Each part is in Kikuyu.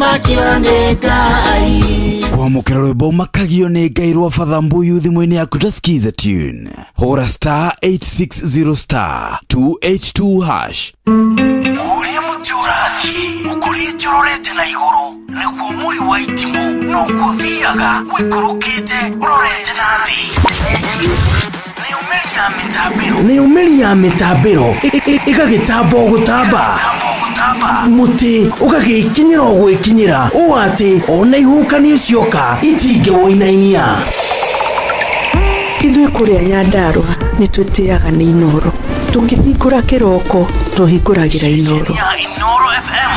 Ũmakio nĩ Ngai. Kwamũkĩra rwĩmbo makagio nĩ Ngai rwa Father Mbuyu thimũ-inĩ yaku ta skiza tune. Hũra star 860 star 282 hash. Ũrĩa mũtĩ ũrathiĩ ũkũrĩte ũrorete na igũrũ nĩguo mũri wa itimũ noguo ũthiaga ũikũrũkĩte ũrorete na thĩ. Nayo mĩri ya mĩtambĩro nayo mĩri ya mĩtambĩro ĩgagĩtamba o gũtamba mũtĩ ũgagĩkinyĩra o gwĩkinyĩra ũũ atĩ ona ihuhũkanio cioka itingĩwũinainia. Ithuĩ kũrĩa Nyandarũa nĩ twĩtĩaga nĩ Inooro. Tũkĩhingũra kĩroko tũhingũragĩra Inooro. Ceceni ya Inooro FM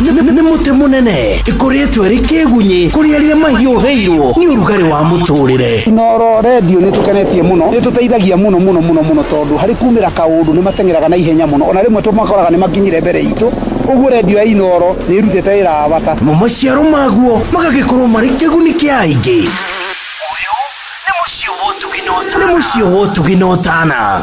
nĩ mũtĩ mũnene ĩkũrĩtwo ĩrĩ kĩgunyĩ kũrĩ arĩa mahiũhĩirwo nĩ ũrugarĩ wa mũtũrĩre. Inooro redio nĩ tũkenetie mũno, nĩ tũteithagia mũno mũno mũno mũno tondũ harĩ kumĩra kaũndũ nĩ mateng'eraga na ihenya mũno, ona rĩmwe tũmakoraga nĩ makinyire mbere itũ, ũguo redio ya Inooro nĩ ĩrutĩte wĩra wa bata. Namo maciaro maguo magagĩkorwo marĩ kĩguni kĩa aingĩ. Ũyũ nĩ mũciĩ wa ũtugi na ũtana. Nĩ mũciĩ wa ũtugi na ũtana.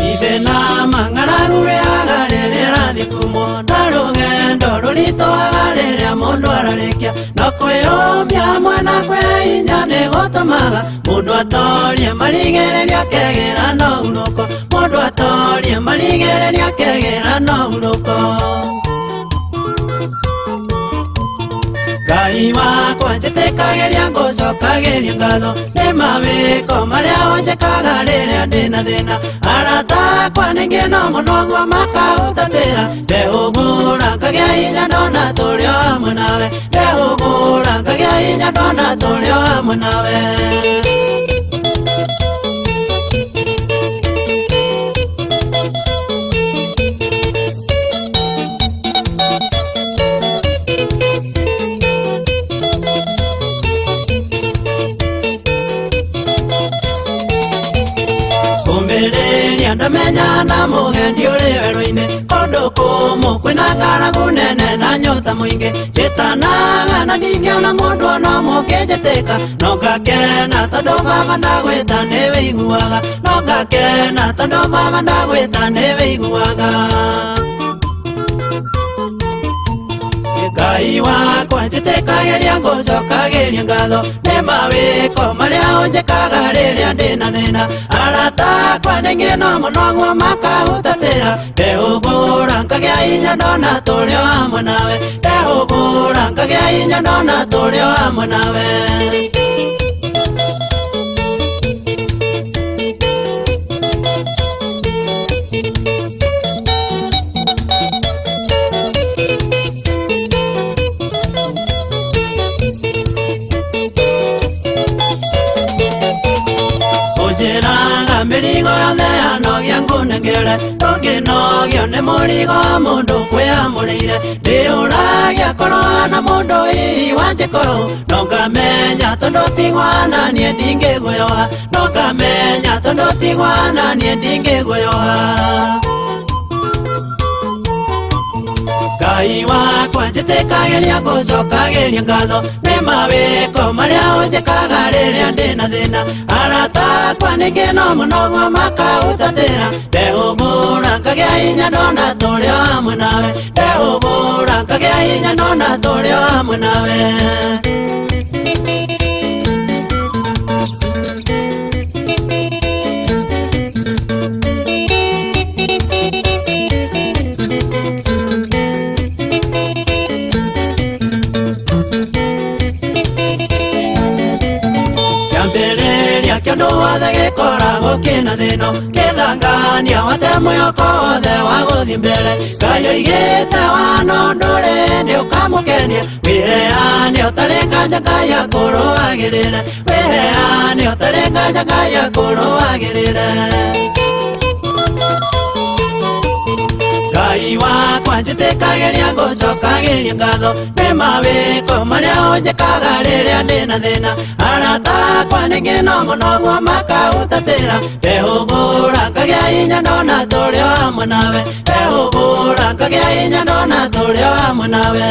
Ithe na mang'aragu rĩaga rĩrĩa ĩrathiĩ kumwo na rũgendo rũritũhaga rĩrĩa mũndũ ararĩkia no kwĩyũmia mwena kwĩ hinya nĩ gũtũmaga mũndũ atorie marigĩrĩrio akegĩra na hurũko mũndũ atorie marigĩrĩrio akegĩra na hurũko. Ngai wakwa njĩtĩkagĩria ngũcokagĩria ngatho nĩ mawĩko marĩa ũnjĩkaga rĩrĩa ndĩna thĩna arata akwa ningĩ no mũno guo makahutatĩra ndehũgũra ngagĩa hinya ndona tũrĩ o hamwe nawe ndehũgũra ngagĩa hinya ndona tũrĩ o hamwe nawe. Kũmbĩrĩria ndamenya na mũgendi ũrĩ werũ-inĩ kũndũ kũmũ kwĩna ng'aragu nene na nyota mũingĩ njĩtanaga na ndingĩona mũndũ ona ũmwe ũkĩnjĩtĩka no ngakena tondũ baba ndagwĩta nĩ wĩiguaga no ngakena tondũ baba ndagwĩta nĩ wĩiguaga. Ngai wakwa njĩtĩkagĩria ngũcokagĩria ngatho nĩ mawĩko marĩa ũnjĩkaga rĩrĩa ndĩna thĩna arata akwa ningĩ no mũno guo makahutatĩra ndehũgũra ngagĩa hinya ndona tũrĩ o hamwe nawe ndehũgũra ngagĩa hinya ndona tũrĩ o hamwe nawe. Ũnjĩraga mĩrigo yothe yanogia ngũnengere ndũngĩnogio nĩ mũrigo wa mũndũ kwĩamũrĩire ndĩũragia korwo hana mũndũ hihi wanjĩka ũũ no ngamenya tondũ tigwana niĩ ndingĩguoyoha no ngamenya tondũ tigwana niĩ ndingĩguoyoha. Ngai wakwa njĩtĩkagĩria ngũcokagĩria ngatho nĩ mawĩko marĩa ũnjĩkaga rĩrĩa ndĩna thĩna arata akwa ningĩ no mũno guo makahutatĩra ndehũgũra ngagĩa hinya ndona tũrĩ o hamwe nawe ndehũgũra ngagĩa hinya ndona tũrĩ o hamwe nawe. Kĩambĩrĩria kĩndũ wothe gĩkoragwo kĩna thĩno kĩthangania wate mwĩhoko wothe wa gũthiĩ mbere Ngai oigĩte wano ndũrĩ nĩ ũkamũkenia wĩheane ũtarĩ nganja Ngai akũrũagĩrĩre wĩheane ũtarĩ nganja Ngai akũrũagĩrĩre. Ngai wakwa njĩtĩkagĩria ngũcokagĩria ngatho nĩ mawĩko marĩa ũnjĩkaga rĩrĩa ndĩna thĩna arata akwa ningĩ no mũno guo makahutatĩra ndehũgũra ngagĩa hinya ndona tũrĩ o hamwe nawe. Ngagĩa hinya ndona tũrĩ o hamwe nawe.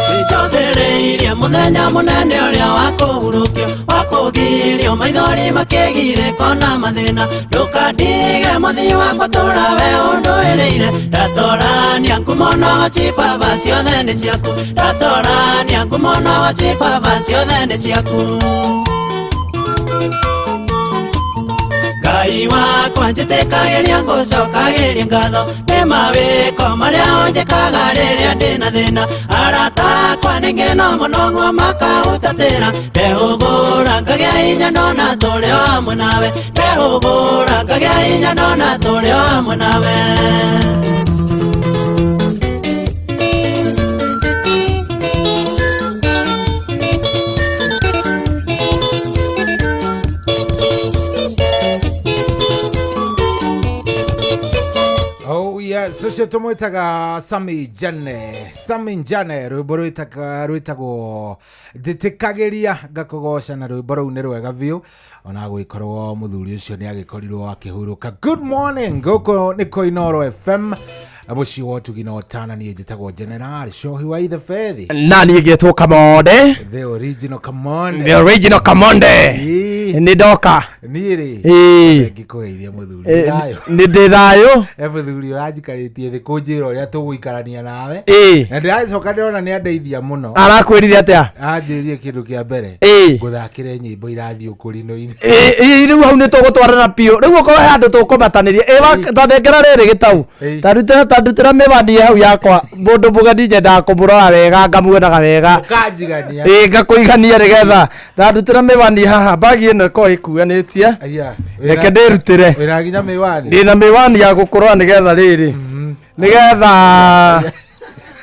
Nĩnjothereirie mũthenya mũnene ũrĩa wa kũhurũkio, wa kũgirio maithori makĩgirĩko na mathĩna. Ndũkandige mũthii wakwa tũra we ũndũĩrĩire. Ndatorania ngumo na waci baba ciothe nĩ ciaku. Ndatorania ngumo na waci baba ciothe nĩ ciaku. Ngai wakwa njĩtĩkagĩria ngũcokagĩria ngatho nĩ mawĩko marĩa ũnjĩkaga rĩrĩa ndĩna thĩna. Arata akwa nĩ ngeno mũno guo makahutatĩra. Ndehũgũra ngagĩa hinya ndona tũrĩ o hamwe nawe. Ndehũgũra ngagĩa hinya ndona tũrĩ o hamwe nawe. Oh yes, ũcio tũmwĩtaga Sami Jane, Sami Njane, rwĩmbo rwĩtagwo njĩtĩkagĩria ngakũgoca, na rwĩmbo rũu nĩ rwega biũ ona gũgĩkorwo mũthuri ũcio nĩ agĩkorirwo akĩhurũka. Good morning, gũkũ nĩ Koinoro FM, mũciĩ wa ũtugi na ũtana. Niĩ njĩtagwo General Cohi wa Ithe Bethi. Na niĩ ngĩtwo Kamonde. The original Kamonde. The original Kamonde. Ĩĩ. Nĩ ndoka. Niĩ rĩ, Ĩĩ. ngĩkũgeithia mũthuri. Thayũ. Nĩ ndĩ thayũ. E mũthuri ũranjikarĩtie thĩ kũnjĩra ũrĩa tũgũikarania nawe. Ĩĩ. Na ndĩracoka ndĩrona nĩ andeithia mũno. Arakwĩrire atĩa? Anjĩrire kĩndũ kĩa mbere, Ĩĩ. ngũthakĩre nyĩmbo irathiĩ ũkũrinũ-inĩ. Ĩĩ, ĩĩ, rĩu hau nĩ tũgũtwarana biũ. Rĩu okorwo he handũ tũkũmatanĩria. Ĩĩ, tanengera rĩrĩ gĩtau. Ĩĩ. Tandutĩra mĩwani hau yakwa. Mũndũ mũgeni nyendaga kũmũrora wega, ngamuonaga wega. Ũkanjigania. Ĩĩ, ngakũigania nĩgetha. Ndandutĩra mĩwani haha, mbagi ĩno ĩkorwo ĩkuanĩtie. Aya, Reke ndĩrutĩre. Wĩna nginya mĩwani. Ndĩna mĩwani ya gũkũrora nĩgetha rĩrĩ, nĩgetha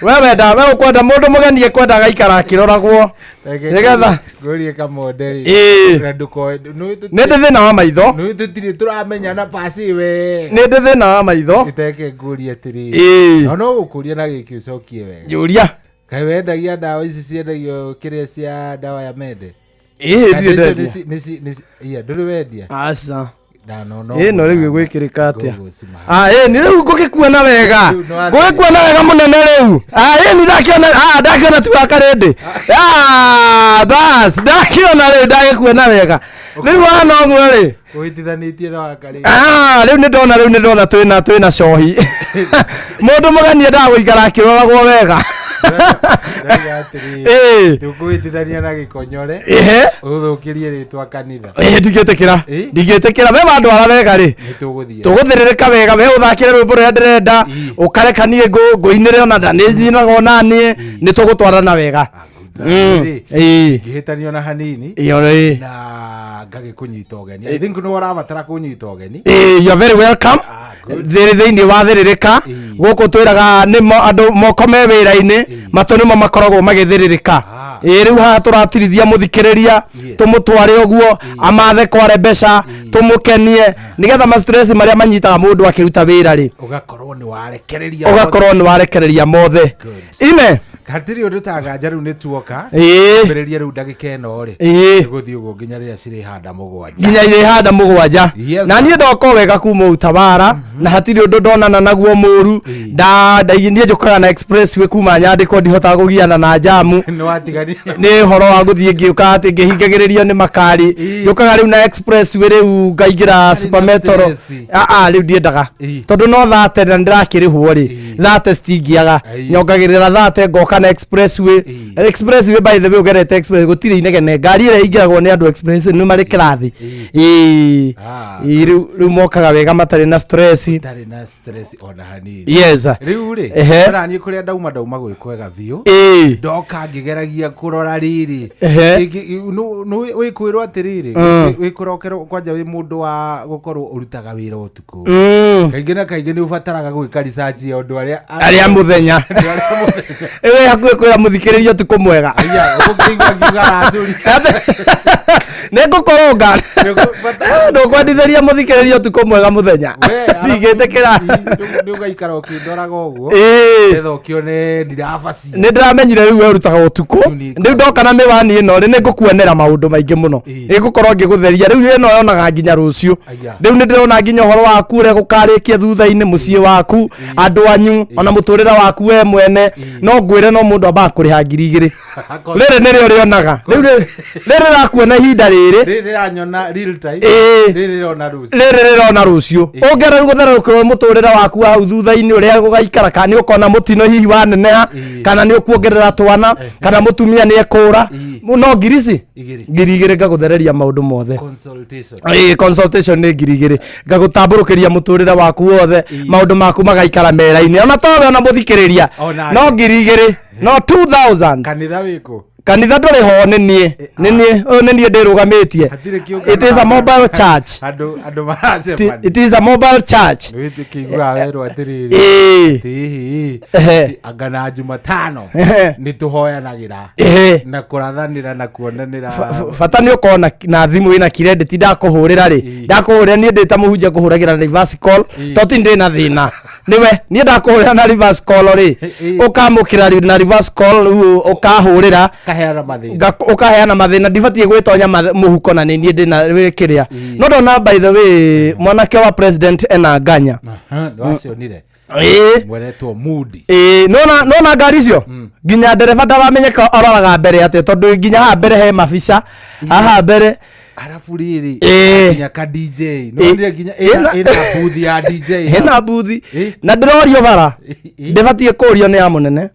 we wenda, we ũkwenda mũndũ mũgeni ekwenda agaikara akĩroragwo nĩgetha Ngũrie Kamonde rĩ. Ĩĩ. Na ndũkoe Nĩ ndĩ thĩna wa maitho. Nĩ tũtirĩ tũramenyana pasi wega. Nĩ ndĩ thĩna wa maitho. Iteke ngũrie atĩrĩrĩ. Ĩĩ. Na no gũkũria na gĩkĩ ũcokie wega. Njũria. Kaĩ wendagia ndawa ici ciendagio kĩrĩa cia ndawa ya mende? Ĩĩ, Kana ndirĩ icio ndendia. iya, ndũrĩ wendia? Aca. Ndano no. Ĩ no rĩu ĩgwĩkĩrĩka atĩa? Ngũgũcima. Ah, ĩ nĩ rĩu ngũgĩkuona wega. Rĩu no athiĩ. Ngũgĩkuona wega mũnene rĩu. Ah, ĩ nĩ ndakiona, ah, ndakiona tu akarĩndĩ. Ah, bas, ndakiona rĩu ndagĩkuona wega. Rĩu hana ũguo rĩ. Ũhĩtithanĩtie na wakarĩ. Ah, rĩu nĩ ndona, rĩu nĩ ndona twĩna cohi. Mũndũ mũgeni endaga gũikara akĩroragwo wega. Ndauga atĩrĩrĩ. Ĩĩ. Ndũkũhĩtithania na gĩkonyore. Ĩhĩ. Ũthũkĩrie rĩtwa kanitha. Ĩĩ, ndingĩtĩkĩra. Ĩĩ. Ndingĩtĩkĩra we wandwara wega rĩ. Nĩ tũgũthiĩ. Tũgũthĩrĩrĩka wega, we ũthakĩre rwĩmbo rũrĩa ndĩrenda. Ĩĩ. Ũkareka niĩ ngũinĩre ona na nĩ nyinaga ona niĩ nĩ tũgũtwarana wega. Rĩ, Ĩĩ. ngĩhĩtanio na hanini. Ĩyo rĩ. Na ngagĩkũnyita ũgeni. I think nĩ ũrabatara kũnyita ũgeni. Ĩĩ, you are very welcome. Ah, good. Thĩrĩ thĩinĩ wa thĩrĩrĩka. Ĩĩ. Gũkũ twĩraga nĩmo andũ moko me wĩra-inĩ, matũ nĩmo makoragwo magĩthĩrĩrĩka. Ah. Ĩĩ, rĩu haha tũratirithia mũthikĩrĩria, Yes. tũmũtware ũguo amathe kware mbeca, tũmũkenie nĩgetha ma stress marĩa manyitaga mũndũ akĩruta wĩra rĩ, Ũgakorwo nĩ warekereria. Ũgakorwo nĩ warekereria mothe. Good. Ine. Hatirĩ ũndũ tanganja rĩu nĩ tuoka. Ĩĩ. Ambĩrĩria rĩu ndagĩka ĩno rĩ. Ĩĩ. Tũgũthiĩ ũguo nginya rĩrĩa cirĩhanda 7. Nginya irĩhanda 7. Yes. Na niĩ ndoka o wega kuma Utawara na hatirĩ ũndũ ndonana naguo mũru. Niĩ njũkaga na expressway kuma nyandĩko, ndihotaga kũgiana na njamu. Nĩ watiganire. Nĩ ũhoro wa gũthiĩ ngĩũka atĩ ngĩhingagĩrĩrio nĩ makari. Ĩĩ. Njũkaga rĩu na expressway, rĩu ngaingĩra super metro. Stress. Aa, rĩu ndiendaga Ĩĩ. tondũ no thate na ndĩrakĩrĩhwo rĩ, thate citingĩaga. Ĩĩ. Nyongagĩrĩra thate ngoka na expressway. Ĩĩ. Expressway, by the way, ũgerete express gũtirĩ inegene. Ngari ĩrĩa ĩingĩragwo nĩ andũ express nĩ marĩ kĩrathi. Ĩĩ. Ah. Ĩĩ, rĩu mokaga wega matarĩ na stress. Ndarĩ na stress ona hanini. Yes. Rĩu rĩ, Ehe. ona niĩ kũrĩa ndauma gwĩ kwega biũ. Ĩĩ. Ndoka ngĩgeragia kũrora rĩrĩ. Ehe. Wĩkwĩrwo atĩrĩrĩ, wĩkũrokerwo kwanja wĩ mũndũ wa gũkorwo ũrutaga wĩra ũtukũ. Kaingĩ na kaingĩ nĩ ũbataraga gwĩka research ya ũndũ arĩa Arĩa mũthenya. Andũ arĩa mũthenya. Ĩĩ, hakuhĩ kwĩra mũthikĩrĩria ũtukũ mwega. Aya, ũkĩigua ngiuga racũria. Nĩ ngũkũrũnga. Ndũkwendithĩria mũthikĩrĩria ũtukũ mwega mũthenya. Ndingĩtĩkĩra. Nĩ ũgaikara ũkĩndoraga ũguo Ĩĩ. nĩgetha ũkĩone ndirabaci. Nĩ ndĩramenyire rĩu we ũrutaga ũtukũ. Rĩu nĩ- Rĩu ndoka na mĩwani ĩno rĩ, nĩ ngũkuonera maũndũ maingĩ mũno. Ĩĩ. Ĩgũkorwo ngĩgũtheria. Rĩu ĩno yonaga nginya rũciũ. Aya. Rĩu nĩ ndĩrona nginya ũhoro waku ũrĩa gũkarĩkia thutha-inĩ, mũciĩ waku, andũ anyu, ona mũtũrĩre waku we mwene. No ngwĩre no mũndũ ambaga kũrĩha 2000. Rĩrĩ nĩrĩo rĩonaga. Rĩu rĩrĩ rĩrakuona ihinda rĩrĩ. Rĩrĩ rĩranyona real time. Ĩĩ. Rĩrĩ rĩrona rũciũ. Rĩrĩ rĩrona rũciũ. Ũngĩenda rĩu gũthererũkĩrwo mũtũrĩre waku wa hau thutha-inĩ ũrĩa gũgaikara, kana nĩ ũkona mũtino hihi waneneha, kana nĩ ũkuongerera twana, kana mũtumia nĩ ekũra, no ngiri ici Igĩrĩ. 2000 ngagũthereria maũndũ mothe. Consultation. Ĩĩ, consultation nĩ 2000, ngagũtambũrũkĩria mũtũrĩre waku wothe, maũndũ maku magaikara mera-inĩ, ona towe ona mũthikĩrĩria. Ona No 2000, no 2000. Kanitha wĩkũ? Kanitha ndũrĩ ho, nĩ niĩ, nĩ niĩ ũyũ, nĩ niĩ ndĩrũgamĩtie. Hatirĩ kĩũngano. It is a mobile church. Andũ maracemania. It is a mobile church. Nĩwĩtĩkĩiguaga werwo atĩrĩrĩ, Ĩĩ. atĩ hihi Ehe. anga na Jumatano Ehe. nĩ tũhoyanagĩra Ehe. na kũrathanĩra na kuonanĩra. Bata nĩ ũkorwo na thimũ ĩna credit. Ndakũhũrĩra rĩ, ndakũhũrĩra niĩ ndĩ ta mũhunjia ngũhũragĩra na reverse call, to ti ndĩ na thĩna nĩwe. Niĩ ndakũhũrĩra na reverse call rĩ, ũkamũkĩra na reverse call, rĩu ũkahũrĩra kaheana mathĩna. Ũkaheana mathĩna. Ndibatiĩ gwĩtonya mũhuko na nĩ niĩ ndĩna kĩrĩa no ndona. By the way, mwanake wa president ena nganya. Aha, nĩwacionire? Ĩĩ. Mweretwo Mudi. Ĩĩ, nona ngari icio nginya ndereba ndaramenyeka aroraga mbere atĩa, tondũ nginya haha mbere he mabica haha mbere. Arabu rĩrĩ Ĩĩ. nginya ka DJ nĩwonire nginya ĩna booth ya DJ. Ĩna buthi. Ĩĩ. Na ndĩrorio bara. Ĩĩ. Ndĩbatiĩ kũrio nĩ ya mũnene,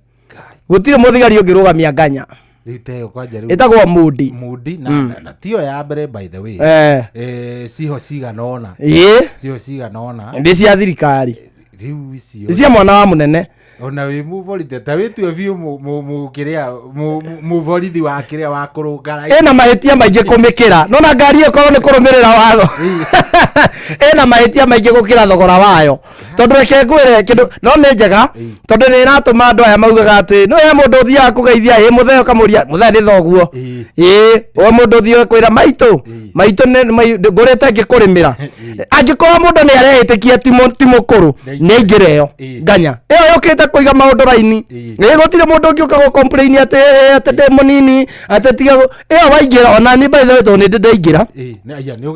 gũtirĩ mũthigari ũngĩrũgamia nganya. Rĩu teyo kwanja rĩu Ĩtagwo Mudi. Mudi na tiyo ya mbere, by the way. Ciho cigana ũna. Ciho cigana ũna. Ndĩ cia thirikari. Rĩu icio Nĩ cia mwana wa mũnene. Ona wĩ mũborithi ta wĩtue biũ kĩrĩa mũborithi wa kĩrĩa wa kũrũnga Ĩna mahĩtia maingĩ kũmĩkĩra. Nona ngari ĩyo korwo nĩ kũrũmĩrĩra watho, ĩna mahĩtia maingĩ gũkĩra thogora wayo, tondũ reke ngwĩre kĩndũ, no nĩ njega tondũ nĩ ĩratũma andũ aya maugaga atĩ no he mũndũ ũthiaga kũgeithia ĩ mũthee, ũkamũria mũthee nĩ thoguo. Ĩ o mũndũ ũthiaga kwĩra maitũ, maitũ ngũrĩte ngĩkũrĩmĩra. Angĩkorwo mũndũ nĩ arehĩtĩkia ti mũkũrũ, nĩ aingĩre ĩyo nganya ĩyo yũkĩte kũiga maũndũ raini. Ĩ gũtirĩ mũndũ ũngĩũka gũ complain atĩ "Ĩ, atĩ ndĩ mũnini, atĩ tiga ĩyo waingĩra." Ona niĩ, by the way, tondũ nĩ ndĩ ndaingĩra. Ĩĩ, aya, nĩ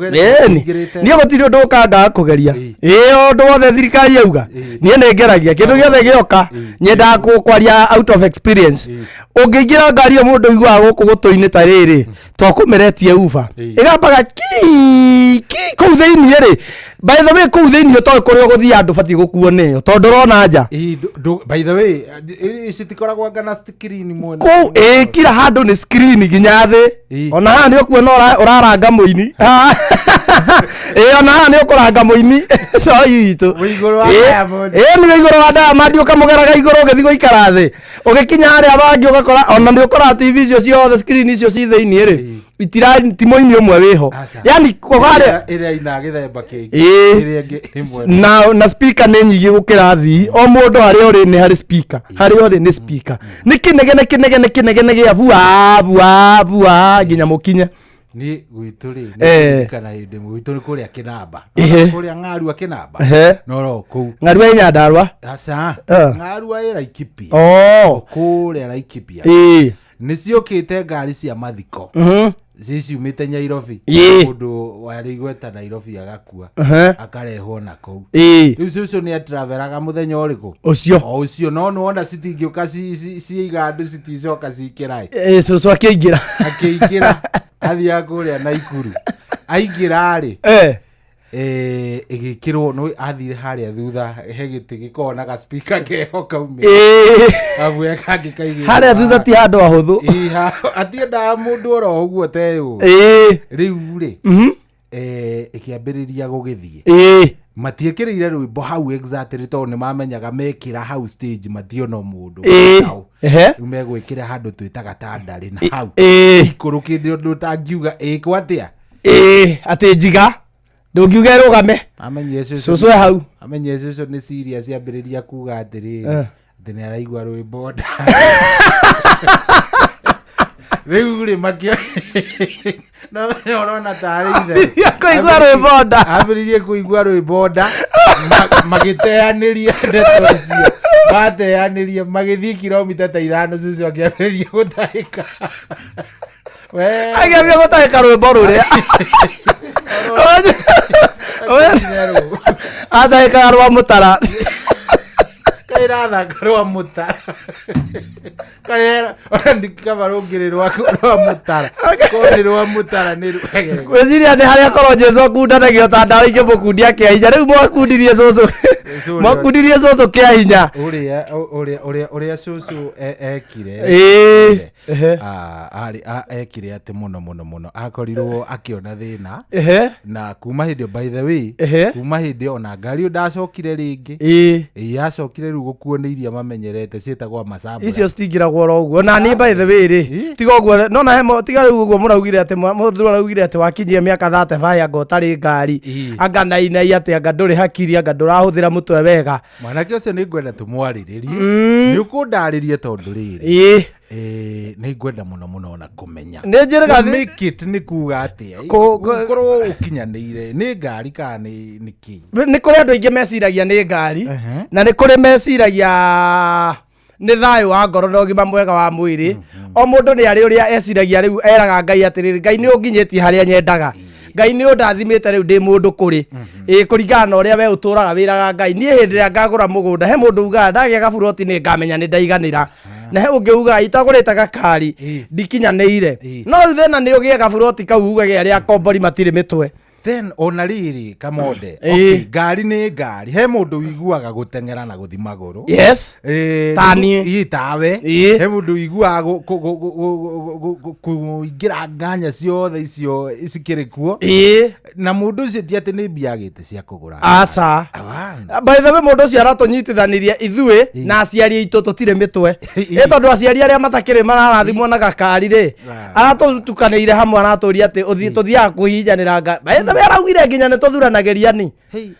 Ĩni. ũingĩrĩte. Niĩ gũtirĩ ũndũ ũkangaga kũgeria. Ĩ ũndũ wothe thirikari yauga, niĩ nĩ ngeragia kĩndũ gĩothe gĩoka. Nyendaga kwaria out of experience. Ũngĩingĩra ngari ĩyo, mũndũ ũiguaga gũkũ gũtũ-inĩ ta rĩrĩ tokũmĩretie uba ĩgambaga ki ki kũu thĩiniĩ rĩ. By the way, kũu thĩiniĩ ũtoĩ kũrĩa ũgũthiĩ, andũ batiĩ gũkuo nĩyo tondũ ũrona nja. Ĩĩ, by the way, citikoragwo anga na screen mwena? Kũu ĩ kila handũ nĩ screen nginya thĩ. Ona haha nĩ ũkuona ũraranga mũini. Ĩ ona haha nĩ ũkũranga mũini coi witũ. Wĩ igũrũ wa Diamond. Ĩ nĩ wĩ igũrũ wa Diamond, ũkamũgeraga igũrũ ũgĩthiĩ gũikara thĩ, ũgĩkinya harĩa bangĩ ũgakora ona nĩ ũkora TV icio ciothe, screen icio ci thĩiniĩ rĩ, itira ti mũini ũmwe wĩho. Aca. Yani kũgarĩa Ĩrĩa ina gĩthemba kĩngĩ. Ĩrĩa ĩngĩ ĩmwe. Na speaker nĩ nyingĩ gũkĩra thii. O mũndũ harĩa ũrĩ nĩ harĩ speaker, harĩa ũrĩ nĩ speaker, nĩ kĩnegene kĩnegene kĩnegene gĩa bua bua bua nginya mũkinye. Niĩ gwitũ rĩ, kana hĩndĩ ĩmwe gwitũ nĩ kũrĩa Kĩnamba. Kũrĩa Ng'arua Kĩnamba. No kũu. Ng'arua ĩ Nyandarua? Aca. Ng'arua ĩ Laikipia. Kũrĩa Laikipia nĩ ciũkĩte ngari cia mathiko ciciumĩte Nyairobi. Mũndũ warĩ igweta Nairobi agakua, akarehwo na kũu. Rĩu cũcũ nĩ atraveraga mũthenya ũrĩkũ? Ũcio. O ũcio, no nĩwona citingĩũka ciiga andũ, citicoka cikĩraĩ. Ĩ, cũcũ akĩingĩra. Akĩingĩra, athiaga kũrĩa Naikuru, aingĩra rĩ, ĩgĩkĩrwo no athire harĩa thutha he gĩtĩ gĩkoragwo na gaspika keho kaumĩra, arabu he kangĩ kaigĩrwo. Harĩa thutha ti handũ hahũthũ. Ĩĩ, atiendaga mũndũ oro ũguo teyũ. Rĩu rĩ, ĩkĩambĩrĩria gũgĩthiĩ. Matiĩkĩrĩire rwĩmbo hau exactly tondũ nĩ mamenyaga mekĩra hau stage mationa mũndũ. Hau. Rĩu megwĩkĩra handũ twĩtaga tandarĩ na hau ikũrũkĩte ũndũ ũtangiuga ĩkwo atĩa. Ĩ atĩ njiga ndũngiuga ĩrũgame. Amenyire cũcũ. Cũcũ e hau. Amenyire cũcũ nĩ serious, ambĩrĩria kuga atĩrĩrĩ, atĩ nĩ araigua rwĩmbo nda. Rĩu rĩ makĩo no ũrona tarĩ ithe Ambĩrĩria kũigua rwĩmbo nda. Ambĩrĩrie kũigua rwĩmbo nda. Magĩteanĩria ndeto icio mateanĩria, magĩthiĩ kilomita ta 5, cucu akĩambĩrĩria gũtahĩka. We Agĩambia gũtahĩka rwĩmbo rũrĩa atahĩkaga rwa mũtara. Kaĩrathaka rwa mũtara. Kaĩra ona ndikaba rũngĩrĩ rwa mũtara, korwo nĩ rwa mũtara nĩ rwega. Gwĩciria nĩ harĩa korwo Jesu akundanagio ta ndawa ingĩmũkundia kĩa hinya. Rĩu mwakundirie cũcũ, mwakundirie cũcũ kĩa hinya. Ũrĩa cũcũ ekire. Ĩĩ. Ah, arĩ ekire atĩ mũno mũno mũno akorirwo akĩona thĩna. Na kuma hĩndĩ ĩyo, by the way, kuma hĩndĩ ĩyo ona ngari ĩyo ndacokire rĩngĩ. Ĩĩ, yacokire rĩu gũkuo nĩ iria mamenyerete ciĩtagwo macambura. Icio citingĩragwo oro ũguo na niĩ, by the way rĩ, tiga ũguo no na hemo tiga rĩu ũguo mũraugire atĩ mũndũ araugire atĩ wakinyia mĩaka 35 anga ũtarĩ ngari, anga nainai atĩ anga ndũrĩ hakiri, anga ndũrahũthĩra mũtwe wega. Mwanake ũcio nĩ ngwenda tũmwarĩrĩrie. Nĩ ũkũndarĩrie tondũ rĩrĩ, nĩ ngwenda mũno mũno ona kũmenya. Nĩ njĩrĩga Make it nĩ kuga atĩa? Gũkorwo ũkinyanĩire nĩ ngari kana nĩ kĩ? Nĩ kũrĩ andũ aingĩ meciragia nĩ ngari, na nĩ kũrĩ meciragia nĩ thayũ wa ngoro na ũgima mwega wa mwĩrĩ. O mũndũ nĩ arĩ ũrĩa eciragia. Rĩu eraga Ngai atĩrĩrĩ, Ngai nĩ ũnginyĩtie harĩa nyendaga, Ngai nĩ ũndathimĩte, rĩu ndĩ mũndũ kũrĩ ĩ kũringana na ũrĩa we ũtũraga wĩraga Ngai. Niĩ hĩndĩ ĩrĩa ngagũra mũgũnda, he mũndũ ugaga ndagĩa gaburoti nĩ ngamenya nĩ ndaiganĩra, na he ũngĩ ugaga itagũrĩte gakari ndikinyanĩire. No rĩu thĩna nĩ ũgĩe gaburoti kau ugage arĩa akombori matirĩ mĩtwe. Then ona rĩrĩ, Kamonde, okay, ngari nĩ ngari. He mũndũ ũiguaga gũteng'era na gũthi magũrũ. Ta niĩ. Ĩ, tawe. He mũndũ ũiguaga kũingĩra nganya ciothe icio cikĩrĩ kuo. Na mũndũ ũcio ti atĩ nĩ mbia agĩte cia kũgũra. Aca. Abana. By the way, mũndũ ũcio aratũnyitithanirie ithuĩ na aciari aitũ tũtirĩ mĩtwe, ĩ tondũ aciari arĩa matakĩrĩ mararathimwo na gakari rĩ, aratũtukanĩire hamwe, aratũria atĩ ũthiĩ tũthiaga kũhihinyanĩra nga. By the way, araugire nginya nĩ tũthuranagĩria ni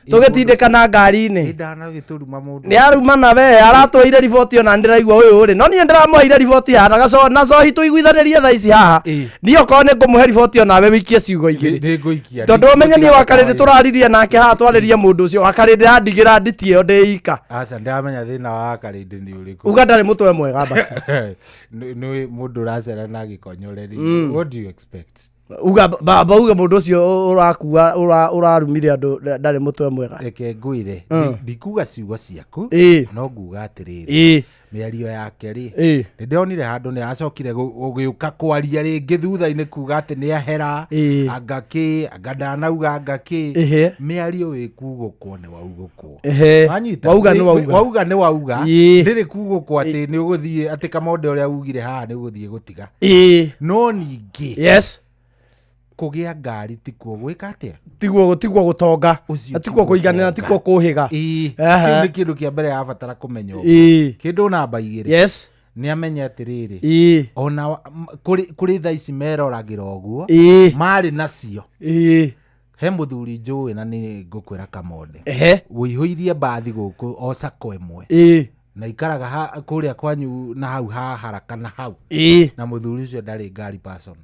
tũgĩtindĩkana ngari-inĩ. Ndanagĩtũruma mũndũ. Nĩ arumana we, aratwaire riboti ona ndĩraigua ũyũ rĩ, no niĩ ndĩramũheire riboti haha na na cohi tũiguithanĩrie thaa ici haha. Niĩ okorwo nĩ ngũmũhe riboti onawe wĩikie ciugo igĩrĩ. Nĩ ngũikia. Tondũ ũmenye niĩ wakarĩndĩ tũraririe nake haha, twarĩrie mũndũ ũcio wakarĩndĩ andigĩra nditi ĩyo ndĩ ika. Aca, ndamenya thĩna wa Karĩndĩ nĩ ũrĩkũ. Uga ndarĩ mũtwe mwega basi. Nĩ mũndũ ũracera na gĩkonyore rĩ, what do you expect? Uga baba, uga mũndũ ũcio ũrakua ũrarumire andũ ndarĩ mũtwe mwega. Reke ngwĩre, ndikuga ciugo ciaku, no nguga atĩrĩrĩ, mĩario yake rĩ, nĩ ndĩronire handũ nĩ acokire gũgĩũka kwaria rĩngĩ thutha-inĩ kuga atĩ nĩ ahera, anga kĩ, anga ndanauga, anga kĩ. Mĩario wĩ kugũkwo nĩ waugũkwo. Wanyita? Wauga nĩ wauga. Wauga nĩ wauga. Ndĩrĩ kugũkwo atĩ nĩ ũgũthiĩ atĩ Kamonde ũrĩa ugire haha nĩ ũgũthiĩ gũtiga. No ningĩ kũgĩa ngari tikuo gwĩka atĩa? Tiguo gũtonga. Ũcio Na tiguo tiguo kũiganĩra, gũtonga. Tiguo kũhĩga. Kĩu nĩ kĩndũ kĩa mbere yabatara kũmenya ũguo. Kĩndũ namba 2, nĩ amenye atĩrĩrĩ, ona kũrĩ thaa ici meroragĩra ũguo marĩ nacio. He mũthuri njũĩ na nĩ ngũkwĩra, Kamonde, wĩihũirie mbathi gũkũ o sako ĩmwe, na ikaraga kũrĩa kwanyu na hau ha haraka na hau, na mũthuri ũcio ndarĩ ngari person,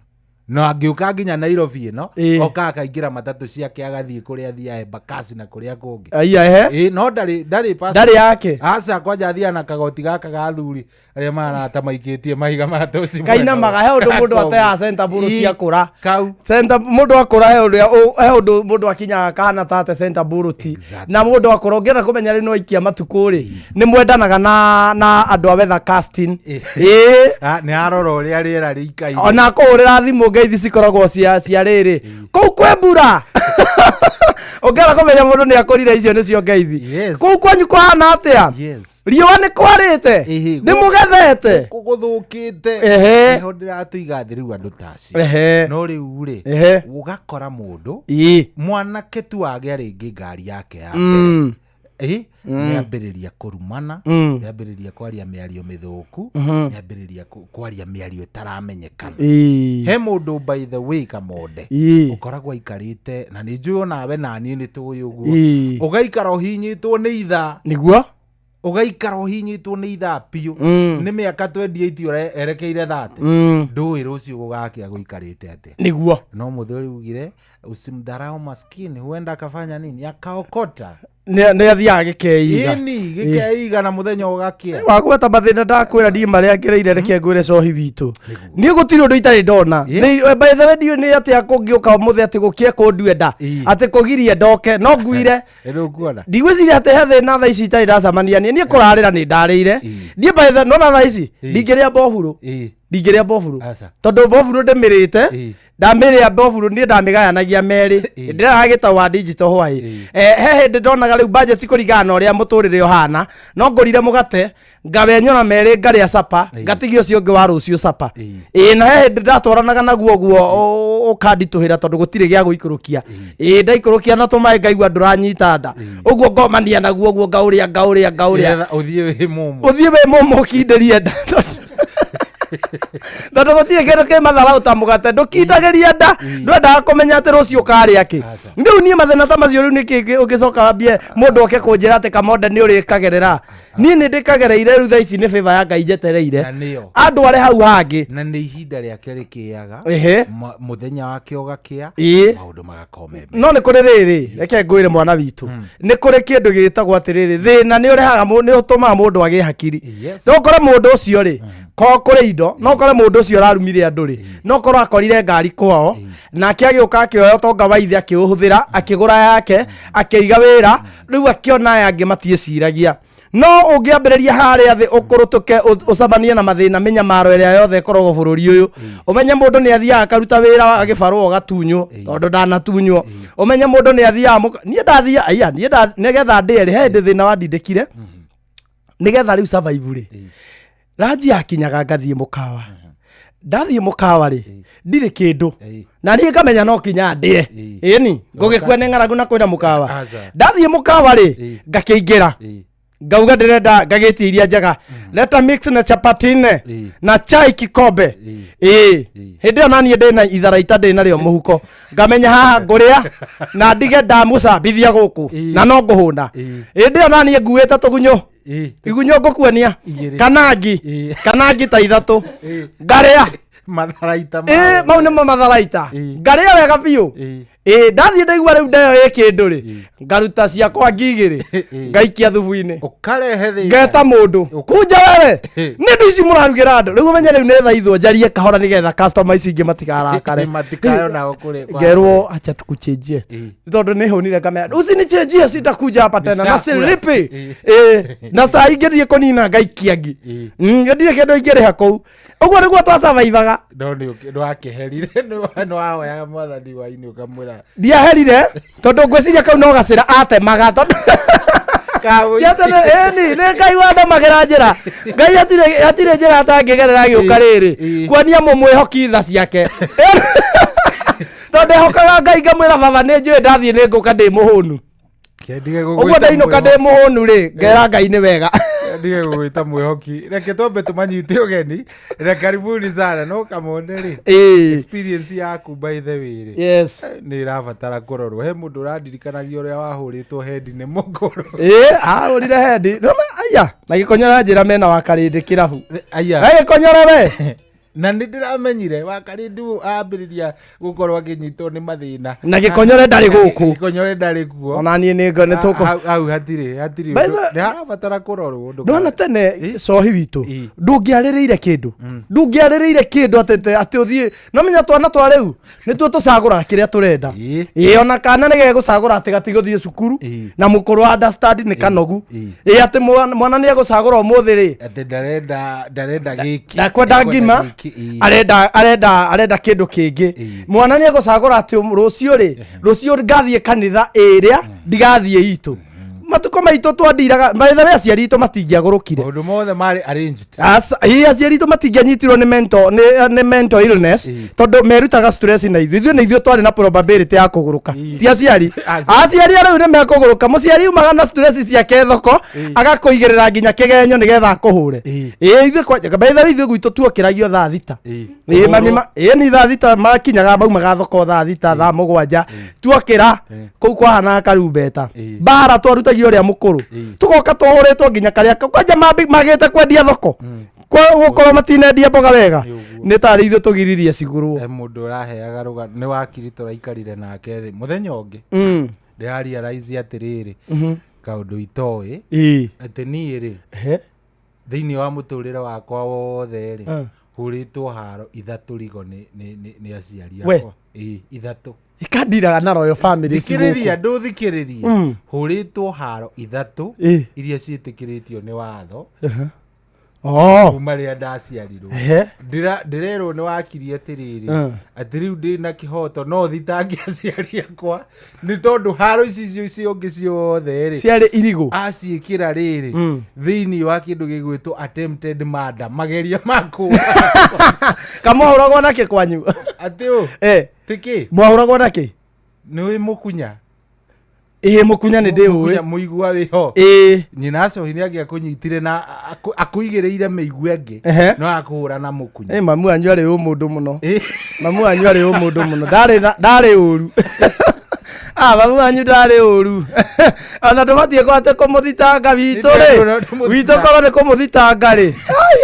no angĩũka nginya Nairobi ĩno, oka akaingĩra matatũ ciake agathiĩ kũrĩa athiaga Embakasi na kũrĩa kũngĩ. Aiya, ehe. Ĩ, no ndarĩ person. Ndarĩ yake. Aca, kwanja athiaga na kagoti gaka ga athuri arĩa marata maikĩtie mahiga ma toci. Kainamaga he ũndũ mũndũ ateaga center bullet akũra. Kau. Center mũndũ akũra he ũndũ he ũndũ mũndũ akinyaga kahana tate center bullet. Na mũndũ akũra ũngĩenda kũmenya rĩ no aikia matukũ rĩ, nĩ mwendanaga na andũ a weather casting. Ĩĩ. Ah, nĩ arora ũrĩa rĩera rĩikaire. Ona akũhũrĩra thimũ ngeithi cikoragwo cia rĩrĩ kũu kwĩ mbura. Ũngĩenda kũmenya mũndũ nĩ akũrire, icio nĩcio ngeithi. Kũu kwanyu kũhana atĩa? Riũa nĩ kwarĩte? Nĩ mũgethete? Gũthũkĩte? Nĩho ndĩratũiga thĩ rĩu andũ ta acio. No rĩu rĩ, ũgakora mũndũ mwanake tu agĩa rĩngĩ ngari yake ya mbere, nĩ ambĩrĩria kũrumana, nĩ ambĩrĩria kwaria mĩario mĩthũku, nĩ ambĩrĩria kwaria mĩario ĩtaramenyekana. He mũndũ, by the way, Kamonde, ũkoragwo aikarĩte na nĩ njũĩ onawe na niĩ nĩ tũĩ ũguo, ũgaikara ũhinyĩtwo nĩ ithaa. Nĩguo. Ũgaikara ũhinyĩtwo nĩ ithaa biũ, nĩ mĩaka 28 erekeire 30, ndũĩ rũciũ gũgakĩa gũikarĩte atĩa. Nĩguo. No mũthuri ugire usimdharau maskini, huenda akafanya nini, akaokota. Nĩ athiaga gĩkeiga. Ĩni, gĩkeiga na mũthenya ũgakĩa. Wagweta mathĩna, ndakwĩra niĩ marĩa ngereire. Reke ngwĩre, cohi witũ, niĩ gũtirĩ ũndũ itarĩ ndona. By the way, ndiũĩ nĩ atĩa kũngĩũka ũmũthĩ atĩ gũkie kũndue nda, atĩ kũgirie ndoke no nguire. Rĩu kuona. Ndigwĩciria atĩ he thĩna thaa ici itarĩ ndacemania. Niĩ kũrarĩra nĩ ndarĩire. Niĩ by the nona thaa ici ndingĩrĩa mboburu. Ndingĩrĩa mboburu. Aca. Tondũ mboburu ndĩmĩrĩte. Ndamĩrĩa mboburu niĩ ndamĩgayanagia merĩ. Ndĩragĩta wa digital hwaĩ. He hĩndĩ ndonaga rĩu budget kũringana na ũrĩa mũtũrĩre ũhana, no ngũrire mũgate ngawenyora merĩ, ngarĩa sapa, ngatigia ũcio ũngĩ wa rũciũ sapa. Ĩĩ, na he hĩndĩ ndatwaranaga naguo ũguo ũkanditũhĩra tondũ gũtirĩ gĩa gũikũrũkia. Ĩĩ, ndaikũrũkia na tũmaĩ ngaigua ndũranyita nda, ũguo ngomania naguo ũguo, ngaũrĩa, ngaũrĩa, ngaũrĩa. Nĩgetha ũthiĩ wĩ mũmũ. Ũthiĩ wĩ mũmũ ũkindĩrie nda, tondũ gũtirĩ kĩndũ kĩ matharau ta mũgate ndũkindagĩria nda. Ndwendaga kũmenya atĩ rũciũ ũkarĩa kĩ. Rĩu niĩ mathĩna ta macio, rĩu nĩkĩ ũngĩcoka wambie mũndũ oke kũnjĩra atĩ kamonde nĩ ũrĩkagerera? Niĩ nĩ ndĩkagereire. Rĩu thaa ici nĩ favor ya Ngai njetereire. Na nĩyo. Andware hau hangĩ. Na nĩ ihinda rĩake rĩkĩaga. Mũthenya wake ũgakĩa. Maũndũ magakorwo me mega. No nĩ kũrĩ rĩrĩ, reke ngwĩre mwana witũ, nĩ kũrĩ kĩndũ gĩtagwo atĩrĩrĩ, thĩna nĩ ũrehaga nĩ ũtũmaga mũndũ agĩe hakiri. No ũkore mũndũ ũcio rĩ, ko kũrĩ indo, no ũkore mũndũ ũcio ũrarumire andũ rĩ, no ũkorwo akorire ngari kwao, nake agĩũka akĩoya ũtonga wa ithe, akĩũhũthĩra, akĩgũra yake, akĩiga wĩra. Rĩu akĩona aya angĩ matiĩciragia. No ũngĩambĩrĩria harĩa thĩ, ũkũrũtũke, ũcemanie na mathĩna, mĩnyamaro ĩrĩa yothe ĩkoragwo bũrũri ũyũ. Ũmenye mũndũ nĩ athiaga akaruta wĩra wa gĩbarũa ũgatunywo, tondũ ndanatunywo. Ũmenye mũndũ nĩ athiaga niĩ ndathia aya, niĩ nĩgetha ndĩe rĩ, he hĩndĩ thĩna wandindĩkire nĩgetha rĩu survive rĩ, ranji yakinyaga ngathiĩ mũkawa. Ndathiĩ mũkawa rĩ, ndirĩ kĩndũ, na niĩ ngamenya no kinya ndĩe. Ĩni ngũgĩkua nĩ ng'aragu na kwĩna mũkawa. Aca. Ndathiĩ mũkawa rĩ, ngakĩingĩra, ngauga ndĩrenda, ngagĩtia iria njega, leta mix na chapati nne na chai kikombe. Ĩĩ, hĩndĩ ĩyo naniĩ ndĩna itharaita, ndĩ narĩo mũhuko, ngamenya haha ngũrĩa na ndige ndamũcambithia gũkũ na no ngũhũna. Hĩndĩ ĩyo naniĩ nguĩte tũgunyũ, igunyũ ngũkuonia. Igĩrĩ. Kana ngi kana ngi ta ithatũ ngarĩa. Matharaita. Ĩ, mau nĩmo matharaita. Ngarĩa wega biũ. Ĩ, ndathiĩ ndaigua rĩu ndeyo ĩ kĩndũ rĩ, ngaruta ciakwa ngi igĩrĩ, ngaikia thubu-inĩ. Ũkarehe thĩna. Ngeta mũndũ, kunja wewe, nĩ ndũ ici mũrarugĩra andũ rĩu. Ũmenye rĩu nĩ thaithwo njarie kahora nĩgetha customer ici ingĩ matigarakare. Matikayo nao kũrĩ. Ngerwo acha tukuchenjie, tondũ nĩ hũnire ngamera usinichenjie, sitakuja hapa tena na Nishakula. silipi. Na saa ingĩ thiĩ kũnina ngaikia ngi. Ndirĩ kĩndũ ingĩrĩha kũu. Ũguo nĩguo twacabaibaga. No nĩ wakĩherire, nĩ wahoyaga mwathani wa-inĩ ũkamwĩra. Ndiaherire tondũ ngwĩciria kau no gacĩra atemaga, tondũ ĩni nĩ Ngai wandamagĩra njĩra. Ngai hatirĩ njĩra atangĩgerera agĩũka rĩrĩ kuonia mũmwĩhoki tha ciake, tondũ ehokaga Ngai. Ngamwĩra, baba, nĩ njũĩ ndathiĩ nĩ ngũka ndĩ mũhũnu. Ndige Ũguo ndainũka ndĩ mũhũnu rĩ, ngera Ngai nĩ wega. Ndige gũgwĩta mwĩhoki, reke twambe tũmanyite ũgeni na karibuni sana. No kamone rĩ, experience yaku by the way rĩ, nĩ ĩrabatara kũrorwo. He mũndũ ũrandirikanagia ũrĩa wahũrĩtwo hendi nĩ mũkũrũ. Ĩĩ, ahũrire hendi. Aya na gĩkonyora njĩra mena wa karĩndĩ kĩrabu. Aya. Na gĩkonyora we. Na nĩ ndĩramenyire wakarĩndu ambĩrĩria gũkorwo akĩnyitwo nĩ mathĩna. Na gĩkonyore ndarĩ gũkũ. Gĩkonyore ndarĩ kuo. Ona niĩ nĩ nĩ tũkũ. Hau hatirĩ By ũndũ nĩ harabatara kũrorwo ũndũ. Ndona tene cohi witũ, ndũngĩarĩrĩire kĩndũ, ndũngĩarĩrĩire kĩndũ atĩ ũthiĩ. No menya twana twa rĩu nĩtuo tũcagũraga kĩrĩa tũrenda. Ĩĩ, ona kana nĩ gegũcagũra atĩ gatigũthiĩ cukuru na mũkũrũ understand nĩ kanogu. Ĩĩ, atĩ mwana nĩ egũcagũra ũmũthĩ rĩ, atĩ ndarenda gĩkĩ. Ndakwenda ngima. Gĩkĩ, ĩĩ. Arenda kĩndũ kĩngĩ. Mwana nĩ egũcagũra atĩ rũciũ rĩ, rũciũ ngathiĩ kanitha ĩrĩa ndigathiĩ itũ. Matukũ maitũ twandiraga maitha, aciari itũ matingĩagũrũkire. Maũndũ mothe marĩ arranged. Ĩĩ, aciari itũ matingĩanyitirwo nĩ mental illness, tondũ merutaga stress na ithuĩ. Nĩ ithuĩ twarĩ na probability ya kũgũrũka, ti aciari. Aciari a rĩu nĩ mekũgũrũka. Mũciari umaga na stress ciake thoko, agakũigĩrĩra nginya kĩgenyo nĩgetha akũhũre. Ĩĩ, ithuĩ by the way, ithuĩ gwitũ tuokĩragio thaa 6. Ĩĩ, mami ĩĩ, nĩ thaa 6 makinyaga, maumaga thoko thaa 6, thaa 7 tuokĩra. Kũu kwahanaga karumbeta mbara twarutagio. tũgĩteithĩrĩria ũrĩa mũkũrũ tũgoka tũhũrĩtwo nginya karĩa kwanja magĩte kwendia thoko gũkorwo matinendia mboga wega nĩ tarĩ ithuĩ tũgiririe cigũrwo. He mũndũ ũraheaga rũgano nĩ wakiri tũraikarire nake thĩ mũthenya ũngĩ ndĩrarealize atĩrĩrĩ kaũndũ itoĩ atĩ niĩ rĩ thĩinĩ wa mũtũrĩre wakwa wothe rĩ hũrĩtwo haro ithatũ rigo nĩ aciari akwa. Ĩĩ, ithatũ. Ikandiraga na Royal Family thikĩrĩria ndũthikĩrĩrie hũrĩtwo haro ithatũ iria ciĩtĩkĩrĩtio nĩ watho kuma rĩrĩa ndaciarirwo. Ndĩrerwo nĩ wakiri atĩrĩrĩ atĩ rĩu ndĩna kĩhoto no thitange aciari akwa nĩ tondũ haro ici icio ũngĩ ciothe rĩ ciarĩ irigũ aciĩkĩra rĩrĩ thĩinĩ wa kĩndũ gĩgwĩtwo attempted murder mageria makũra. Kamwahũragwo nakĩ kwanyu? Atĩ ũ tĩkĩ mwahũragwo nakĩ? Nĩ wĩ mũkunya. Ĩĩ mũkunya nĩ ndĩũĩ. Mũigua wĩho. Nyina acohi nĩ angĩakũnyitire na akũigĩrĩire mĩigua ĩngĩ no akũhũra na mũkunya. Mamu wanyu arĩ ũmũndũ mũno. Mamu wanyu arĩ ũmũndũ mũno. Ndarĩ ũru. Mamu wanyu ndarĩ ũru. Ona ndũbatiĩ kwate kũmũthitanga witũ rĩ. Witũ korwo nĩ kũmũthitanga rĩ.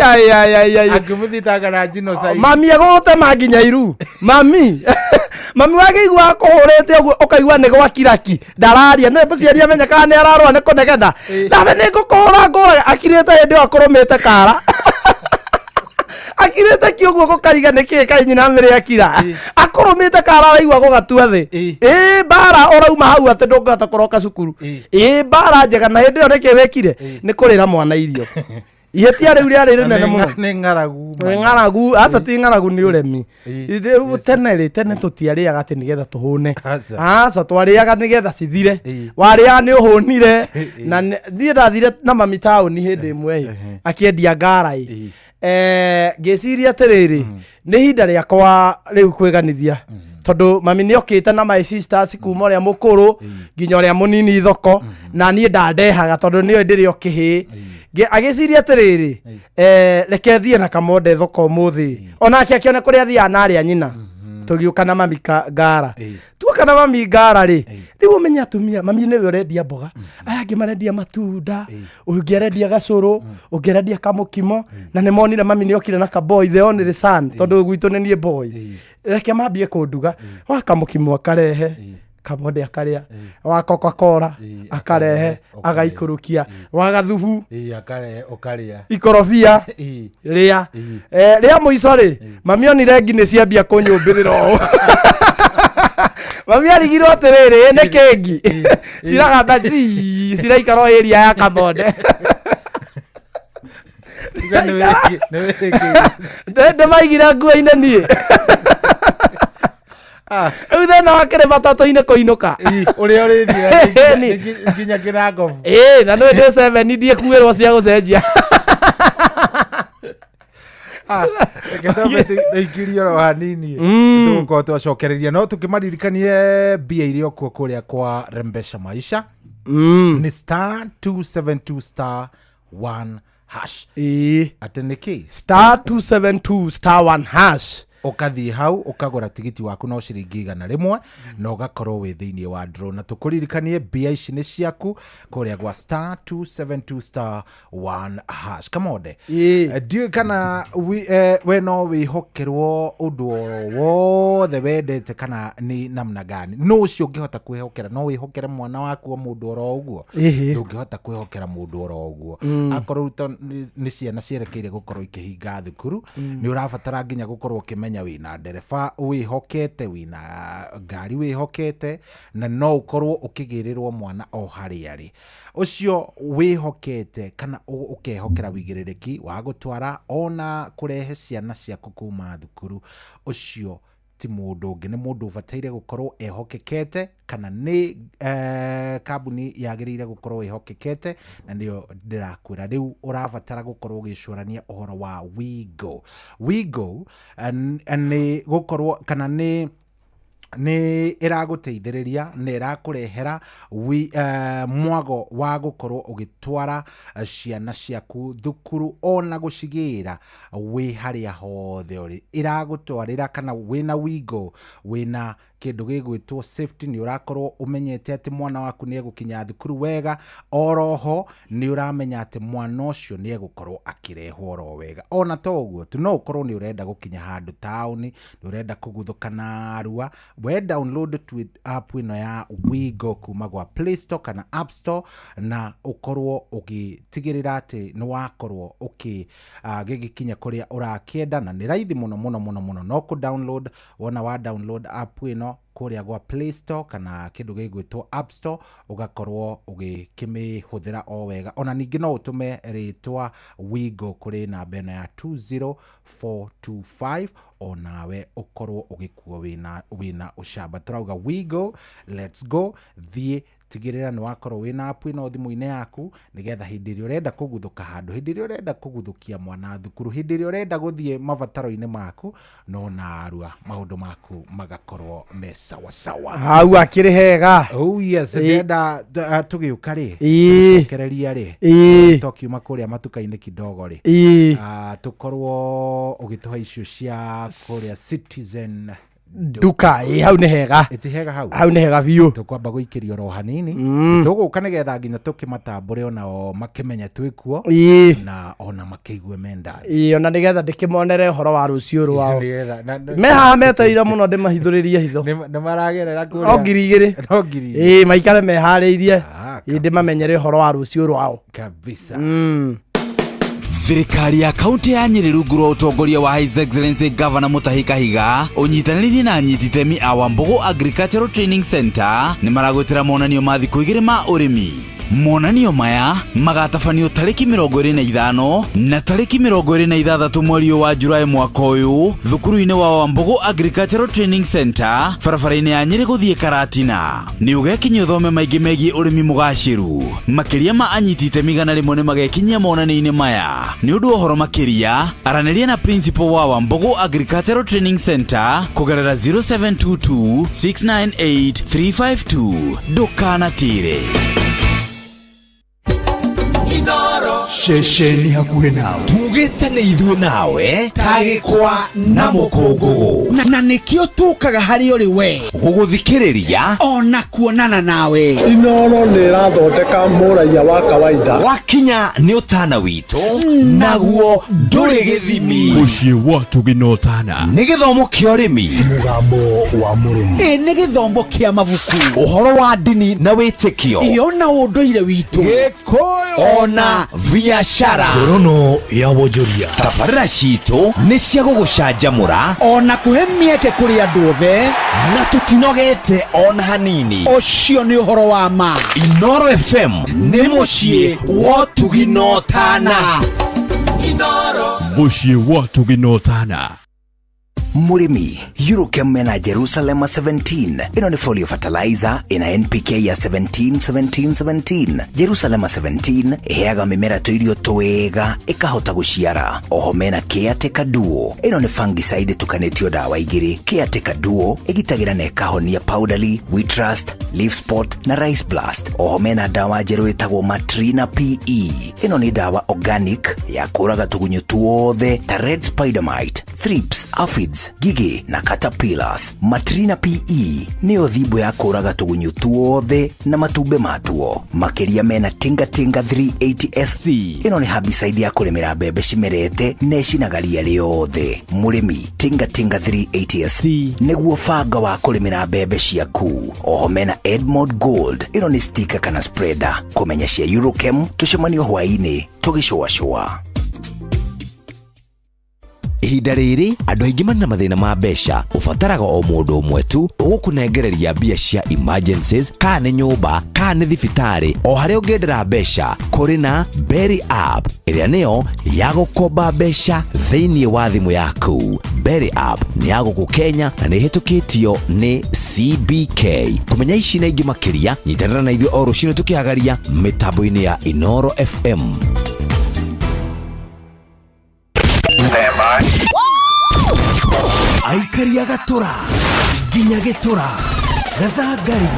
Angĩmũthitanga na genocide. Mami agũgũtema nginya iru. Mami. Mami wakĩigua akũhũrĩte ũguo ũkaigua nĩ gwakiraki ndararia nĩ mũciari amenya kana nĩ ararũa nĩ kũnegena nawe nĩ ngũkũhũra ngũrage akirĩte hĩndĩ ĩyo akũrũmĩte kara akirĩte ki ũguo gũkariga nĩ kĩĩ kaĩ nyina mĩrĩ akira akũrũmĩte kara araigua gũgatua thĩ ĩĩ mbara ũrauma hau atĩ ndũngĩhota kũroka cukuru ĩĩ mbara njega na hĩndĩ ĩyo nĩkĩ wĩkire nĩ kũrĩra mwana irio ihĩtia rĩu rĩarĩ rĩnene mũno nĩ ng'aragu nĩ ng'aragu aca ti ng'aragu nĩ ũremi tene rĩ tene tũtiarĩaga atĩ nĩgetha tũhũne aca twarĩaga nĩgetha cithire warĩaga nĩ ũhũnire na niĩ ndathire na mami taũni hĩndĩ ĩmwe ĩ akĩendia ngara ĩ ngĩciria atĩrĩrĩ nĩ ihinda rĩakwa rĩu kwĩganithia tondũ mami nĩ okĩte na my sisters kuma ũrĩa mũkũrũ nginya ũrĩa mũnini thoko na niĩ ndandehaga tondũ nĩyo ndĩrĩ o kĩhĩĩ agĩciria atĩrĩrĩ reke thiĩ na kamonde thoko ũmũthĩ onake akĩone kũrĩa athiaga na arĩa nyina tũgĩũka na mami ngara tuoka na mami ngara rĩ rĩu ũmenye atumia mami nĩwe ũrendia mboga aya angĩ marendia matunda ũngĩ arendia gacũrũ ũngĩ arendia kamũkimo na nĩ monire mami nĩ okire na kaboy the only son tondũ gwitũ nĩ niĩ boy reke mambie kũnduga wa kamũkimo akarehe kamonde akarĩa wa Coca-Cola akarehe agaikũrũkia wa gathubu ikorobia rĩa rĩa mũico rĩ mami onire ngi nĩ ciambia kũnyũmbĩrĩra ũũ mami arigirwo atĩrĩrĩ nĩ kĩngi ciragamba ciraikara o area ya kamonde ndĩmaigire nguo-inĩ niĩ rĩu thĩna wakĩrĩ matatũ-inĩ kũinũka ũrĩa ũrĩthiĩ nginya kĩrangobu ĩĩ na nĩ ndĩ seven ndiĩ kuĩrwo cia gũcenjia reke tũikirie oro hanini tũgũkorwo twacokereria no tũkĩmaririkanie mbia iria okuo kũrĩa kwa Rembesha Maisha nĩ star 272 star 1 hash atĩ nĩ kĩ star 272 star 1 hash ũkathiĩ hau ũkagũra tigiti waku no ciringi 100 na ũgakorwo wĩ thĩinĩ wa draw na tũkũririkanie mbia ici nĩ ciaku kũrĩa gwa star 272 star 1 hash kamonde ndiũĩ kana we no wĩhokerwo ũndũ o wothe wendete kana nĩ namna gani no ũcio ũngĩhota kwĩhokera no wĩhokere mwana waku o mũndũ oro ũguo ndũngĩhota kwĩhokera mũndũ oro ũguo akorwo nĩ ciana cierekeire gũkorwo ikĩhinga thukuru nĩ ũrabatara nginya gũkorwo ũkĩmenya wĩna ndereba wĩhokete wĩna ngari wĩhokete na no ũkorwo ũkĩgĩrĩrwo mwana o harĩa arĩ ũcio wĩhokete kana ũkehokera wĩigĩrĩrĩki wa gũtwara ona kũrehe ciana ciaku kuma thukuru ũcio ti mũndũ ũngĩ nĩ mũndũ ũbataire gũkorwo ehokekete kana nĩ kambuni yagĩrĩire gũkorwo ĩhokekete na nĩyo ndĩrakwĩra rĩu ũrabatara gũkorwo ũgĩcũrania ũhoro wa WeGo. WeGo nĩ gũkorwo kana nĩ ĩragũteithĩrĩria na ĩrakũrehera mwago wa gũkorwo ũgĩtwara ciana ciaku thukuru ona gũcigĩra wĩ harĩa hothe ũrĩ ĩragũtwarĩra kana wĩna WeGo wĩna Kĩndũ gĩgwĩtwo safety, nĩ ũrakorwo ũmenyete atĩ mwana waku nĩ egũkinya thukuru wega. Oroho nĩ ũramenya atĩ mwana ũcio nĩ egũkorwo akĩrehwo oro wega. Ona to ũguo tu, no ũkorwo nĩ ũrenda gũkinya handũ taũni, nĩ ũrenda kũguthũka narua, we download app ĩno ya Wigo kuma gwa Play Store kana App Store, na ũkorwo ũgĩtigĩrĩra atĩ nĩ wakorwo ũkĩ gĩgĩkinya kũrĩa ũrakĩenda. Na nĩ raithi mũno mũno mũno mũno, no kũ download. Wona wa download app ĩno kũrĩa gwa Play Store kana kĩndũ gĩgwĩtwo App Store, ũgakorwo ũgĩkĩmĩhũthĩra o wega. Ona ningĩ no ũtũme rĩtwa Wigo kũrĩ namba ĩno ya 20425, onawe ũkorwo ũgĩkuo wĩna ũcamba. Tũrauga Wigo, let's go. Thiĩ tigĩrĩra nĩ wakorwo wĩna app ĩno thimũ-inĩ yaku, nĩgetha hĩndĩ ĩrĩa ũrenda kũguthũka handũ, hĩndĩ ĩrĩa ũrenda kũguthũkia mwana thukuru, hĩndĩ ĩrĩa ũrenda gũthiĩ mabataro-inĩ maku, no narua maũndũ maku magakorwo me sawasawa. Hau akĩrĩ hega. Oh yes. Ndĩrenda tũgĩũka rĩ, tũcokereria rĩ, tũkiuma kũrĩa matuka-inĩ kidogo rĩ, tũkorwo ũgĩtũhe icio cia kũrĩa Citizen Duka. Ĩ, hau nĩ hega. Ĩti hega hau? Hau nĩ hega biũ. Tũkwamba gũikĩria oro hanini, tũgũka nĩgetha nginya tũkĩmatambũre onao makĩmenye twĩkuo, na ona makĩigue me ndani. Ĩ, ona nĩgetha ndĩkĩmonere ũhoro wa rũciũ rwao. Me haha metereire mũno ndĩmahithũrĩrie hitho. Nĩ maragerera kũrĩa no 2000. No 2000. Ĩ, maikare meharĩirie. Ĩ, ndĩmamenyere ũhoro wa rũciũ rwao. Kabisa. Thirikari ya kaunti ya Nyĩrĩ rungu rwa ũtongoria wa His Excellency Governor Mutahi Kahiga, ũnyitanĩrĩrie na anyiti itemi a Wambugu Agricultural Training Center, nĩ maragwĩtĩra monanio ma thikũ 2 ma ũrĩmi. Monanio maya magatabanio tarĩki 25 na tarĩki 26 mweri ũyũ wa Julaĩ mwaka ũyũ, thukuru-inĩ wa Wambugu Agricultural Training Center, barabara-inĩ ya Nyĩrĩ gũthiĩ Karatina. Nĩ ũgekinyia ũthome maingĩ megiĩ ũrĩmi mũgacĩru. Makĩria ma anyiti itemi 100 nĩ magekinyia monanio-inĩ maya. Nĩ ũndũ wa ũhoro makĩria, aranĩria na principal wa Wambugu Agricultural Training Center kũgerera 0722 698 352. Ndũkanatĩre. Ceceni hakuhĩ nawe. Tugĩte nĩ ithuĩ nawe tagĩkwa na mũkũngũgũ, na nĩkĩo tũkaga harĩ ũrĩ we gũgũthikĩrĩria ona kuonana nawe. Inoro nĩ ĩrathondeka mũraiya wa kawaida. Wakinya nĩ ũtana witũ, naguo ndũrĩ gĩthimi. Mũciĩ wa tũgĩnotana. Nĩ gĩthomo kĩa ũrĩmi, mũgambo wa mũrĩmi. Ĩ, nĩ gĩthomo kĩa mabuku, ũhoro wa ndini na wĩtĩkio, iyo na ũndũire witũ, ona biacara. Ngorono ya wonjoria. Tabarĩra citũ nĩ cia gũgũcanjamũra ona kũhe mĩeke kũrĩ andũ othe, na tũtinogete ona hanini. Ũcio nĩ ũhoro wa ma. Inoro FM nĩ mũciĩ wa ũtugi na ũtana. Mũciĩ wa ũtugi na ũtana. Mũrĩmi, Eurochem mena Jerusalem 17. Ĩno nĩ folio fertilizer ĩna NPK ya 17 17 17. Jerusalem 17 ĩheaga mĩmera tũirio twega ĩkahota gũciara. Oho mena Caretaker Duo. Ĩno nĩ fungicide ĩtukanĩtio ndawa igĩrĩ. Caretaker Duo ĩgitagĩra na ĩkahonia powdery, wheat rust, leaf spot na rice blast. Oho mena ndawa njerũ ĩtagwo Matrina PE. Ĩno nĩ ndawa organic ya kũraga tũgunyũ tuothe ta red spider mite, thrips, aphids, ngigĩ na caterpillars. Matrina PE nĩyo thimbo ya kũraga tũgunyũ tuothe na matumbĩ matuo. Makĩria mena Tinga Tinga 380 SC. Ĩno nĩ herbicide ya kũrĩmĩra mbembe cimerete na ĩcinaga ria rĩothe. Mũrĩmi, Tinga Tinga 380 SC nĩguo banga wa kũrĩmĩra mbembe ciaku. Oho mena Edmond Gold. Ĩno nĩ sticker kana spreader. Kũmenya cia Eurochem, tũcemanio hwaĩ-inĩ tũgĩcũacũa. Ihinda rĩrĩ andũ aingĩ marĩ na mathĩna ma mbeca, ũbataraga o mũndũ ũmwe tu ũgũkũnengereria mbia cia emergencies, kana nĩ nyũmba kana nĩ thibitarĩ, o harĩa ũngĩendera mbeca. Kũrĩ na Berry App ĩrĩa nĩyo ya gũkomba mbeca thĩinĩ wa thimũ yaku. Berry App nĩ ya gũkũ Kenya na nĩ ĩhĩtũkĩtio nĩ CBK. Kũmenya ici na ingĩ makĩria, nyitanĩra na ithuĩ o rũcinĩ tũkĩhagaria mĩtambo-inĩ ya Inoro FM. Aikari a Gatũra nginya Gĩtũra, Gathangari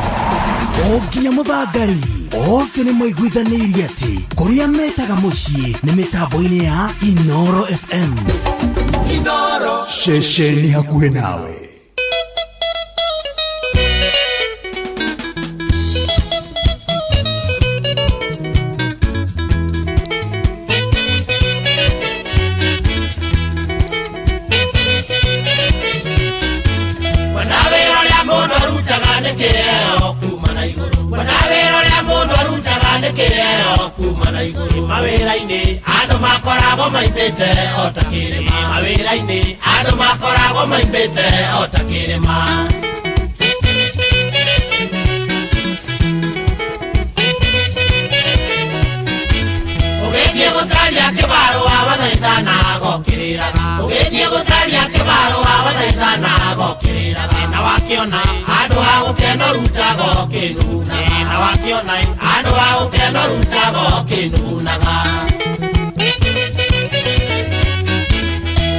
o nginya Mũthangari, othe nĩ maiguithanĩirie atĩ kũrĩa metaga mũciĩ nĩ mĩtambo-inĩ ya Inoro FM. Ceceni hakuhĩ nawe. igũrũ. Mawĩra-inĩ andũ makoragwo maimbĩte o ta kĩrĩma. Mawĩra-inĩ andũ makoragwo maimbĩte o ta kĩrĩma. Ũgĩthiĩ gũcaria kĩbarũa wathaithana gokĩrĩraga. Ũgĩthiĩ gũcaria kĩbarũa wathaithana gokĩrĩraga. Na wakĩona handũ ha gũkena ũrutaga ũkĩnugunaga. Na wakĩona handũ ha gũkena ũrutaga ũkĩnugunaga.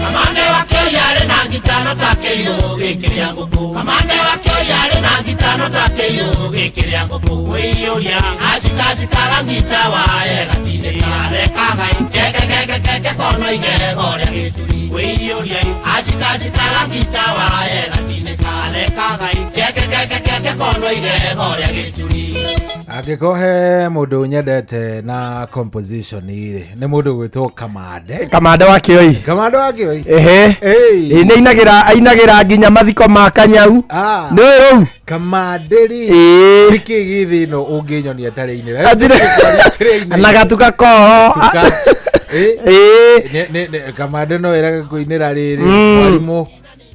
Kamande wa kĩoya arĩ na ngitano ta kĩiyũ gĩkĩrĩa ngũkũ. Kamande wa kĩoya arĩ na ngitano ta kĩiyũ gĩkĩrĩa ngũkũ. Kwĩiyũria acikacikaga ngita waye gatinĩka. Arekaga keke keke keke kono igego rĩa gĩturi. Kwĩiyũria acikacikaga ngita waye gatinĩka. Arekaga keke keke keke kono igego rĩa gĩturi. Angĩkorwo he mũndũ nyendete na composition rĩ, nĩ mũndũ gwĩtwo Kamande. Kamande wa Kĩoi. Kamande wa Kĩoi. Ehe. Ĩĩ. Nĩ ainagĩra ainagĩra nginya mathiko ma kanyau. Ah. Nĩ ũĩ rũu? Kamande rĩ. Ĩĩ. Nĩkĩ gĩthĩ ĩno ũngĩnyonia tarĩ inĩra? Atire- Na gatuka koho. Tuka. Ĩĩ. Ĩĩ. Kamande no ĩrage kũinĩra rĩrĩ Mm. mwarimũ.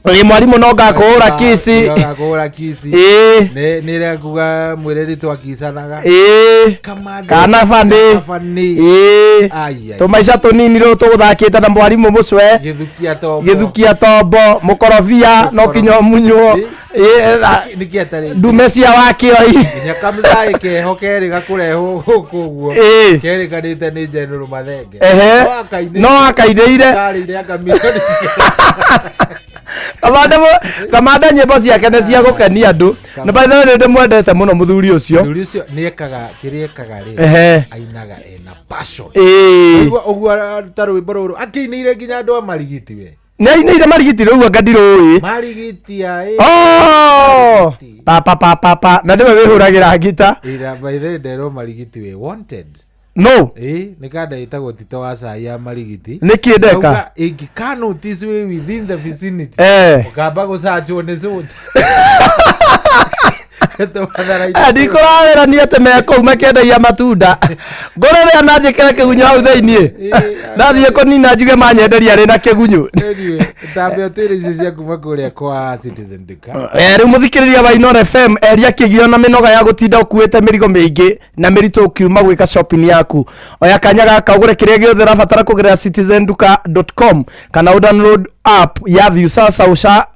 Ĩ mwarimũ no ngakũhũra kici. No ngakũhũra kici. Ĩĩ. Nĩ nĩ ĩrekuga mwĩrĩri twakicanaga. Ĩĩ. Kamande. Kana bani. Bani. Ĩĩ. Ai, ai. Tũmaica tũnini rĩu tũgũthakĩte na mwarimũ mũcwe. Gĩthukia tombo. Gĩthukia tombo, mũkorobia no kinya ũmunywo. Ĩĩ, Nĩkĩ atarĩ ndume cia wa Kĩoi. nginya kamũcai keho kerĩ gakũrehwo gũkũ ũguo Ĩĩ. kerĩkanĩte nĩ General Mathenge. Ehe. No akainĩire. No akainĩire. Karĩire anga milioni Kamande Kamande nyĩmbo ciake nĩ cia gũkenia andũ. Na by the way nĩ ndĩmwendete mũno mũthuri ũcio. Mũthuri ũcio nĩ ekaga kĩrĩa ekaga rĩ Ehe. ainaga ena passion. Ĩĩ. Ũguo ũguo ta rwĩmbo rũrũ akĩinĩire nginya andũ a marigiti we. Nĩ ainĩire marigiti rĩu anga ndirũĩ. Marigiti a ĩ. Oh! Pa pa pa pa pa. Na nĩwe wĩhũragĩra ngita. Ira by the way nderwo marigiti we wanted. No. Ĩ nĩ kanda ĩtagwo Tito wa cai ya marigiti. Nĩkĩ ndeka? Auga, ĩngĩka notice wĩ within the vicinity. Eh. Ũkamba gũcanjwo nĩ soldier. Ndikũrawĩrania atĩ me kũu makĩendagia matunda ngũrĩ rĩa na njĩkĩre kĩgunyũ hau thĩiniĩ nathiĩ kũnina njuge manyenderia rĩ na kĩgunyũ. Anyway, tambe ũtwĩre icio cia kuma kũrĩa kwa Citizen Duka. Eh, rĩu mũthikĩrĩria wa Inoro FM eria kĩgio na mĩnoga ya gũtinda ũkuĩte mĩrigo mĩingĩ na mĩritũ ũkiuma gwĩka shopping yaku. Oya kanya gaka ũgũre kĩrĩa gĩothe ũrabatara kũgerera citizenduka.com kana ũ download app ya Viusasa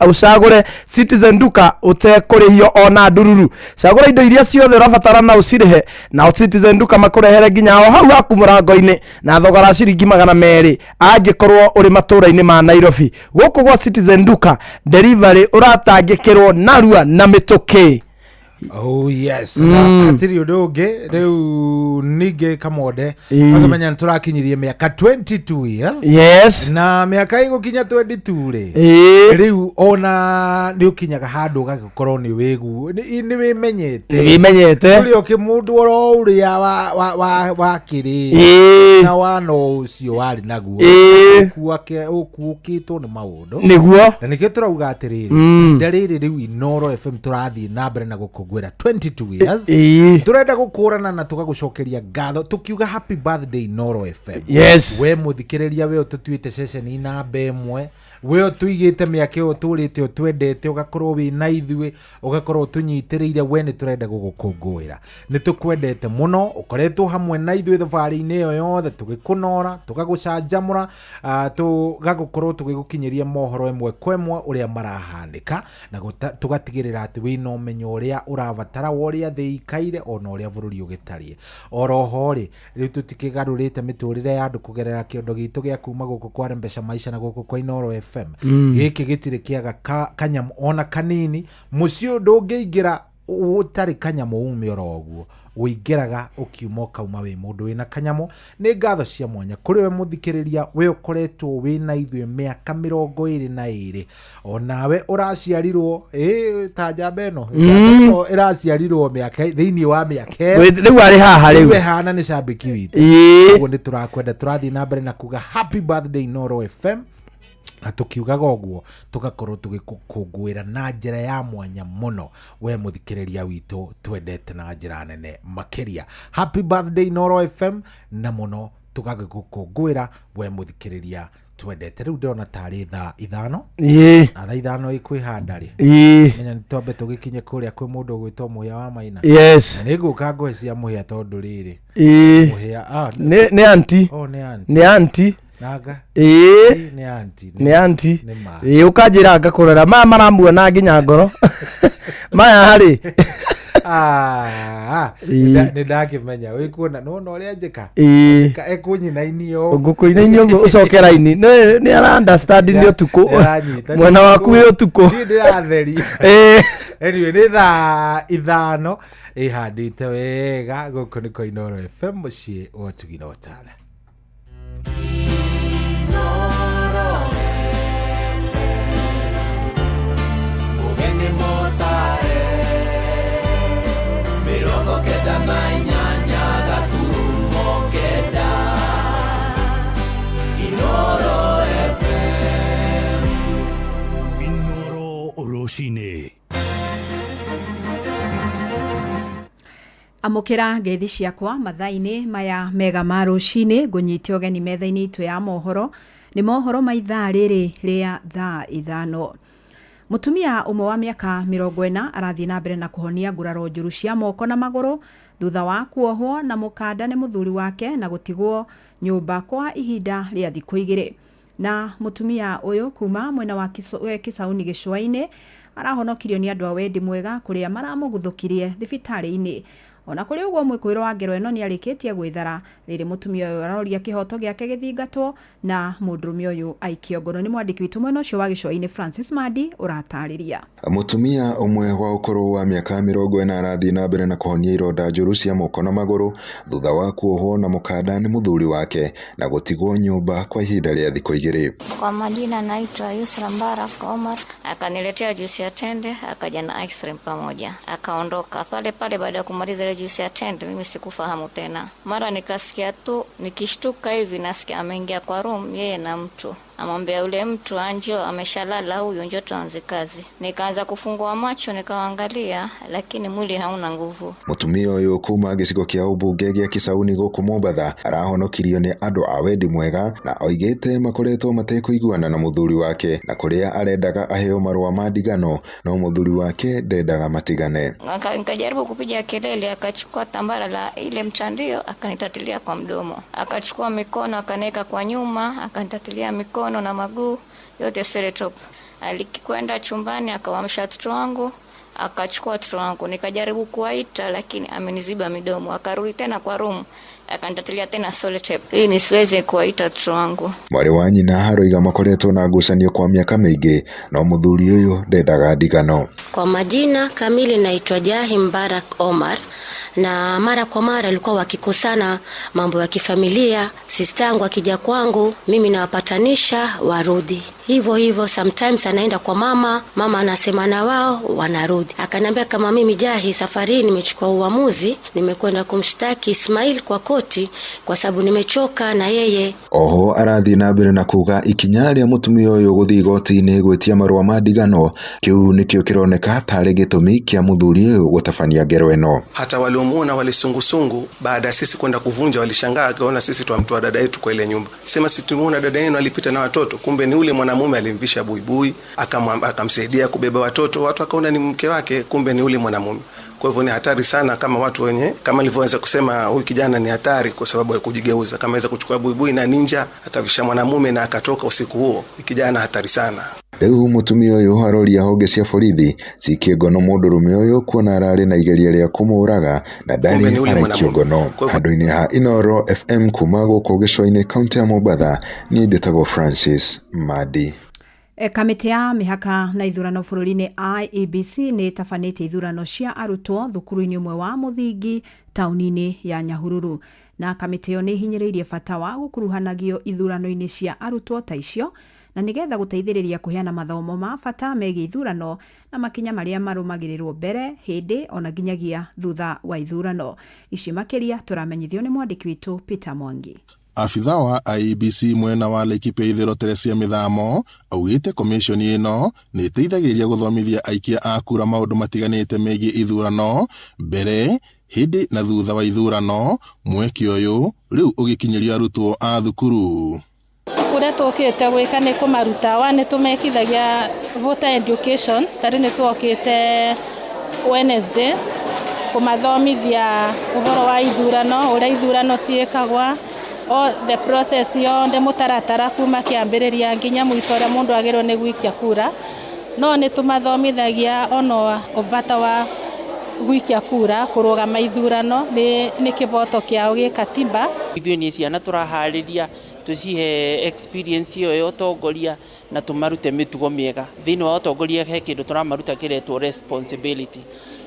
ũcagũre Citizen Duka ũtekũrĩhio ona ndururu. Cagũra indo iria ciothe ũrabatara na ũcirĩhe nao Citizen Duka makũrehere nginya o hau haku mũrango-inĩ na thogora wa ciringi 200 angĩkorwo ũrĩ matũũra-inĩ ma Nairobi. Gũkũ gwa Citizen Duka delivery ũratangĩkĩrwo narua na mĩtũkĩ. Oh yes. Na hatirĩ ũndũ ũngĩ rĩu ningĩ Kamonde Ĩĩ. ũkamenya nĩ tũrakinyirie mĩaka 22 years. Yes. Na mĩaka ĩgũkinya 22 rĩ. Ĩĩ. Rĩu ona nĩ ũkinyaga handũ ũgagĩkorwo nĩ wĩgu nĩ wĩmenyete. Nĩ wĩmenyete. Ũrĩa ũkĩ mũndũ oro ũrĩa wa kĩrĩ. Ĩĩ. Na wana ũcio warĩ naguo. Ĩĩ. Ũkuũkĩtwo nĩ maũndũ. Nĩguo. Na nĩkĩo tũrauga atĩrĩrĩ Mm. ihinda rĩrĩ rĩu Inoro FM tũrathiĩ na mbere na gũkũngũĩra 22 years. Ĩĩ. Tũrenda gũkũrana na tũgagũcokeria ngatho tũkiuga happy birthday Inoro FM. Yes. We mũthikĩrĩria we ũtũtuĩte ceceni namba ĩmwe, we ũtũigĩte mĩaka ĩyo ũtũrĩte ũtwendete ũgakorwo wĩ na ithuĩ ũgakorwo ũtũnyitĩrĩire we nĩ tũrenda gũgũkũngũĩra. Nĩ tũkwendete mũno ũkoretwo hamwe na ithuĩ thabarĩ-inĩ ĩyo yothe tũgĩkũnora tũgagũcanjamũra tũgagũkorwo tũgĩgũkinyĩria mohoro ĩmwe kwa ĩmwe ũrĩa marahanĩka na tũgatigĩrĩra atĩ wĩna ũmenyo ũrĩa ũrabatara wa ũrĩa thĩ ĩikaire ona ũrĩa bũrũri ũgĩtariĩ. Oroho rĩ rĩu tũtikĩgarũrĩte mĩtũrĩre ya andũ kũgerera kĩondo gitũ gĩa kuma gũkũ kwa Mbeca Maisha na gũkũ kwa Inoro FM. Gĩkĩ gĩtirĩ kĩaga kanyamũ ona kanini mũciĩ ũyũ ndũngĩingĩra ũtarĩ kanyamũ ume oro ũguo ũingĩraga ũkiuma ũkauma wĩ mũndũ wĩna kanyamũ. Nĩ ngatho cia mwanya kũrĩ we mũthikĩrĩria we ũkoretwo wĩna ithuĩ mĩaka 22 onawe ũraciarirwo ta njamba ĩno ĩno ĩraciarirwo mĩaka thĩinĩ wa mĩaka ĩyo. Rĩu arĩ haha rĩu. We hana nĩ cambĩki witũ. Ĩĩ. Ũguo nĩ tũrakwenda tũrathiĩ na mbere na kuga happy birthday Inoro FM. Na tũkiugaga ũguo tũgakorwo tũgĩkũngũĩra na njĩra ya mwanya mũno, we mũthikĩrĩria witũ twendete na njĩra nene makĩria. Happy birthday Inooro FM, na mũno tũgagĩgũkũngũĩra we mũthikĩrĩria twendete. Rĩu ndĩrona tarĩ thaa 5. Na thaa 5 ĩkwĩhanda rĩ, menya nĩ twambe tũgĩkinye kũrĩa kwĩ mũndũ ũgwĩtwo Mũhĩa wa Maina. Na nĩ ngũka ngũhe cia mũhĩa tondũ rĩrĩ, mũhĩa, Nĩ anti. Oh, nĩ anti. Nĩ anti. Nanga. Nĩ anti. Nĩ anti. Nĩ ma. Ĩĩ, ũkanjĩra ngakũrora maya maramuona nginya ngoro maya rĩ. Nĩ ndakĩmenya wĩkuona nona ũrĩa njĩka. Njĩka ekũnyinainio. Ngũkũinainio ũguo ũcoke raini nĩ ara understand nĩ ũtukũ. Nĩaranyita. Mwena waku wĩ ũtukũ. Niĩ ndĩratheri. Anyway, nĩ thaa 5 ĩhandĩte wega gũkũ nĩko Inooro FM, mũciĩ wa ũtugi na ũtana. Ũgeni mũtare 98.9 Inooro FM. Inooro rũcinĩ. Amũkĩra ngeithi ciakwa mathaa-inĩ maya mega ma rũcinĩ, ngũnyite ũgeni metha-inĩ itũ ya mohoro. Nĩ mohoro ma ithaa rĩrĩ rĩa thaa 5. Mũtumia ũmwe wa mĩaka 40 arathiĩ na mbere na kũhonia nguraro njũru cia moko na magũrũ thutha wa kuohwo na mũkanda nĩ mũthuri wake na gũtigwo nyũmba kwa ihinda rĩa thikũ 2. Na mũtumia ũyũ kuma mwena wa Kĩsauni gĩcũa-inĩ arahonokirio nĩ andũ a wendi mwega kũrĩa maramũguthũkirie thibitarĩ-inĩ. Ona kũrĩ ũguo, mwĩkũĩrwo wa ngero ĩno nĩ arĩkĩtie gwĩthara rĩrĩ mũtumia ũyũ aroria kĩhoto gĩake gĩthingatwo na mũndũrũme ũyũ aikio ngono. Nĩ mwandĩki witũ mwena ũcio wa gĩcũa-inĩ Francis Mandi ũratarĩria. Mũtumia ũmwe wa ũkũrũ wa mĩaka 40 arathiĩ na mbere na kũhonia ironda njũru cia moko na magũrũ thutha wa kuohwo na mũkanda nĩ mũthuri wake na gũtigwo nyũmba kwa ihinda rĩa thikũ 2. Kwa majina naitwa Yusra Mbarak Omar. Akaniletea juisi ya tende, akaja na ice cream pamoja, akaondoka pale pale. Baada ya kumaliza ile juisi ya tende, mimi sikufahamu tena. Mara nikasikia tu, nikishtuka hivi nasikia ameingia kwa room yeye na mtu amwambia yule mtu, anjo ameshalala huyu, njoo tuanze kazi. Nikaanza kufungua macho nikawaangalia, lakini mwili hauna nguvu. Mũtumia ũyũ kuma gĩcigo kĩa ũmbunge gĩa Kĩsauni gũkũ Mombatha arahonokirio nĩ andũ a wendi mwega na oigĩte makoretwo matekũiguana na mũthuri wake na kũrĩa arendaga aheo marũa ma ndigano no mũthuri wake ndendaga matigane. Nikajaribu kupiga kelele, akachukua tambara la ile mtandio akanitatilia kwa mdomo, akachukua mikono akaniweka kwa nyuma, akanitatilia mikono na maguu yote seletop. Alikwenda chumbani akawaamsha watoto wangu, akachukua watoto wangu, nikajaribu kuwaita lakini ameniziba midomo. Akarudi tena kwa room akanitatilia tena sellotape ili nisiweze kuwaita watoto wangu. Mwarĩ wa nyina aroiga makoretwo na ngucanio kwa miaka mĩingĩ no mũthuri ũyũ ndendaga ndigano. Kwa majina kamili naitwa Jahi Mbarak Omar, na mara kwa mara alikuwa wakikosana mambo ya kifamilia. Sistangu akija kwangu mimi nawapatanisha warudi. Hivyo hivyo sometimes anaenda kwa mama, mama anasema na wao wanarudi. Akaniambia kama mimi Jahi, safari nimechukua uamuzi, nimekwenda kumshtaki Ismail kwa koti kwa sababu nimechoka na yeye. Oho arathiĩ na mbere na kuga ikinya rĩa mũtumia ũyũ gũthiĩ igoti-inĩ gwĩtia marũa ma ndigano kĩu nĩkĩo kĩroneka tarĩ gĩtũmi kĩa mũthuri ũyũ gũtabania ngero ĩno. Hata waliomuona wale sungusungu baada ya sisi kwenda kuvunja walishangaa, akaona sisi twamtoa dada yetu kwa ile nyumba, sema si tumeona dada yenu alipita na watoto, kumbe ni ule mwanamume alimvisha buibui akamsaidia kubeba watoto, watu akaona ni mke wake, kumbe ni ule mwanamume. Kwa hivyo ni hatari sana, kama watu wenye kama nilivyoweza kusema, huyu kijana ni hatari kwa sababu ya kujigeuza. Kama aweza kuchukua buibui na ninja akavisha mwanamume na akatoka usiku huo, ni kijana hatari sana. Rĩu mũtumia ũyũ aroria honge cia borithi cikie ngono mũndũrũme ũyũ kuona ararĩ na igeria rĩa kũmũraga na ndarĩ araikio ngono. Handũ-inĩ ha Inooro FM kuma gũkũ gĩcũa-inĩ kaunti ya Mombatha, niĩ njĩtagwo Francis Madi. Kamĩtĩ ya mĩhaka na ithurano bũrũri-inĩ IEBC nĩ ĩtabanĩtie ithurano cia arutwo thukuru-inĩ ũmwe wa mũthingi taũni-inĩ ya Nyahururu. Na kamĩtĩ ĩyo nĩ ĩhinyĩrĩirie bata wa gũkuruhanagio ithurano-inĩ cia arutwo ta icio na nĩgetha gũteithĩrĩria kũheana mathomo ma bata megiĩ ithurano na makinya marĩa marũmagĩrĩrwo mbere, hĩndĩ ona nginyagia thutha wa ithurano. Ici makĩria tũramenyithio nĩ mwandĩki witũ Peter Mwangi. Abitha wa IEBC mwena wa Laikipia ithĩro Teresia Mĩthamo augĩte komishoni ĩno nĩ ĩteithagĩrĩria gũthomithia aikia a kura maũndũ matiganĩte megiĩ ithurano mbere, hĩndĩ na thutha wa ithurano, mweke ũyũ rĩu ũgĩkinyĩrio arutwo a thukuru. Ũrĩa tũkĩte gwĩka nĩ kũmaruta wa nĩ tũmekithagia voter education ta rĩu nĩ twokĩte Wednesday kũmathomithia ũhoro wa ithurano ũrĩa ithurano ciĩkagwa o the process yothe mũtaratara kuma kĩambĩrĩria nginya mũico ũrĩa mũndũ agĩrĩirwo nĩ gũikia kura. No nĩ tũmathomithagia ona bata wa gũikia kura kũrũgama ithurano nĩ kĩboto kĩao gĩ katiba. Ithuĩ nĩ ciana tũraharĩria tũcihe experience ĩyo ya ũtongoria na tũmarute mĩtugo mĩega. Thĩinĩ wa ũtongoria he kĩndũ tũramaruta kĩretwo responsibility,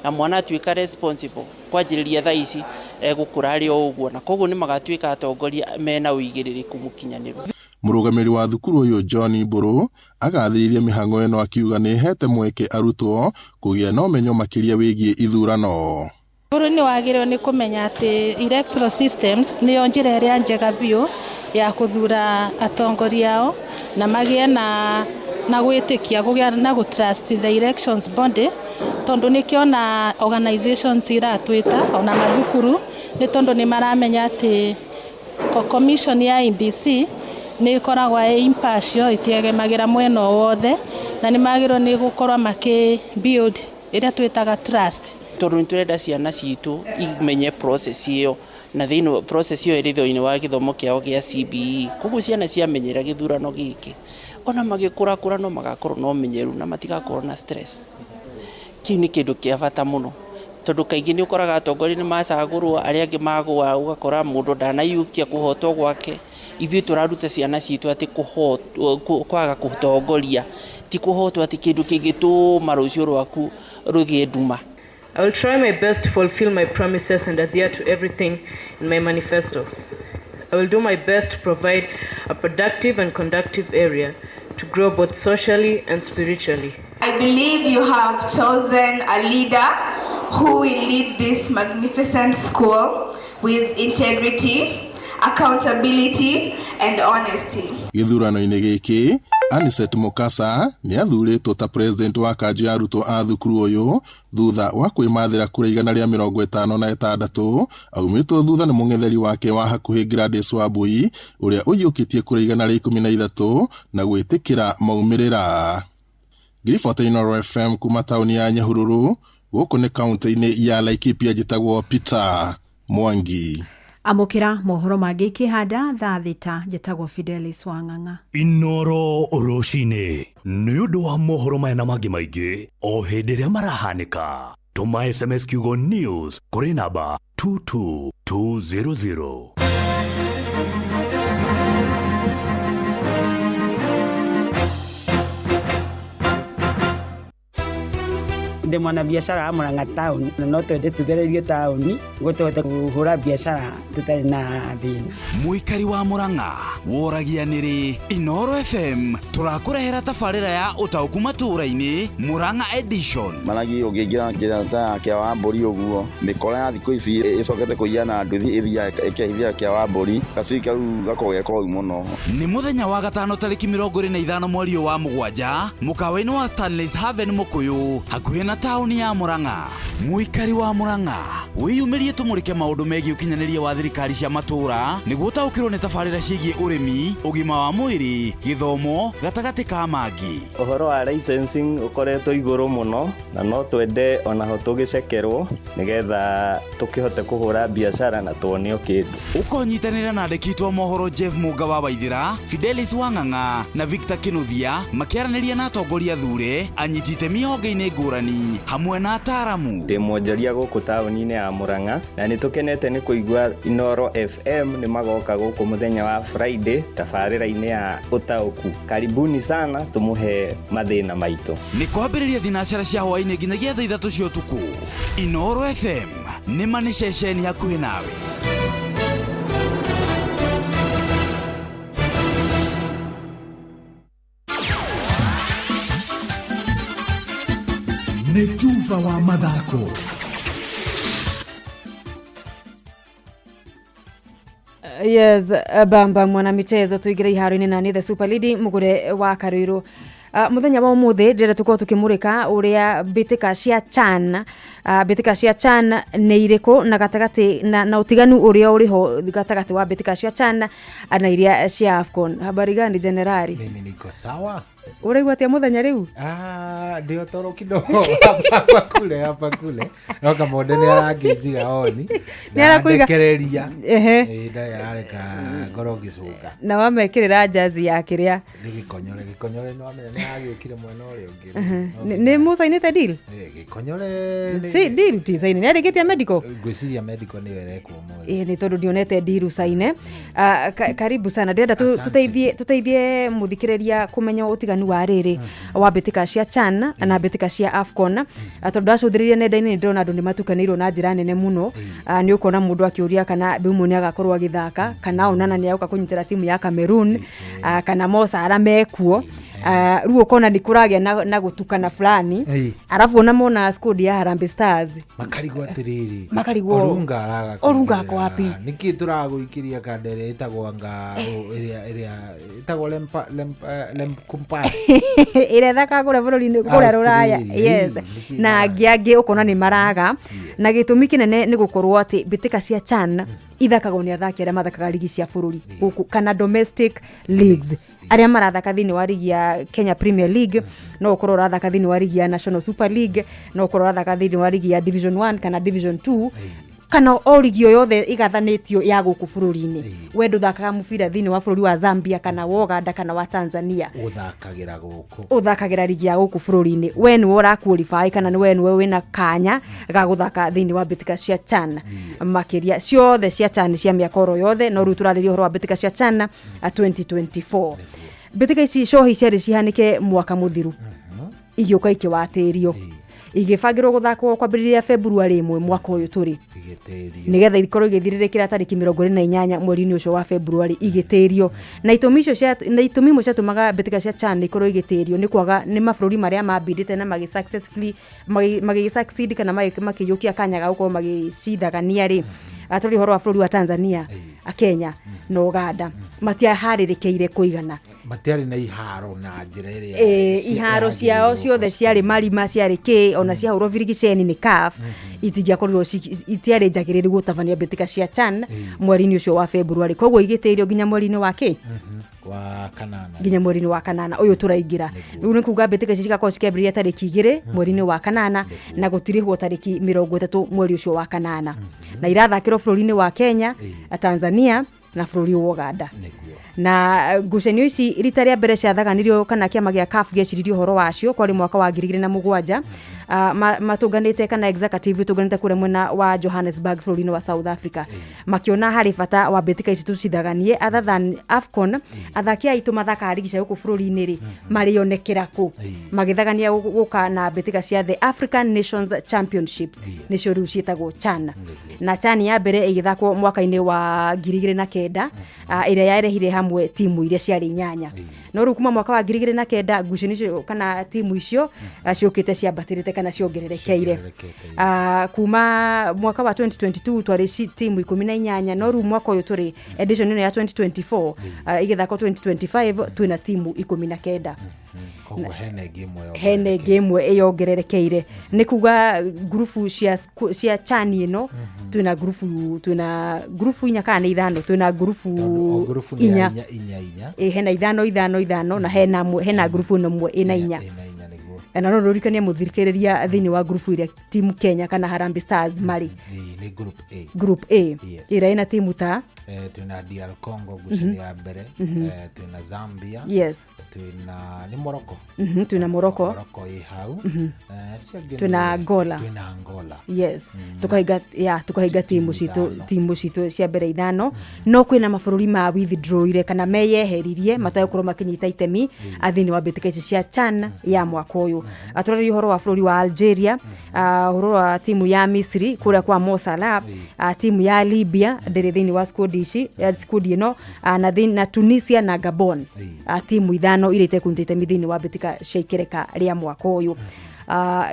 na mwana atuĩka responsible kwanjĩrĩria thaa ici egũkũra arĩ o ũguo, na koguo nĩ magatuĩka atongoria mena ũigĩrĩrĩku mũkinyanĩru. Mũrũgamĩrĩri wa thukuru ũyũ John Mbũrũ agathĩrĩria mĩhang'o ĩno akiuga nĩ ĩhete mweke arutwo kũgĩa na ũmenyo makĩria wĩgiĩ ithurano. Bũrũri nĩ wagĩrĩirwo nĩ kũmenya atĩ electoral systems nĩyo njĩra ĩrĩa njega biũ ya kũthura atongoria ao na magĩe na gwĩtĩkia kũgĩa na gũ trust the elections body, tondũ nĩkĩo na organizations iratwĩta ona mathukuru nĩ tondũ nĩ maramenya atĩ commission ya IEBC nĩ ĩkoragwo ĩ impartial, ĩtiegemagĩra mwena o wothe, na nĩ magĩrĩirwo nĩ gũkorwo makĩ build ĩrĩa twĩtaga trust. Tondũ nĩ tũrenda ciana citũ imenye process ĩyo, na thĩinĩ process ĩyo ĩrĩ thĩinĩ wa gĩthomo kĩao gĩa CBE. Koguo ciana ciamenyera gĩthurano gĩkĩ ona magĩkũrakũra no magakorwo na ũmenyeru na matigakorwo na stress. Kĩu nĩ kĩndũ kĩa bata mũno, tondũ kaingĩ nĩ ũkoraga atongoria nĩ macagũrwo, arĩa angĩ magũa, ũgakora mũndũ ndanaiyũkia kũhotwo gwake. Ithuĩ tũraruta ciana citũ atĩ kwaga kũtongoria ti kũhotwo atĩ kĩndũ kĩngĩtũma rũciũ rwaku rũgĩe nduma. I will try my best to fulfill my promises and adhere to everything in my manifesto. I will do my best to provide a productive and conducive area to grow both socially and spiritually. I believe you have chosen a leader who will lead this magnificent school with integrity, accountability, and honesty. Gĩthurano-inĩ gĩkĩ, Aniset Mukasa nĩ athurĩtwo ta president wa kanjũ ya arutwo a thukuru ũyũ thutha wa kwĩmathĩra kura 156, aumĩtwo thutha nĩ mũng'etheri wake wa hakuhĩ Gladys Wambui ũrĩa ũiyũkĩtie kura 113 na gwĩtĩkĩra maumĩrĩra. Ngiribota Inooro FM kuma taũni ya Nyahururu, gũkũ nĩ kaunti-inĩ ya Laikipia, njĩtagwo Peter Mwangi. Amũkĩra mohoro mangĩ ikĩhanda thaa 6, njĩtagwo Fidelis Wang'ang'a. Inooro rũcinĩ nĩ ũndũ wa mohoro maya na mangĩ maingĩ o hĩndĩ ĩrĩa marahanĩka, tũma SMS kiugo news kũrĩ namba 22200. Ndĩ mwanabiacara wa Murang'a taũni na no twende tũthererio taũni nĩguo tũhote kũhũra biacara tũtarĩ na thĩna. Mũikari wa Murang'a woragia nĩrĩ Inooro FM tũrakũrehera tabarĩra ya ũtaũku matũũra-inĩ Murang'a edition. Maragi ũngĩingĩra njĩra ta ya kĩa wa mbũri ũguo, mĩkora ya thikũ ici ĩcokete kũiya na nduthi ĩthiaga ĩkehithia kĩa wa mbũri, gacui kau gakoragwo ge koru mũno. Nĩ mũthenya wa gatano tarĩki 25 mweri ũyũ wa mũgwanja mũkawa-inĩ wa Stanley's Haven Mũkũyũ hakuhĩ na taũni ya Murang'a. Mũikari wa Murang'a wĩyumĩrie tũmũrĩke maũndũ megiĩ ũkinyanĩria wa thirikari cia matũũra nĩguo ũtaũkĩrwo nĩ tabarĩra ciĩgiĩ ũrĩmi, ũgima wa mwĩrĩ, gĩthomo gatagatĩ ka mangĩ. Ũhoro wa licensing ũkoretwo igũrũ mũno na no twende onaho tũgĩcekerwo nĩgetha tũkĩhote kũhũra biacara na tuonio kĩndũ. Ũkonyitanĩra na andĩki aitũ a mohoro Jeff Mũnga wa Waithĩra, Fidelis Wang'ang'a na Victor Kĩnuthia makĩaranĩria na atongoria thure, anyiti itemi honge-inĩ ngũrani hamwe na ataaramu. Ndĩ mwonjoria gũkũ taũni-inĩ ya Murang'a na nĩ tũkenete nĩ kũigua Inooro FM nĩ magoka gũkũ mũthenya wa Friday tabarĩra-inĩ ya ũtaũku. Karibuni sana tũmũhe mathĩna maitũ. Nĩ kwambĩrĩria thinacara cia hwaĩ-inĩ nginyagia thaa 3 cia ũtukũ. Inooro FM nĩ ma nĩ ceceni hakuhĩ nawe. Nĩ tuba wa mathako. Yes, bamba mwana michezo tuingire iharo-inĩ na nĩ the super lady mũgũre wa karũirũ. Mũthenya wa ũmũthĩ ndĩrenda tũkorwo tũkĩmũrĩka ũrĩa mbĩtĩka cia CHAN, mbĩtĩka cia CHAN nĩ irĩkũ na gatagatĩ na ũtiganu ũrĩa ũrĩho gatagatĩ wa mbĩtĩka cia CHAN na iria cia AFCON. Habari gani generali? Mimi niko sawa. Ũraigua atĩa mũthenya rĩu? Ah, ndio toro kidogo hapa kule hapa kule no kamonde nĩ arangĩnjiga oni. Nĩ arakũiga- Ndekereria. Ehe. Ĩ, ndarĩ arareka ngorwo ngĩcũnga. Na wamekĩrĩra jazi ya kĩrĩa? Nĩ gĩkonyore, gĩkonyore nĩ wamenya nĩ agĩũkire mwena ũrĩa ũngĩ. Nĩ mũcainĩte deal? Ĩ, gĩkonyore Si deal ti saine, nĩ arĩkĩtie medical? Ngwĩciria medical nĩyo ĩrekwo ũmũthĩ. Ĩ, nĩ tondũ ndionete ndiru caine. Ah, karibu sana, ndĩrenda tũteithie mũthikĩrĩria kũmenya ũtiganu wa rĩrĩ wa mbĩtĩka cia CHAN na mbĩtĩka cia AFCON. Ah, tondũ ndacũthĩrĩria nenda-inĩ nĩ ndĩrona andũ nĩ matukanĩirwo na njĩra nene mũno. Ah, nĩ ũkuona mũndũ akĩũria kana Mbeumo nĩ agakorwo agĩthaka, kana Onana nĩ agoka kũnyitĩra timu ya Cameroon, ah, kana Mo Salah mekuo. Ah, rĩu ũkona nĩ kũragĩa na gũtukana fulani. Arabu ona mona squad ya Harambee Stars makarigwo atĩrĩrĩ, Makarigwo, Olunga araga Olunga kũingĩrĩra. ako wapi? Nĩkĩ tũragũikĩria kanda ĩrĩa ĩtagwo anga ĩrĩa ĩtagwo lempa lempa lemkumpa ĩrĩa ĩthakaga kũrĩa bũrũri-inĩ kũrĩa rũraya. Australia, Yes. nĩkĩ Na angĩ angĩ ũkona nĩ maraga na gĩtũmi kĩnene nĩ gũkorwo atĩ mbĩtĩka cia CHAN ithakagwo nĩ athaki arĩa mathakaga ligi cia bũrũri gũkũ kana domestic leagues, arĩa marathaka thĩinĩ wa ligi ya Kenya Premier League, no ũkorwo ũrathaka thĩinĩ wa ligi ya National Super League, no ũkorwo ũrathaka thĩinĩ wa ligi ya Division 1 kana Division 2 kana o ligi o yothe igathanĩtio ya gũkũ bũrũri-inĩ. We ndũthakaga mũbira thĩinĩ wa bũrũri wa Zambia kana wa Uganda kana wa Tanzania, ũthakagĩra gũkũ, ũthakagĩra ligi ya gũkũ bũrũri-inĩ. We nĩwe ũraqualify kana nĩ we nĩwe wĩna kanya ga gũthaka thĩinĩ wa mbĩtĩka cia CHAN. Makĩria ciothe cia CHAN cia mĩaka oro yothe, no rĩu tũrarĩria ũhoro wa mbĩtĩka cia CHAN 2024. Mbĩtĩka ici cohi ciarĩ cihanĩke mwaka mũthiru, igĩũka ikĩwatĩrio, igĩbangĩrwo gũthakwo kwambĩrĩria February 1 mwaka ũyũ tũrĩ, nĩgetha ikorwo igĩthirĩrĩkĩra tarĩki 28 mweri-inĩ ũcio wa February, igĩtĩrio. Na itũmi icio cia na itũmi imwe ciatũmaga mbĩtĩka cia CHAN ikorwo igĩtĩrio nĩ kwaga nĩ mabũrũri marĩa mambindĩte na magĩ successfully magĩ succeed kana makĩiyũkia kanya ga gũkorwo magĩcithagania rĩ, tũrĩ ũhoro wa bũrũri wa Tanzania, Kenya na Uganda matiaharĩrĩkĩire kũigana. Matiarĩ na iharo na njĩra ĩrĩa Iharo ciao yagĩrĩirwo. Ciothe ciarĩ marima, ciarĩ kĩ, ona ciahũrwo birigiceni nĩ CAF itingĩakorirwo itiarĩ njagĩrĩru gũtabania mbĩtĩka cia CHAN mweri-inĩ ũcio wa February, koguo igĩtĩrio nginya mweri-inĩ wa kĩ? Wa kanana. Nginya mweri-inĩ wa kanana ũyũ tũraingĩra. Rĩu nĩ kuga mbĩtĩka ici cigakorwo cikĩambĩrĩria tarĩki 2 mweri-inĩ wa kanana na gũtirĩhwo tarĩki 30 mweri ũcio wa kanana, na irathakĩrwo bũrũri-inĩ wa Kenya, Tanzania na bũrũri wa Uganda. Na ngucanio ici rita rĩa mbere ciathaganirio kana kĩama gĩa CAF gĩeciririe ũhoro wacio kwarĩ mwaka wa 2007. Matũnganĩte kana executive ĩtũnganĩte kũrĩa mwena wa Johannesburg bũrũri-inĩ wa South Africa, makĩona harĩ bata wa mbĩtĩka ici tũcithaganie other than AFCON. Athaki aitũ mathakaga ligi cia gũkũ bũrũri-inĩ rĩ, marĩonekera kũ? Magĩthagania gũka na mbĩtĩka cia the African Nations Championships, nĩcio rĩu ciĩtagwo CHAN. Na CHAN ya mbere ĩgĩthakwo mwaka-inĩ wa 2009, ĩrĩa yarehire hamwe timu iria ciarĩ inyanya. No rĩu kuma mwaka wa 2009 ngucanio icio kana timu icio ciũkĩte ciambatĩrĩte kana ciongererekeire. Kuma mwaka wa 2022 twarĩ timu 18, no rĩu mwaka ũyũ tũrĩ edition ĩno ya 2024, ĩgĩthakwo 2025, twĩna timu 19. Koguo hena ĩngĩ ĩmwe Hena ĩngĩ ĩmwe ĩyongererekeire, nĩ kuga ngurubu cia CHAN ĩno twĩna ngurubu inya kana nĩ ithano, twĩna ngurubu O ngurubu nĩ ya inya. Inya inya inya. Ĩ, hena ithano ithano ithano na hena ngurubu ĩno ĩmwe ĩna inya. Ĩna inya nĩguo. Na no rũrikanie mũthikĩrĩria thĩinĩ wa ngurubu ĩrĩa timu Kenya kana Harambee Stars marĩ. Ĩ, nĩ group A. Group A. Ĩrĩa ĩna timu ta Twĩna DR Congo ngucanio ya mbere, twĩna Zambia, twĩna nĩ Morocco. Twĩna Morocco. Morocco ĩ hau. Acio angĩ Twĩna Angola. Twĩna Angola. Yes, tukahinga ya tukahinga timu citũ cia mbere ithano. No kwĩna mabũrũri ma withdrawire kana meyeheririe matagũkorwo makĩnyita itemi thĩinĩ wa mbĩtĩka ici cia CHAN ya mwaka ũyũ. Atũrarĩria ũhoro wa bũrũri wa Algeria, ũhoro wa timu ya Misri kũrĩa kwa Mo Salah, timu ya Libya ndĩrĩ thĩinĩ wa squad ici, squad ĩno, na Tunisia na Gabon, timu ithano iria itekũnyita itemi thĩinĩ wa mbĩtĩka cia ikereka rĩa mwaka ũyũ.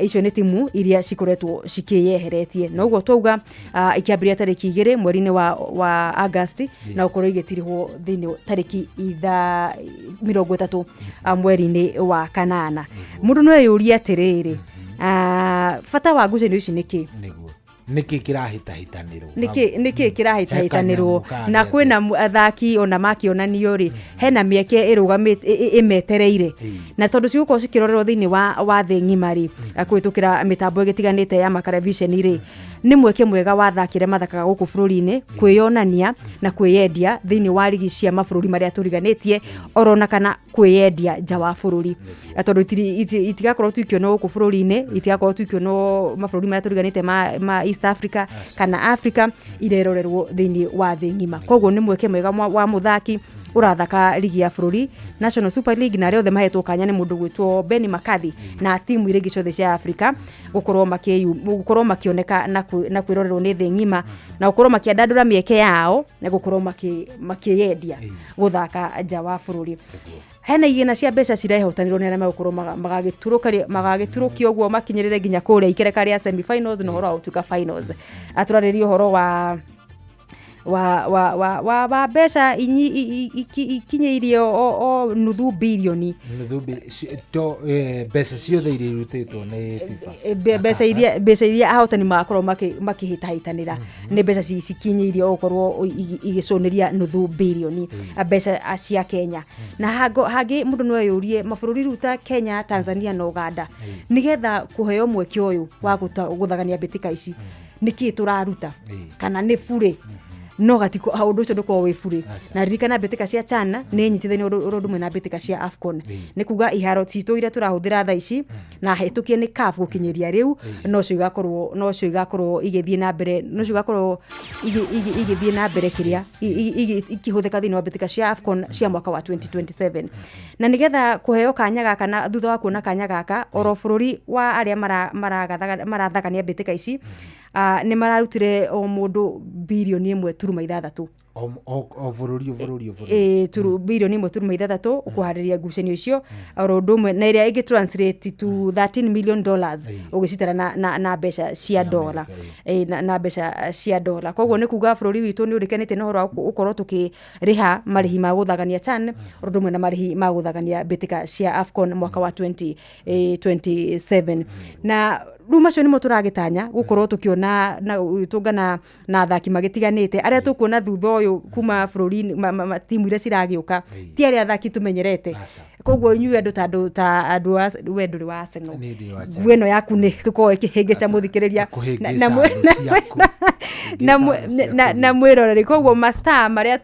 Icio nĩ timu iria cikoretwo cikĩyeheretie, na ũguo twauga ikĩambĩrĩria tarĩki 2 mweri-inĩ wa August na gũkorwo igĩtirihwo thĩinĩ tarĩki 30 mweri-inĩ wa kanana. Mũndũ no eyũrie atĩrĩrĩ, bata wa ngucanio ici nĩ kĩ? Nĩkĩ kĩrahĩtahĩtanĩrwo? Nĩkĩ kĩrahĩtahĩtanĩrwo? He kanyamũ Na kwĩna athaki ona makĩonanio rĩ, hena mĩeke ĩrũgamĩte ĩmetereire, na tondũ cigũkorwo cikĩrorerwo thĩinĩ wa thĩ ng'ima rĩ, kũhĩtũkĩra mĩtambo ĩgĩtiganĩte ya makarabiceni rĩ, nĩ mweke mwega wa athaki arĩa mathakaga gũkũ bũrũri-inĩ kwĩyonania na kwĩyendia thĩinĩ wa rigi cia mabũrũri marĩa tũriganĩtie, orona kana kwĩyendia nja wa bũrũri. Tondũ itigakorwo tu ikĩonwo gũkũ bũrũri-inĩ, itigakorwo tu ikĩonwo mabũrũri marĩa tũriganĩte ma East Africa kana Africa, irerorerwo thĩinĩ wa thĩ ng'ima. Koguo nĩ mweke mwega wa mũthaki ũrathaka rigi ya bũrũri, National Super League, na arĩa othe mahetwo kanya nĩ mũndũ gwĩtwo Benny McCarthy na timu iria ingĩ ciothe cia Africa gũkorwo makĩoneka na kwĩrorerwo nĩ thĩ ng'ima, na gũkorwo makĩandandũra mĩeke yao na gũkorwo makĩyendia gũthaka nja wa bũrũri. Hena igĩna cia mbeca cirehotanĩrwo nĩ arĩa megũkorwo magagĩturũkia ũguo makinyĩrĩre nginya kũrĩa ikereka rĩa semi-finals na ũhoro wa gũtuĩka finals. Atũrarĩria ũhoro wa mbeca ikinyĩirie o nuthu birioni. Nuthu to mbeca ciothe iria irutĩtwo nĩ FIFA. Mbeca iria ahotani magakorwo makĩhĩtahĩtanĩra nĩ mbeca cikinyĩirie gũkorwo igĩcũnĩria nuthu birioni mbeca cia Kenya. Na hangĩ mũndũ no eyũrie, mabũrũri rĩu ta Kenya, Tanzania na Uganda, nĩgetha kũheo mweke ũyũ wa gũthagania mbĩtĩka ici, nĩkĩ tũraruta kana nĩ burĩ? No gatiko ũndũ ũcio ndũkoragwo wĩ burĩ. Na ririkana mbĩtĩka cia CHAN nĩ nyitithanio ũndũ ũmwe na mbĩtĩka cia AFCON, nĩ kuga iharo citũ iria tũrahũthĩra thaa ici na hetũkie nĩ CAF gũkinyĩria rĩu nocio igakorwo igĩthiĩ na mbere, nocio igakorwo igĩthiĩ na mbere kĩrĩa ikĩhũthĩka thĩinĩ wa mbĩtĩka cia AFCON cia mwaka wa 2027. Na nĩgetha kũheo kanya gaka, na thutha wa kuona kanya gaka, oro bũrũri wa arĩa marathagania mbĩtĩka ici nĩ mararutire o mũndũ 1.6 birioni. O bũrũri, o bũrũri, o bũrũri. Ĩ, 1.6 birioni kũharĩria ngucanio icio, oro ũndũ ũmwe na ĩrĩa ĩngĩ translate to $13 million ũgĩcitara na mbeca cia dola. Ĩ, na mbeca cia dola. Koguo nĩ kuga bũrũri witũ nĩ ũrĩkanĩte na ũhoro wa gũkorwo tũkĩrĩha marĩhi ma gũthagania CHAN, ũndũ ũmwe na marĩhi ma gũthagania mbĩtĩka cia AFCON mwaka wa 2027. Na rĩu macio nĩmo tũragĩtanya gũkorwo tũkĩona na tũngana na athaki magĩtiganĩte arĩa tũkuona thutha ũyũ kuma bũrũri timu iria ciragĩũka, ti arĩa athaki tũmenyerete. Koguo inyuĩ andũ ta andũ a we ndũrĩ wa Arsenal. Niĩ ndĩ wa Chelsea. Nguo ĩno yaku nĩ gũkorwo ĩkĩhĩngĩca mũthikĩrĩria Kũhĩngĩca thũ ciaku. Na mwĩroreri. Koguo mastar marĩa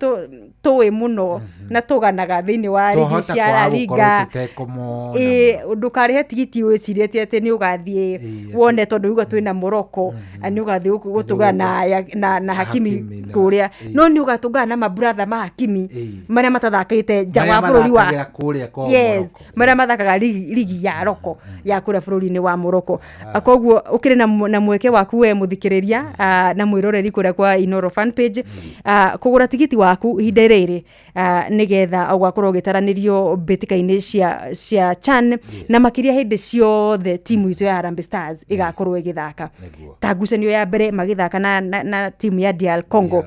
tũĩ mũno na tũganaga thĩinĩ wa rigi Twahota cia La kwaga gũkorwo Liga, tũtekũmona. Ĩ, ndũkarĩhe tigiti wĩcirĩtie atĩ nĩ ũgathiĩ wone tondũ uga twĩna Morocco, nĩ ũgathiĩ gũtũngana na Hakimi Hakimi kũrĩa, no nĩ ũgatũngana na mabratha ma Hakimi marĩa matathakĩte nja Marĩa wa bũrũri wa mathakagĩra kũrĩa kwa Yes, Morocco. marĩa mathakaga ligi ya roko ya kũrĩa bũrũri-inĩ wa Morocco. Koguo ũkĩrĩ na mweke waku we mũthikĩrĩria na mwĩroreri kũrĩa kwa Inoro fan page kũgũra tigiti waku ihinda rĩrĩ, nĩgetha ũgakorwo ũgĩtaranĩrio mbĩtĩka-inĩ cia CHAN, na makĩria hĩndĩ ciothe timu itũ ya Harambee Stars ĩgakorwo ĩgĩthaka ta ngucanio ya mbere magĩthaka na timu ya DR Congo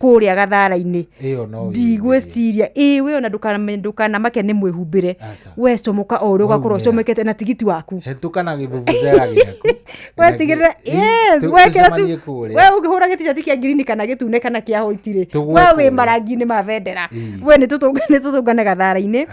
kũrĩa Gathara-inĩ. Ĩyo no Ndigwĩciria ĩ we ona ndũkanamake nĩ mwĩhumbĩre, we comoka o ũrĩa ũgakorwo Waumĩra. ũcomokete na tigiti waku. Hetũka na gĩvuvuzela gĩaku. Wetigĩrĩra, yes, wekĩra tu Tũcemanie kũrĩa. We ũngĩhũra gĩticati kĩa ngirini kana gĩtune kana kĩa white rĩ, Tũgwe we wĩ kũrĩa. marangi-inĩ ma bendera. We nĩ tũtũngane Gathara-inĩ,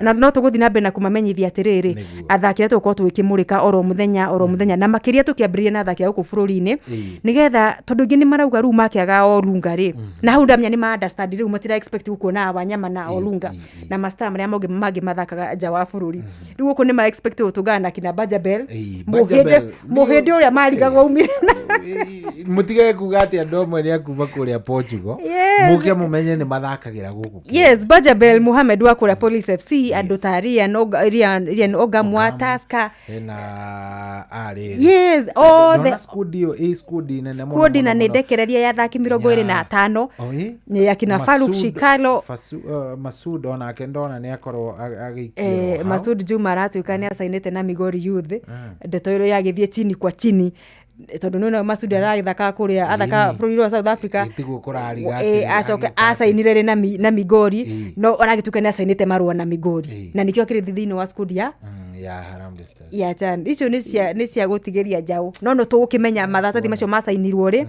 na no tũgũthiĩ na mbere na kũmamenyithia atĩrĩrĩ, athaki arĩa tũgũkorwo tũgĩkĩmũrĩka oro mũthenya oro mũthenya, na makĩria tũkĩambĩrĩria na athaki a gũkũ bũrũri-inĩ, nĩgetha tondũ ingĩ nĩ marauga rĩu makĩaga Olunga rĩ, na hau ndamenya nĩ ma understand rĩu matira expect gũkuona Wanyama na Olunga na mastar marĩa mangĩ mathakaga nja wa bũrũri. Rĩu gũkũ nĩ ma expect gũtũngana na kina Bajabel, Bajabel. Mũhĩndĩ ũrĩa marigagwo aumire. Mũtige kuga atĩ andũ amwe nĩ akuma kũrĩa Portugal. Yes. Mũke mũmenye nĩ mathaka. mathakagĩra gũkũ Yes, Bajabel Muhamed wa kũrĩa Police FC, andũ ta Rian Ogam wa Tusker. Hena arĩ Yes, all the squad ĩyo ĩ squad nene mũno, squad mũno, na nĩ mũno. ndekereria ya athaki 25. Oh, ĩ? Nĩ akina Faruk Shikalo. Masud onake ndona nĩ akorwo agĩikio hau. Masud Juma aratuĩka nĩ acainĩte na Migori Youth. Ndeto ĩyo yagĩthiĩ chini kwa chini tondũ nĩona Masud aragĩthaka kũrĩa athaka Ĩni. bũrũri wa South Africa. Tiguo kũrariga atĩrĩ, Acoke agĩka acainire rĩ na Migori, no aragĩtuĩka nĩ acainĩte marũa na Migori na nĩkĩo akĩrĩ thĩinĩ wa squad ya ya Harambee Stars. Ya CHAN. Icio nĩ cia gũtigĩria njaũ, no no tũgũkĩmenya maratathi macio macainirwo rĩ.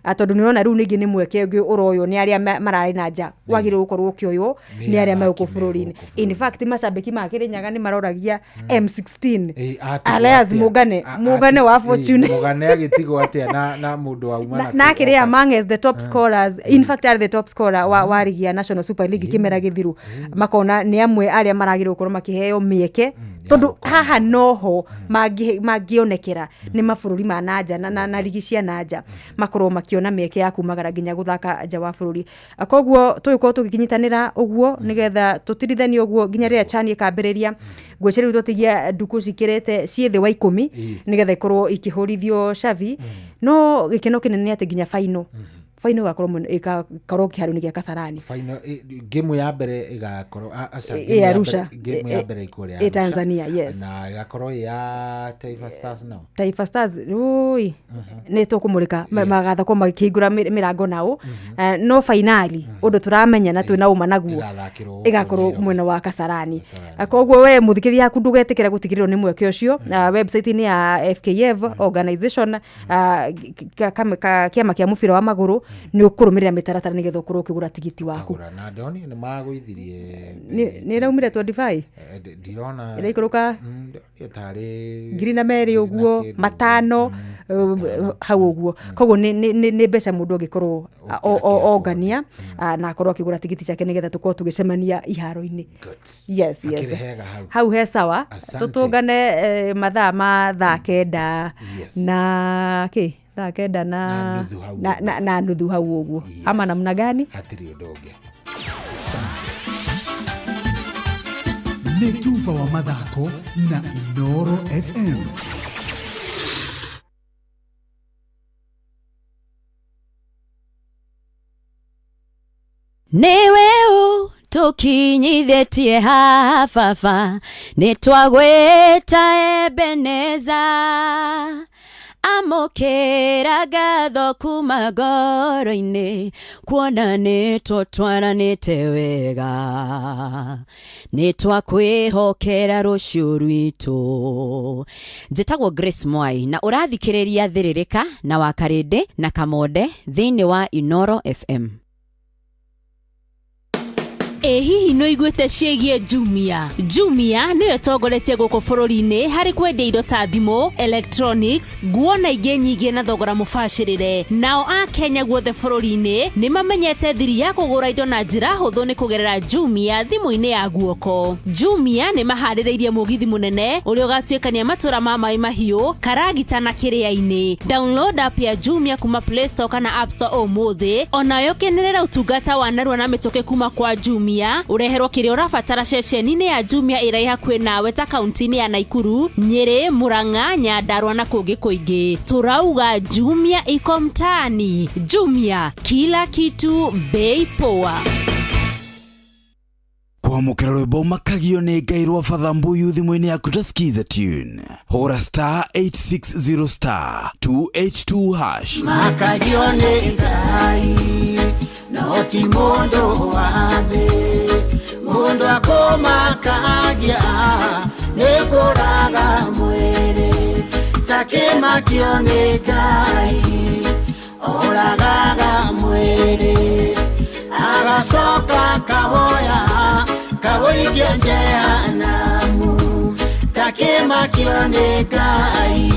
Tondũ nĩ ũrona rĩu ningĩ nĩ mweke ũngĩ ũroywo nĩ arĩa mararĩ na nja, wagĩrĩirwo gũkorwo ũkĩoywo Nĩ nĩ arĩa me gũkũ athaki me bũrũri-inĩ. In fact, macambĩki ma Kĩrĩnyaga nĩ maroragia M16 Ĩ, atigwo Alias atĩa? Mũgane Mũgane wa Fortune. Mũgane agĩtigwo atĩa na mũndũ wauma na na na kũu akĩrĩ oka? among as the top scorers, in fact are the top scorer wa rigi ya National Super League kĩmera gĩthiru. Makona nĩ amwe arĩa maragĩrĩirwo gũkorwo makĩheo mĩeke tondũ haha noho mangĩonekera nĩ mabũrũri ma nanja na rigi cia nanja, makorwo makĩona mĩeke ya kumagara nginya gũthaka nja wa bũrũri. Koguo tũgĩkorwo tũgĩkinyitanĩra ũguo nĩgetha tũtirithanie ũguo nginya rĩrĩa CHAN ĩkambĩrĩria. Ngwĩciria rĩu tũtigia ndukũ cikĩrĩte ciĩ thĩ wa 10 nĩgetha ikorwo ikĩhũrithio cabi. No gĩkeno kĩnene nĩ atĩ nginya final ĩgakorwo kĩharo-inĩ gĩa Kasarani. Final, game ya mbere ĩgakorwo aca, Ĩ game ya Arusha. Game ya mbere ĩkũrĩa Ĩ Tanzania, yes. Na ĩgakorwo ĩ ya Taifa Stars no Taifa Stars ui nĩ tũkũmũrĩka magathakwo makĩhingũra mĩrango nao. No fainali ũndũ tũramenya na twĩna ũma naguo Ĩgathakĩrwo gũkũ ĩgakorwo Nairobi. mwena wa Kasarani. Koguo we mũthikĩrĩria yaku ndũgetĩkĩra gũtigĩrĩrwo nĩ mweke ũcio. Website-inĩ ya FKF organization, kĩama kĩa mũbira wa magũrũ, nĩ ũkũrũmĩrĩra mĩtaratara nĩgetha ũkorwo ũkĩgũra tigiti waku. Kagũra na ndonire nĩ magũithirie. Nĩ ĩraumire 25. Ndirona Ĩraikũrũka. Ndonire tarĩ ngiri na merĩ ũguo 500 hau ũguo. Koguo nĩ mbeca mũndũ angĩkorwo ongania na akorwo akĩgũra tigiti ciake nĩgetha tũkorwo tũgĩcemania iharo-inĩ. Yes. Hakĩrĩ hega hau. Hau he sawa. Asante. Tũtũngane mathaa ma thaa 9 Yes. na kĩ thaa 9 Na nuthu hau na nuthu hau ũguo ama namna gani. Hatirĩ ũndũ ũngĩ. Nĩ tuba wa mathako na Inooro FM. Nĩwe ũtũkinyithĩtie haha baba, nĩ twagwĩta Ebeneza. Amũkĩra ngatho kuma ngoro-inĩ, kuona nĩ tũtwaranĩte wega, nĩ twakwĩhokera rũciũ rwitũ. Njĩtagwo Grace Mwai na ũrathikĩrĩria Thĩrĩrĩka na Wakarĩndĩ na Kamonde thĩinĩ wa Inooro FM. Ĩ hihi nĩ ũiguĩte ciĩgiĩ Jumia? Jumia nĩyo ĩtongoretie gũkũ bũrũri-inĩ harĩ kwendia indo ta thimũ, electronics, nguo na ingĩ nyingĩ na thogora mũbacĩrĩre. Nao a Kenya guothe bũrũri-inĩ nĩ mamenyete thiri ya kũgũra indo na njĩra hũthũ nĩ kũgerera Jumia thimũ-inĩ ya guoko. Jumia nĩ maharĩrĩirie mũgithi mũnene ũrĩa ũgatuĩkania matũra ma Maĩ Mahiũ, Karagita na Kĩrĩa-inĩ. Download app ya Jumia kuma Play Store kana App Store ũmũthĩ, onayo kenerera ũtungata wa narua na mĩtũkĩ kuma kwa Jumia, ũreherwo kĩrĩa ũrabatara ceceni-inĩ ya Jumia ĩrĩa ĩ hakuhĩ nawe ta kaunti-inĩ ya Naikuru, Nyĩrĩ, Murang'a, Nyandarua na kũngĩ kũingĩ. Tũrauga Jumia iko mtaani. Jumia, kila kitu bei poa. Kwamũkĩra rwĩmbo makagio nĩ Ngai rwa Father Mbuyu thimũ-inĩ yaku ta skiza tune, hũra star 860 star 282 hash. Makagio nĩ Ngai no ti mũndũ wa thĩ, mũndũ akũmakagia nĩ kũraga mwĩrĩ, takĩmakio nĩ Ngai oragaga mwĩrĩ, agacoka kawoya kawoikia jehanamu, takĩmakio nĩ Ngai.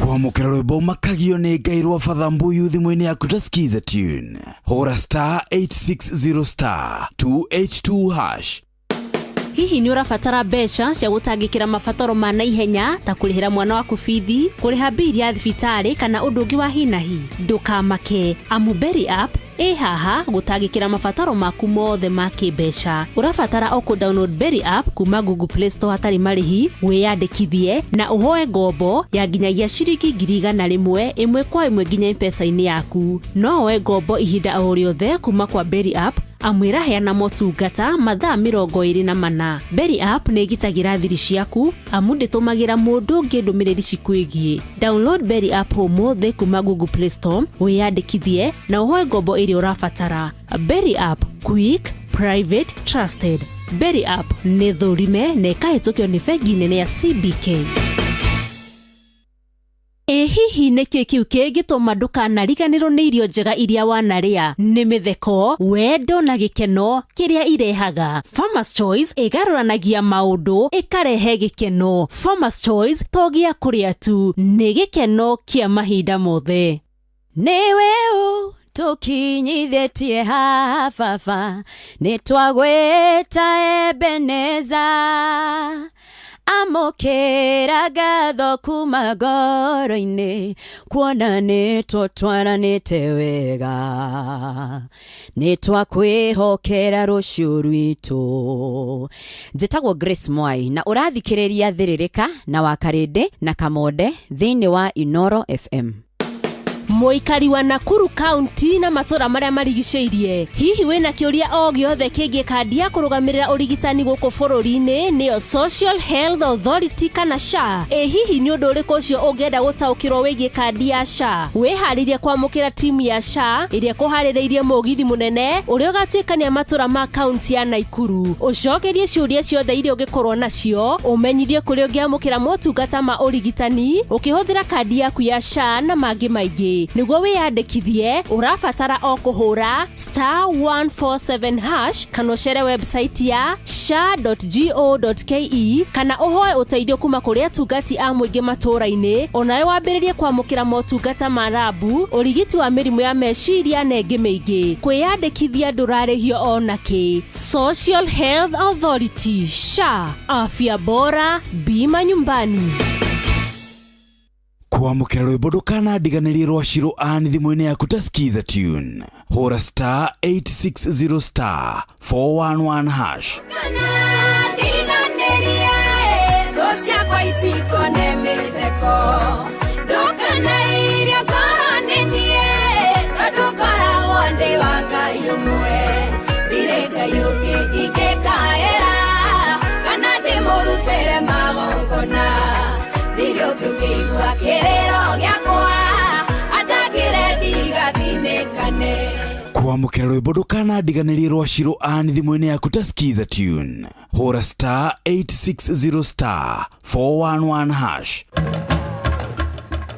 Kwamũkĩra rwĩmbo makagio nĩ Ngai rwa Father Mbuyu thimũ-inĩ yaku ta skiza tune, hũra star 860 star 282 hash. Hihi nĩ ũrabatara mbeca cia gũtangĩkĩra mabataro ma naihenya ta kũrĩhĩra mwana waku bithi, kũrĩha mbiri ya thibitarĩ kana ũndũ ũngĩ wa hi na hi? Ndũkamake, amu Berry App Ĩ haha gũtangĩkĩra mabataro maku mothe ma kĩmbeca. Ũrabatara o kũ download Berry app kuma Google Play Store hatarĩ marĩhi, wĩyandĩkithie na ũhoe ngombo ya nginyagia ciringi 100,000 ĩmwe kwa ĩmwe nginya M-Pesa-inĩ yaku. No woe ngombo ihinda o rĩothe kuma kwa Berry app amu ĩraheana motungata mathaa 24. Berry app nĩ ĩgitagĩra thiri ciaku amu ndĩtũmagĩra mũndũ ũngĩ ndũmĩrĩri cikwĩgiĩ. Download Berry app ũmũthĩ kuma Google Play Store, wĩyandĩkithie na ũhoe ngombo ĩrĩa ũrabatara. Berry app, quick, private, trusted. Berry app nĩ thũrime na ĩkahĩtũkio nĩ bengi nene ya CBK. Ĩ hihi nĩkĩ kĩu kĩngĩtũma ndũkanariganĩrwo nĩ irio njega iria wanarĩa? Nĩ mĩtheko, wendo na gĩkeno kĩrĩa irehaga. Farmers Choice ĩgarũranagia maũndũ ĩkarehe gĩkeno. Farmers Choice to gĩa kũrĩa tu, nĩ gĩkeno kĩa mahinda mothe. Nĩwe ũ tũkinyithĩtie haha baba, nĩ twagwĩta Ebeneza. Amũkĩra ngatho kuma ngoro-inĩ, kuona nĩ tũtwaranĩte wega, nĩ twakwĩhokera rũciũ rwitũ. Njĩtagwo Grace Mwai na ũrathikĩrĩria Thĩrĩrĩka na Wakarĩndĩ na Kamonde thĩinĩ wa Inoro FM. Mũikari wa Nakuru County na matũra marĩa marigicĩirie, hihi wĩna kĩũria o gĩothe kĩgiĩ kandi ya kũrũgamĩrĩra ũrigitani gũkũ bũrũri-inĩ nĩyo Social Health Authority kana SHA? Ĩ hihi nĩ ũndũ ũrĩkũ ũcio ũngĩenda gũtaũkĩrwo wĩgiĩ kandi ya SHA? Wĩharĩirie kwamũkĩra timu ya SHA ĩrĩa ĩkũharĩrĩirie mũgithi mũnene ũrĩa ũgatuĩkania matũra ma kaunti ya Nakuru. Ũcokerie ciũria ciothe iria ũngĩkorwo nacio, ũmenyithie kũrĩa ũngĩamũkĩra motungata ma ũrigitani ũkĩhũthĩra kandi yaku ya SHA na mangĩ maingĩ. Nĩguo wĩyandĩkithie ũrabatara o kũhũra *147# kana ũcere website ya sha.go.ke kana ũhoe ũteithio kuma kũrĩ atungati a mũingĩ matũũra-inĩ, onawe wambĩrĩrie kwamũkĩra motungata ma rabu, ũrigiti wa mĩrimũ ya meciria na ĩngĩ mĩingĩ. Kwĩyandĩkithia ndũrarĩhio ona kĩ. Social Health Authority SHA, afya bora, bima nyumbani. Kwamũkĩra rwĩmbo ndũkanandiganĩrie rwa Shiro Ann thimũ-inĩ yaku ta Skiza tune. Hũra *860 *411#. Ndiganĩrie thũ ciakwa itikone mĩtheko, ndũkanairie ngoro nĩ niĩ, tondũ ngoragwo ndĩ wa Ngai ũmwe. Ndirĩ Ngai ũngĩ ingĩkaĩra, kana ndĩmũrutĩre magongona. Ndirĩ ũngĩ ũngĩigua kĩrĩro gĩakwa, andangĩre ndigathinĩkane. Kwamũkĩra rwĩmbo ndũkanandiganĩrie rwa Shiro Ann thimũ-inĩ yaku ta Skiza tune. Hũra *860 *411#.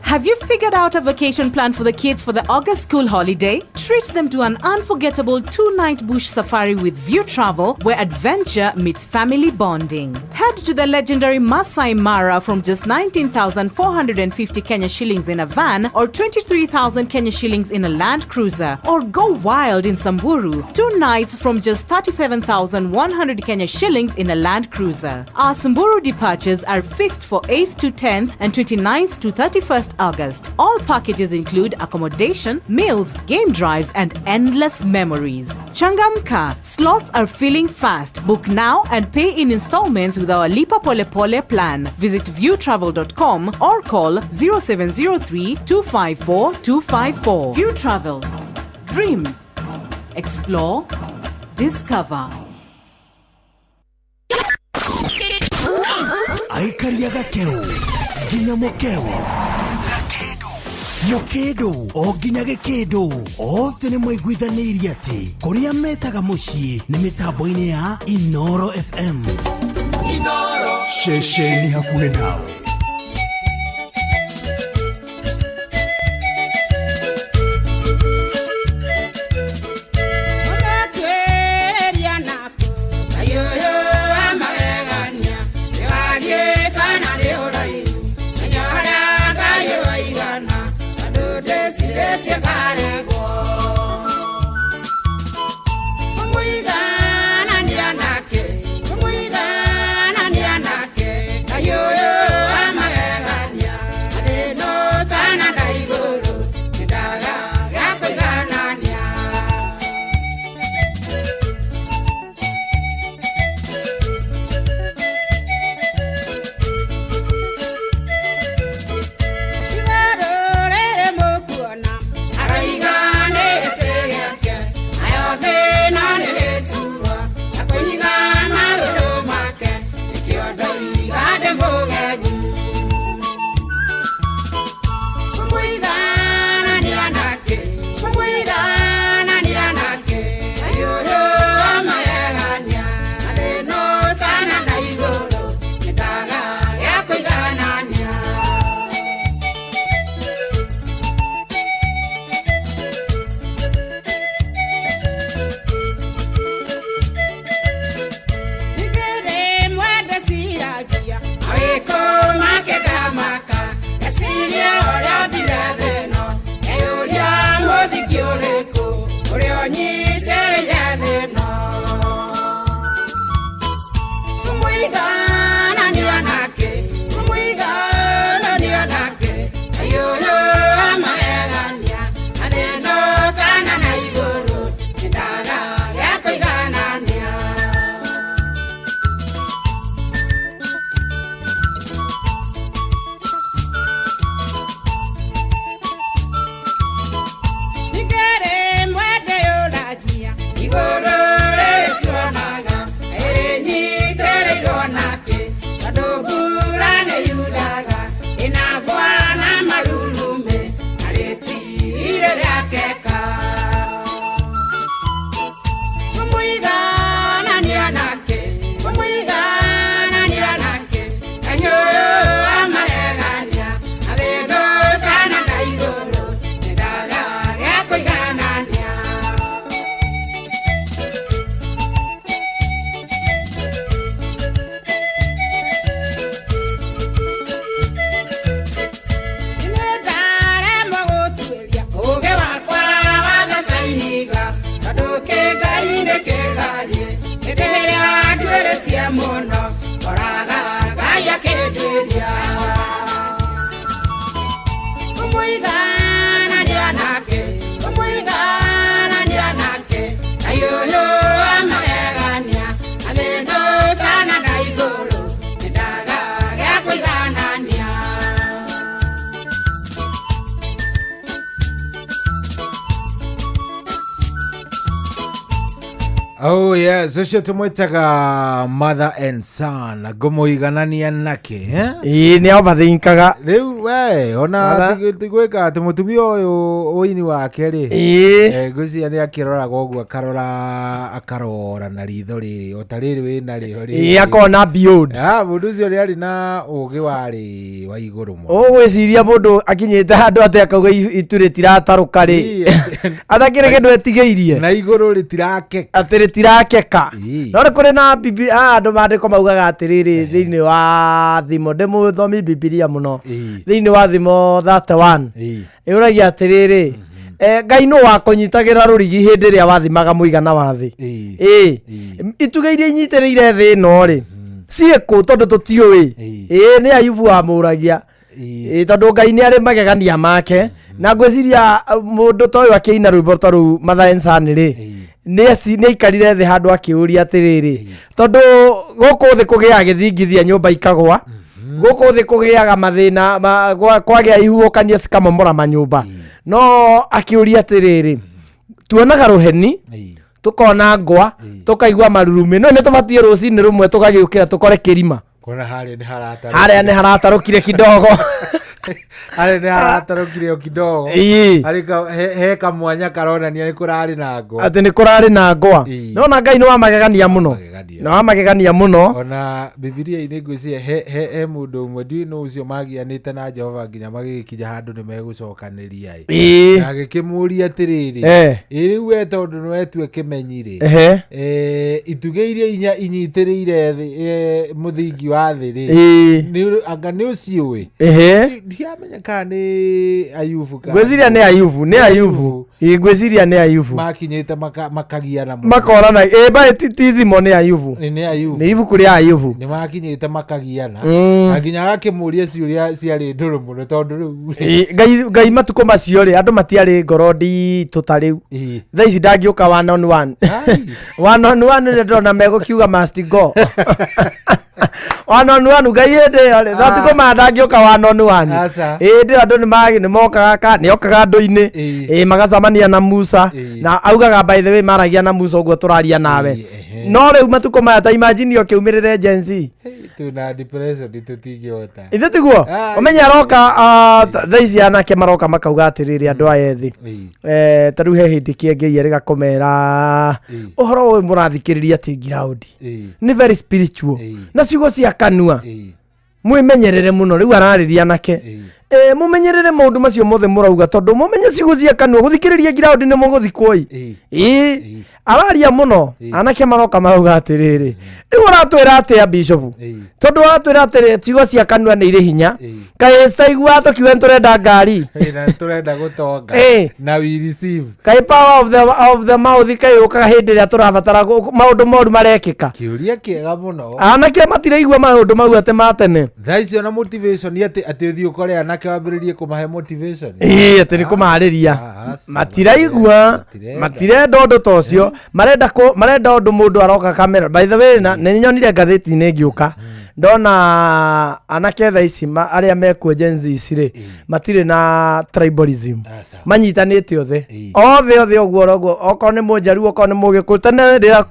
Have you figured out a vacation plan for the kids for the August school holiday? Treat them to an unforgettable 2-night bush safari with View Travel, where adventure meets family bonding. Head to the legendary Masai Mara from just 19,450 Kenya shillings in a van or 23,000 Kenya shillings in a Land Cruiser. Or go wild in Samburu, 2 nights from just 37,100 Kenya shillings in a Land Cruiser. Our Samburu departures are fixed for 8th to 10th and 29th to 31st August. All packages include accommodation, meals, game drives, and endless memories. Changamka, slots are filling fast. Book now and pay in installments with our Lipa Pole Pole plan. Visit viewtravel.com or call 0703 254 254. View Travel. Dream. Explore. Discover. Aikaria gakeu nginya mukeu gakindu mukindu o nginya gikindu othe nĩ maiguithanĩirie atĩ kũrĩa metaga mũciĩ nĩ mĩtambo-inĩ ya Inoro FM. Inoro ceceni hakuhĩ nawe. Yo, yo. Hĩndĩ ĩrĩa nduĩrĩtie mũno ngoraga Ngai akĩnduĩria. Kũmũiganania nake, kũmũiganania nake, Ngai ũyũ wa magegania, na thĩ ndũkana na igũrũ, nĩndaga gĩa kũiganania. Oh yes, ũcio tũmwĩtaga mother and son ngũmũiganania nake eh? Ĩĩ nĩ overthinkaga. Rĩu we ona Mother- tigwĩka atĩ mũtumia ũyũ ũini wake rĩ Ĩĩ. Ngwĩciria nĩ akĩroraga ũguo akarora akarora na ritho rĩrĩ o ta rĩrĩ wĩ narĩo rĩrĩ. Ĩĩ akona beyond. Ah, mũndũ ũcio nĩ arĩ na ũgĩ warĩ wa igũrũ mũno. Ũgwĩciria mũndũ akinyĩte handũ atĩ akauga itu rĩtiratarũka rĩ atakĩrĩ kĩndũ etigĩirie na igũrũ rĩtirakeka atĩ rĩtirakeka no nĩ kũrĩ na bibi ah, andũ maandĩko maugaga atĩrĩrĩ thĩinĩ wa thimo ndĩ mũthomi bibilia mũno thĩinĩ wa thimo 31 ĩũragia atĩrĩrĩ Ngai nũ wakũnyitagĩra rũrigi hĩndĩ ĩrĩa wathimaga mũigana wa thĩ ĩĩ itugĩ iria inyitĩrĩire thĩ ĩno rĩ ciĩkũ tondũ tũtiũĩ ĩĩ nĩ Ayubu wamũragia Ĩĩ, tondũ Ngai nĩ arĩ magegania make na ngwĩciria mũndũ ta ũyũ akĩina rwĩmbo ta rũu Mother and Son rĩ nĩ aikarire thĩ handũ akĩũria atĩrĩrĩ tondũ gũkũ thĩ kũgĩaga gĩthingithia nyũmba ikagwa gũkũ thĩ kũgĩaga mathĩna kwagĩa ihuhũkanio cikamomora manyũmba no akĩũria atĩrĩrĩ tuonaga rũheni tukona ngwa tukaigua marurumĩ no nĩ tũbatiĩ rũcinĩ rũmwe tũgagĩũkĩra tũkore kĩrima Kona harĩa nĩ haratarũkire. Harĩa nĩ haratarũkire kidogo. Harĩa nĩ haratarũkire o kidogo. Ĩĩ. Harĩ he kamwanya karonania nĩ kũrarĩ na ngwa. Atĩ nĩ kũrarĩ na ngwa. Nona Ngai nĩ wa magegania mũno. Nĩ wa magegania mũno. Ona Bibilia-inĩ ngwĩciria he mũndũ ũmwe ndiũĩ nũ ũcio magianĩte na Jehova nginya magĩgĩkinya handũ nĩ megũcokanĩria ĩ. Ĩĩ. Na agĩkĩmũria atĩrĩrĩ. Eh. Ĩ rĩu we tondũ nĩ wetue kĩmenyi rĩ. Ehe. Itugĩ iria inya inyitĩrĩire thĩ, mũthingi wa thĩ rĩ. Ĩĩ. Anga nĩ ũciũĩ? Ehe. Ndiramenya kana nĩ Ayubu kana Ngwĩciria nĩ Ayubu, nĩ Ayubu. Ĩĩ ngwĩciria nĩ Ayubu. Makinyĩte makagiana mũno. Makorana, ĩĩ mbaĩ ti thimo nĩ Ayubu. Nĩ Ayubu. Nĩ ibuku rĩa Ayubu. Nĩ makinyĩte makagiana. Na nginya agakĩmũria ciũria ciarĩ ndũrũ mũno tondũ rĩu. Ĩĩ, Ngai matukũ macio rĩ andũ matiarĩ ngoro nditũ ta rĩu. Thaa ici ndangĩũka one on one. One on one nĩ ndĩrona megũkiuga must go. One on one Ngai hĩndĩ ĩyo rĩ matukũ maya ndangĩũka one on one. Aca. Hĩndĩ ĩyo andũ nĩ mokaga ka nĩ okaga andũ-inĩ ĩĩ magacemania na Musa na augaga by the way maragia na Musa ũguo tũraria nawe. No rĩu matukũ maya ta imagine ũkĩumĩrĩre Gen Z. Twĩna depression tũtingĩhota. Ithe tiguo ũmenye aroka thaa ici anake maroka makauga atĩrĩrĩ andũ aya ethĩ ta rĩu he hĩndĩ kĩengei erĩga kũmera ũhoro ũyũ mũrathikĩrĩria ti ngiraundi nĩ very spiritual na ciugo cia kanua mwĩmenyerere mũno rĩu ararĩria anake mũmenyerere maũndũ macio mothe mũrauga tondũ mũmenye ciugo cia kanua gũthikĩrĩria ngiraundi nĩ mũgũthikwo ĩ ĩĩ araria mũno anake maroka marauga atĩrĩrĩ rĩu ũratwĩra atĩa bishop tondũ ũratwĩra atĩrĩ ciugo cia kanua nĩ irĩ hinya kaĩ citaiguaga tũkiuga nĩ tũrenda ngari Na tũrenda gũtonga. Ĩĩ. Na we receive. Kaĩ power of the mouth kaĩ yũkaga hĩndĩ ĩrĩa tũrabatara maũndũ moru marekĩka. Kĩũria kĩega mũno. Anake matiraigua maũndũ mau atĩ ma tene. Thaa icio na motivation atĩ ũthiĩ ũkore anake wambĩrĩrie kũmahe motivation. Ĩĩ atĩ nĩ kũmarĩria. Matiraigua, matirenda ũndũ ta ũcio, marenda marenda ũndũ mũndũ aroka kamera. By the way, na nĩ nyonire ngathĩti-inĩ ngĩũka ndona anake thaa ici arĩa mekuo Gen Z ici rĩ matirĩ na tribalism, manyitanĩte othe othe othe ũguo ũguo, okorwo nĩ mũnjaruo okorwo nĩ mũgĩkũyũ. Tene rĩrĩa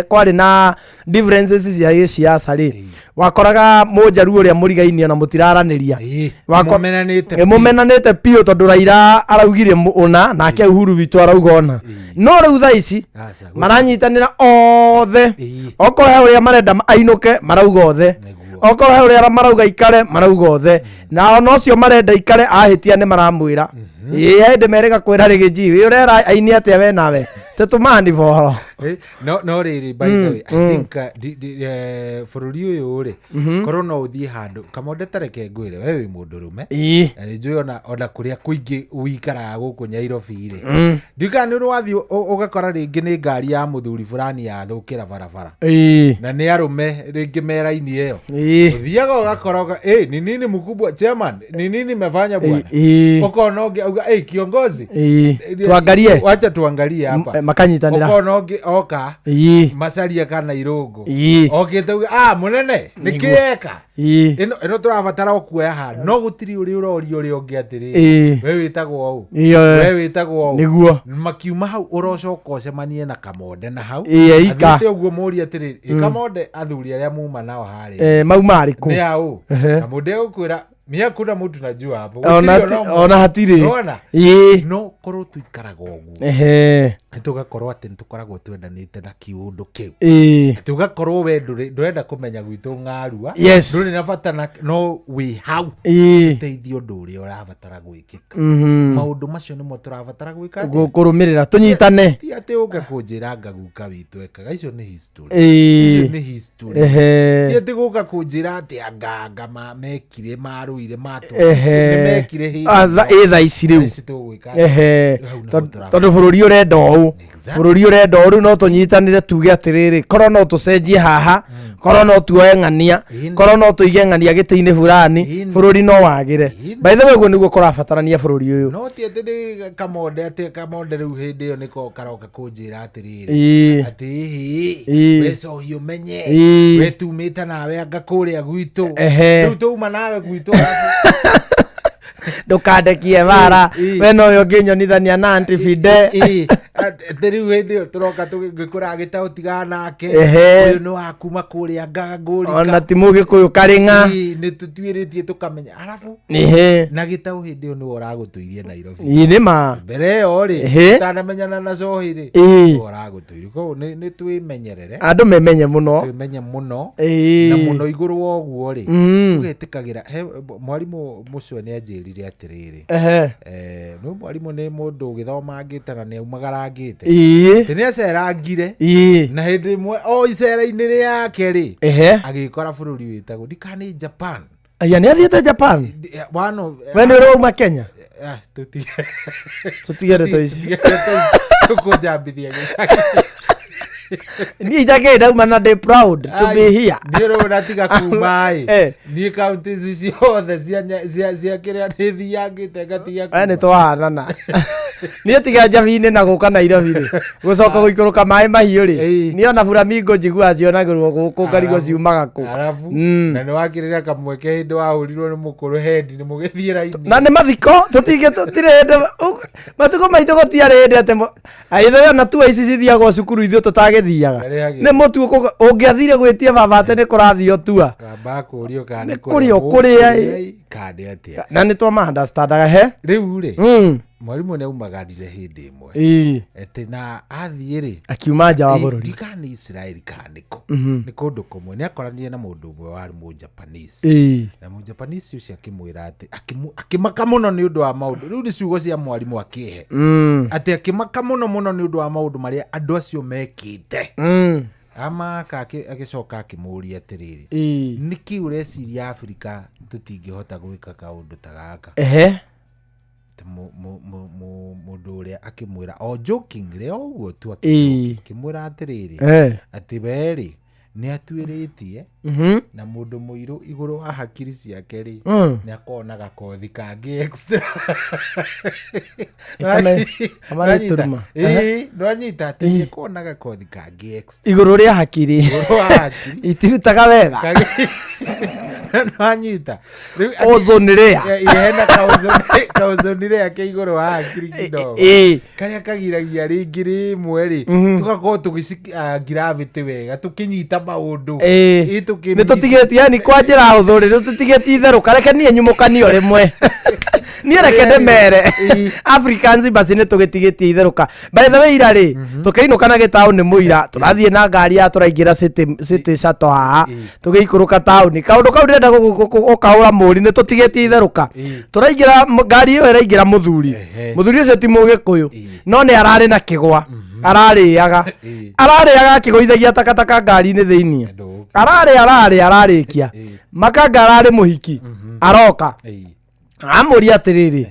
kwarĩ na differences cia gĩciaca rĩ, wakoraga mũnjaruo ũrĩa mũrigainie na mũtiraranĩria. Mũmenanĩte Mũmenanĩte biũ tondũ Raila araugire ũna nake Uhuru witũ arauga ũna. No rĩu thaa ici maranyitanĩra othe, okorwo he ũrĩa marenda ainũke marauga othe, okorwo he ũrĩa marauga ikare marauga othe, na ona ũcio marenda ikare ahĩtia nĩ maramwĩra. Ĩĩ hĩndĩ merĩga kwĩra rĩgĩji wĩ ũrera aini atĩa we nawe Tũtũmaniboro. Eh, no rĩrĩ, by the way, I think bũrũri ũyũ rĩ, korwo no ũthiĩ handũ kamonde, tareke ngwĩre, we wĩ mũndũ rũme. Na nĩ njũĩ ona kũrĩa kũingĩ ũikaraga gũkũ Nyairobi rĩ, ndiũĩ kana nĩ ũrĩ wathiĩ ũgakora rĩngĩ nĩ ngari ya mũthuri fulani yathũkĩra barabara, na nĩ arũme rĩngĩ me raini ĩyo. Ũthiaga ũgakora ni nini mkubwa, chairman, ni nini mefanya bwana? Ũkona ũngĩ auga, kiongozi, Tuangalie. Wacha tuangalie hapa." Makanyitanĩra. Ũkona ũngĩ oka macaria kana irũngũ, okĩte uga, "Ah, mũnene, nĩ kĩeka ĩno tũrabatara gũkuoya handũ," no gũtirĩ ũrĩ ũroria ũrĩa ũngĩ atĩrĩrĩ, "We wĩtagwo ũ?" "We wĩtagwo ũ?" Makiuma hau ũrocoka ũcemanie na kamonde na hau. Ĩĩ, ika. Athiĩte ũguo mũrie atĩrĩrĩ, "Ĩ, kamonde, athuri arĩa muma nao harĩa Mauma arĩkũ?" nĩ aũ?" Kamonde egũkwĩra, "Mi hakuna mtu najua hapo." Ona Gũtirĩ ona ũmwe. Ona hatirĩ. Ona no korwo tuikaraga ũguo, nĩ tũgakorwo atĩ nĩ tũkoragwo twendanĩte na kiũndũ kĩu, atĩ ũgakorwo we ndũrenda kũmenya gwitũ ng'arua, ndũrĩ na bata na no wĩ hau ũteithie ũndũ ũrĩa ũrabatara gwĩkĩka. Maũndũ macio nĩmo tũrabatara gwĩka atĩa? Kũrũmĩrĩra tũnyitane. Ti atĩ ũke kũnjĩra ngaguka witũ ekaga, icio nĩ history. Icio nĩ history. Ti atĩ gũka kũnjĩra atĩ anganga mekire marũire matũ nĩ mekire hĩndĩ Ah, ĩyo. Ĩ thaa ici rĩu. Thaa ici tũgwĩka atĩa? Hau nĩho Tondũ bũrũri ũrenda ũũ, bũrũri ũrenda ũũ, rĩu no tũnyitanĩre tuge atĩrĩrĩ, korwo no tũcenjie haha, korwo no tuoe ng'ania, korwo no tũige ng'ania gĩtĩ-inĩ burani, bũrũri no wagĩre. By the way, ũguo nĩguo kũrabatarania bũrũri ũyũ. No ti atĩ nĩ kamonde, atĩ kamonde rĩu hĩndĩ ĩyo nĩko karoka kũnjĩra atĩrĩrĩ, atĩ hĩ, we cohi ũmenye, we tumĩte nawe anga kũrĩa gwitũ, rĩu tũuma nawe gwitũ arabu. Ndũkandekie bara. We nowe ũngĩnyonithania na Aunty Fide. Atĩ rĩu hĩndĩ ĩyo tũroka ngĩkũraga gĩtaũ tigana nake, ũyũ nĩ wa kuma kũrĩa ngangũrika. Ona ti mũgĩkũyũ karĩng'a. Nĩ tũtuĩrĩtie tũkamenya arabu na gĩtaũ hĩndĩ ĩyo nĩwe ũragũtũirie Nairobi. Ĩĩ, nĩ ma. Mbere ĩyo rĩ, ũtanamenyana na cohi rĩ, nĩwe ũragũtũirie. Koguo nĩ twĩmenyerere. Andũ memenye mũno. Twĩmenye mũno. Na mũno igũrũ wa ũguo rĩ, ũgetĩkagĩra he mwarimũ mũcio nĩ anjĩrire atĩrĩrĩ, no mwarimũ nĩ mũndũ ũgĩthomangĩte na nĩ aumagarangĩte. Atĩ nĩ acerangire, na hĩndĩ ĩmwe o icera-inĩ rĩake rĩ, agĩkora bũrũri wĩtagwo ndikana nĩ Japan. Aya nĩ athiĩte Japan? One of We nĩ ũrĩ wauma Kenya? Ah, tutige. Tũtige ndeto ici. Tũtige ndeto ici. Tũkũnjambithia gĩcagi. Niĩ itakĩrĩ ndauma na ndĩ proud to be here. Niĩ rĩu natiga kuma ĩ, niĩ kaunti ici ciothe cia kĩrĩa nĩ thiangĩte ngatiga. We nĩ twahanana. Niĩ tiga njabi-inĩ na gũka Nairobi rĩ, gũcoka gũikũrũka maĩ mahiũ rĩ, niĩ ona flamingo njiguaga cionagĩrwo gũkũ, ngarigwo ciumaga kũ. Arabu na nĩ wakĩrĩra kamweke hĩndĩ wahũrirwo nĩ mũkũrũ hendi nĩ mũgĩthiĩ raini. Na nĩ mathiko tũtingĩ tũtirĩ hĩndĩ matukũ maitũ gũtiarĩ hĩndĩ atĩ aithe ona tua ici cithiagwo cukuru ithuĩ tũtagĩthiaga. Ndarĩhagĩra. Nĩ mũtu ũngĩathire gwĩtia baba atĩ nĩ kũrathio tua. Kamba kũrio kana Nĩ kũrĩa ũkũrĩa, ĩ. Kana nĩ atĩa. Na nĩ twama understandaga he. Rĩu rĩ, mwarimũ nĩ aumagarire hĩndĩ ĩmwe, atĩ na athiĩ rĩ, Akiuma nja wa bũrũri. Ndikana nĩ Israeli kana nĩkũ, nĩ kũndũ kũmwe nĩ akoranire na mũndũ ũmwe warĩ Mũjapanese, na Mũjapanese ũcio akĩmwĩra atĩ akĩmaka mũno nĩ ũndũ wa maũndũ, rĩu nĩ ciugo cia mwarimũ akĩhe, atĩ akĩmaka mũno mũno nĩ ũndũ wa maũndũ marĩa andũ acio mekĩte. Amaka agĩcoka akĩmũria atĩrĩrĩ, "Nĩkĩ ũreciria Afrika tũtingĩhota gwĩka kaũndũ ta gaka?" Atĩ mũndũ ũrĩa akĩmwĩra o jokingly o ũguo tu, akĩmwĩra atĩrĩrĩ, atĩ we rĩ, nĩ atuĩrĩtie na mũndũ mũirũ igũrũ wa hakiri ciake rĩ, nĩ akoragwo na gakothi kangĩ extra. Kama nĩ tũruma. Ĩĩ, nĩwanyita atĩ nĩ akoragwo na gakothi kangĩ extra igũrũ rĩa hakiri. Igũrũ wa hakiri. Itirutaga wega. Nĩwanyita? Rĩu Ozone layer. Hena kaozone layer ke igũrũ wa hakiri kidogo, karĩa kagiragia rĩngĩ rĩmwe rĩ, tũgakorwo tũgĩci gravity wega tũkĩnyita maũndũ. Ĩ, Nĩ tũtigĩtie, yani kwa njĩra hũthũ rĩ, nĩ tũtigĩtie itherũka. Reke niĩ nyumũkanio rĩmwe, niĩ reke ndĩmere Africans basi nĩ tũgĩtigĩtie itherũka. By the way, ira rĩ, tũkĩinũka na gĩtaũ nĩ mũira tũrathiĩ na ngari ya tũraingĩra city shuttle haha, tũgĩikũrũka taũni, kaũndũ kau ndĩrenda gũkahũra mũri, nĩ tũtigĩtie itherũka. Tũraingĩra ngari ĩyo ĩraingĩra mũthuri, mũthuri ũcio ti mũgĩkũyũ no nĩ ararĩ na kĩgwa. Ararĩaga, ararĩaga akĩgũithagia takataka ngari-inĩ thĩiniĩ. Ararĩa, ararĩa, ararĩkia. Makanga ararĩ mũhiki aroka amũria atĩrĩrĩ,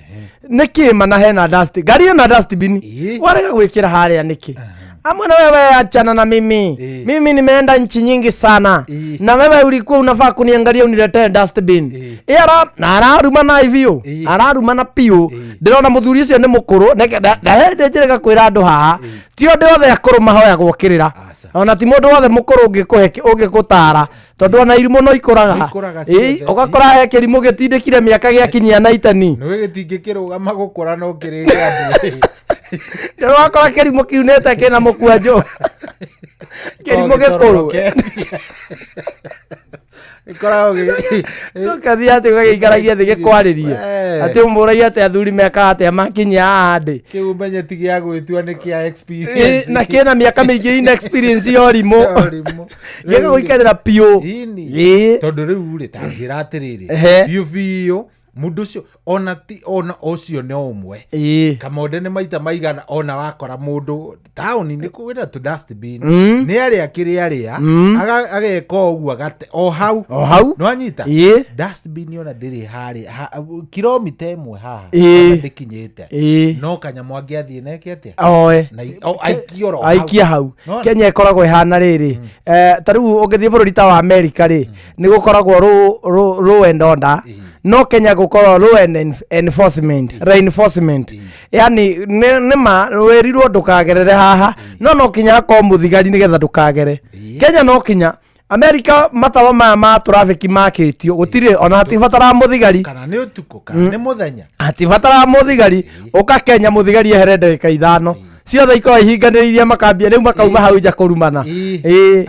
nĩkĩ mana hena dust ngari ĩna dustbin warega gwĩkĩra harĩa nĩkĩ? Amwena, wewe achana na mimi, mimi nimeenda nchi nyingi sana na wewe ulikuwa unafaa kuniangalia uniletee dustbin. Ĩ ara na ararumana biũ, ararumana piũ. Ndĩrona mũthuri ũcio nĩ mũkũrũ. Ndĩnjĩrĩga kwĩra andũ haha, ti andũ othe akũrũ mahoyagwo kĩrĩra, ona ti mũndũ wothe mũkũrũ ũngĩkũhe ũngĩgũtara, tondũ ona irimũ no ikũraga. Ikũraga Ĩ, ciothe. Ũgakora he kĩrimũ gĩtindĩkire mĩaka gĩakinyia na itani. Nĩ gĩtingĩkĩrũgama gũkũra no kĩrĩgĩa. Ũrakora kĩrimũ kiunĩte kĩna mũkwanjũ, kĩrimũ gĩkũrũ. Gĩkoragwo ũgathiĩ atĩ ũgagĩikaragia thĩ gĩkwarĩrie atĩ ũmũragia atĩ athuri mekaga atĩa makinyia haha ndĩ. Kĩu ũmenye ti gĩa gwĩtua, nĩ kĩa Ĩ, experience. Na kĩna mĩaka mĩingĩ ina experience ya ũrimũ, gĩgagũikarĩra piũ. Ĩ. Tondũ rĩu rĩ, ta njĩra atĩrĩrĩ, biũ biũ mũndũ ũcio ona ti ona ũcio nĩ ũmwe kamonde nĩ maita maigana ona wakora mũndũ taũni-inĩ kwĩna tũ dustbin, nĩ arĩa kĩrĩa arĩa ageka ũguo agate o hau. O hau. Nĩwanyita? Dustbin ona ndĩrĩ harĩa kilomita 1 haha, ona ndĩkinyĩte, no kanyamũ angĩathiĩ neke atĩa? Oe. Na aikie oro hau. Aikia hau. Nĩwona? Kenya ĩkoragwo ĩhana rĩrĩ, ta rĩu ũngĩthiĩ bũrũri ta wa America rĩ, nĩ gũkoragwo law and order, no Kenya gũkorwo law and enforcement, reinforcement, yani nĩ ma wĩrirwo ndũkagerere haha, no kinya hakorwo mũthigari nĩgetha ndũkagere. Kenya no kinya America matawa maya ma traffic makĩtio gũtirĩ ona hatibataraga mũthigari. Kana nĩ ũtukũ kana nĩ mũthenya. Hatibataraga mũthigari. Ũka Kenya, mũthigari ehere ndagĩka 5, ciothe ikorwo ihinganĩrĩirie, makambia rĩu makauma hau nja kũrumana. Ĩ,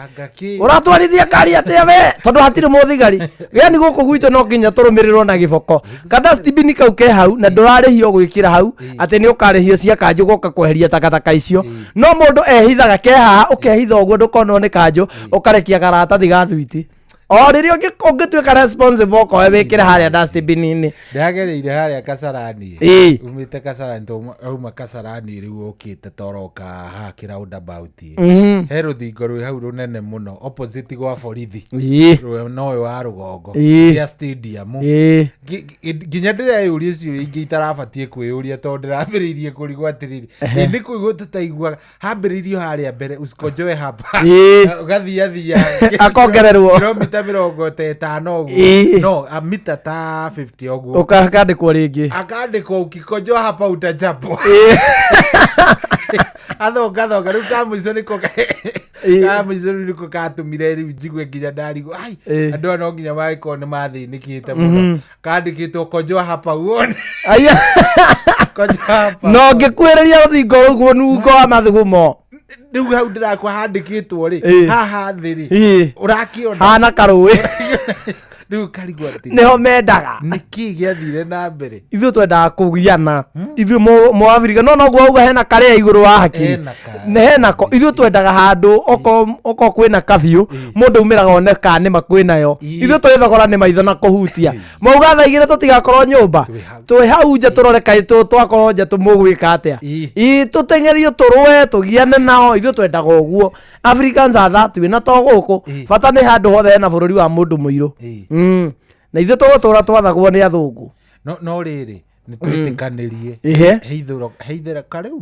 ũratwarithia ngari atĩa we, tondũ hatirĩ mũthigari. Yani gũkũ gwitũ no nginya tũrũmĩrĩrwo na gĩboko. Kadustbin kau ke hau na ndũrarĩhio gwĩkĩra hau, atĩ nĩ ũkarĩhio cia kanjũ goka kweheria takataka icio, no mũndũ ehithaga ke haha, ũkehitha ũguo ndũkonwo nĩ kanjũ, ũkarekia karatathi ga thwiti o rĩrĩa ũngĩtuĩka responsible ũkoe wĩkĩre harĩa dustbin-inĩ. Ndĩragereire harĩa Kasarani. Umĩte Kasarani, to auma Kasarani rĩu ũkĩte toroka haha kĩ roundabout. He rũthingo rwĩ hau rũnene mũno opposite gwa borithi. Rwena ũyũ wa rũgongo gĩa stadium. Nginya ndĩreyũria ciũria ingĩ itarabatiĩ kwĩyũria, tondũ ndĩrambĩrĩirie kũrigwo atĩrĩrĩ, ĩ nĩ kũigua tũtaiguaga hambĩrĩirio harĩa mbere usikonjoe hapa, ũgathiathia Akongererwo. Kilomita 50 ũguo, no a mita ta 50 ũguo. Ũkandĩkwo rĩngĩ. Akandĩkwo ukikojoa hapa utachapwa. Athongathonga rĩu ka mũico nĩko ka mũico rĩu nĩko katũmire rĩu njigue nginya ndarigwo ai, andũ aya no nginya magĩkorwo nĩ mathĩnĩkĩte mũno. Kandĩkĩtwo kojoa hapa uone. Aya. Kojoa hapa. No ngĩkuĩrĩria rũthingo rũguo nungo wa mathugumo. Rĩu hau ndĩrakwa handĩkĩtwo rĩ, haha thĩ rĩ, ũrakĩona hana karũĩ. Rĩu karigwo atĩ Nĩho mendaga. Nĩkĩ gĩathire na mbere? Ithuĩ twendaga kũgiana ithuĩ mũabirika, no noguo auga hena karĩa igũrũ wa hakiri. Hena Nĩ henako. Ithuĩ twendaga handũ okorwo kwĩna kabiũ, mũndũ aumĩraga one ka nĩma kwĩnayo. Ithuĩ twĩthogora nĩ maitho na kũhutia. Mauga thaa 2 tũtigakorwo nyũmba, twĩ hau nja tũrore kaĩ twakorwo nja tũmũgwĩka atĩa. Ĩ, tũteng'erio, tũrũe, tũgiane nao. Ithuĩ twendaga ũguo. Africans are that way, na to gũkũ bata nĩ handũ hothe hena bũrũri wa mũndũ mũirũ. Na ithuĩ tũgũtũra twathagwo nĩ athũngũ. No rĩrĩ, nĩ twĩtĩkanĩrie, he itherũka rĩu,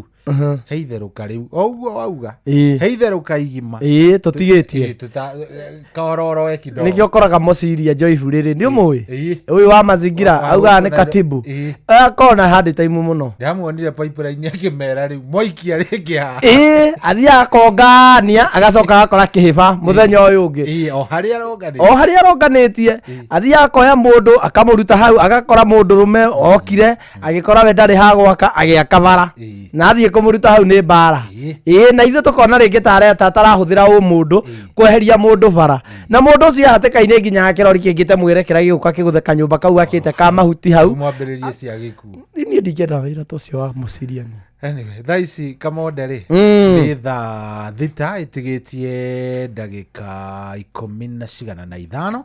he itherũka rĩu o ũguo wauga, he itherũka igima. Ĩ, tũtigĩtie. Ĩ, kaororo kidogo. Nĩkĩo ũkoraga Mosiria Joyce rĩrĩ nĩ ũmũĩ ũyũ wa mazingira Wa augaga nĩ gũkũ na- katibu akorwo na handĩte imu mũno. Ndamuonire pipeline akĩmera rĩu mwaikia rĩngĩ haha. Ĩ, athiaga akongania, agacoka agakora kĩhĩba mũthenya ũyũ ũngĩ. Ĩ, o harĩa aronganĩtie. O harĩa aronganĩtie, athiaga akoya mũndũ akamũruta hau, agakora mũndũ rũme okire agĩkora we ndarĩ ha gwaka, agĩaka bara, na athiĩ kũmũruta hau nĩ mbara. Ĩ, na ithuĩ tũkona rĩngĩ ta areta atarahũthĩra ũmũndũ kweheria mũndũ bara, na mũndũ ũcio hatĩka-inĩ nginya kĩrori kĩngĩte mwerekera gĩgũka kĩgũthe kanyũmba kau akĩte ka mahuti hau. Mwambĩrĩrie cia gĩkuũ. Niĩ ndingĩenda wĩra ta ũcio wa mũciriani. Anyway, thaa ici kamonde rĩ, nĩ thaa 6 ĩtigĩtie ndagĩka ikũmi na cigana na ithano,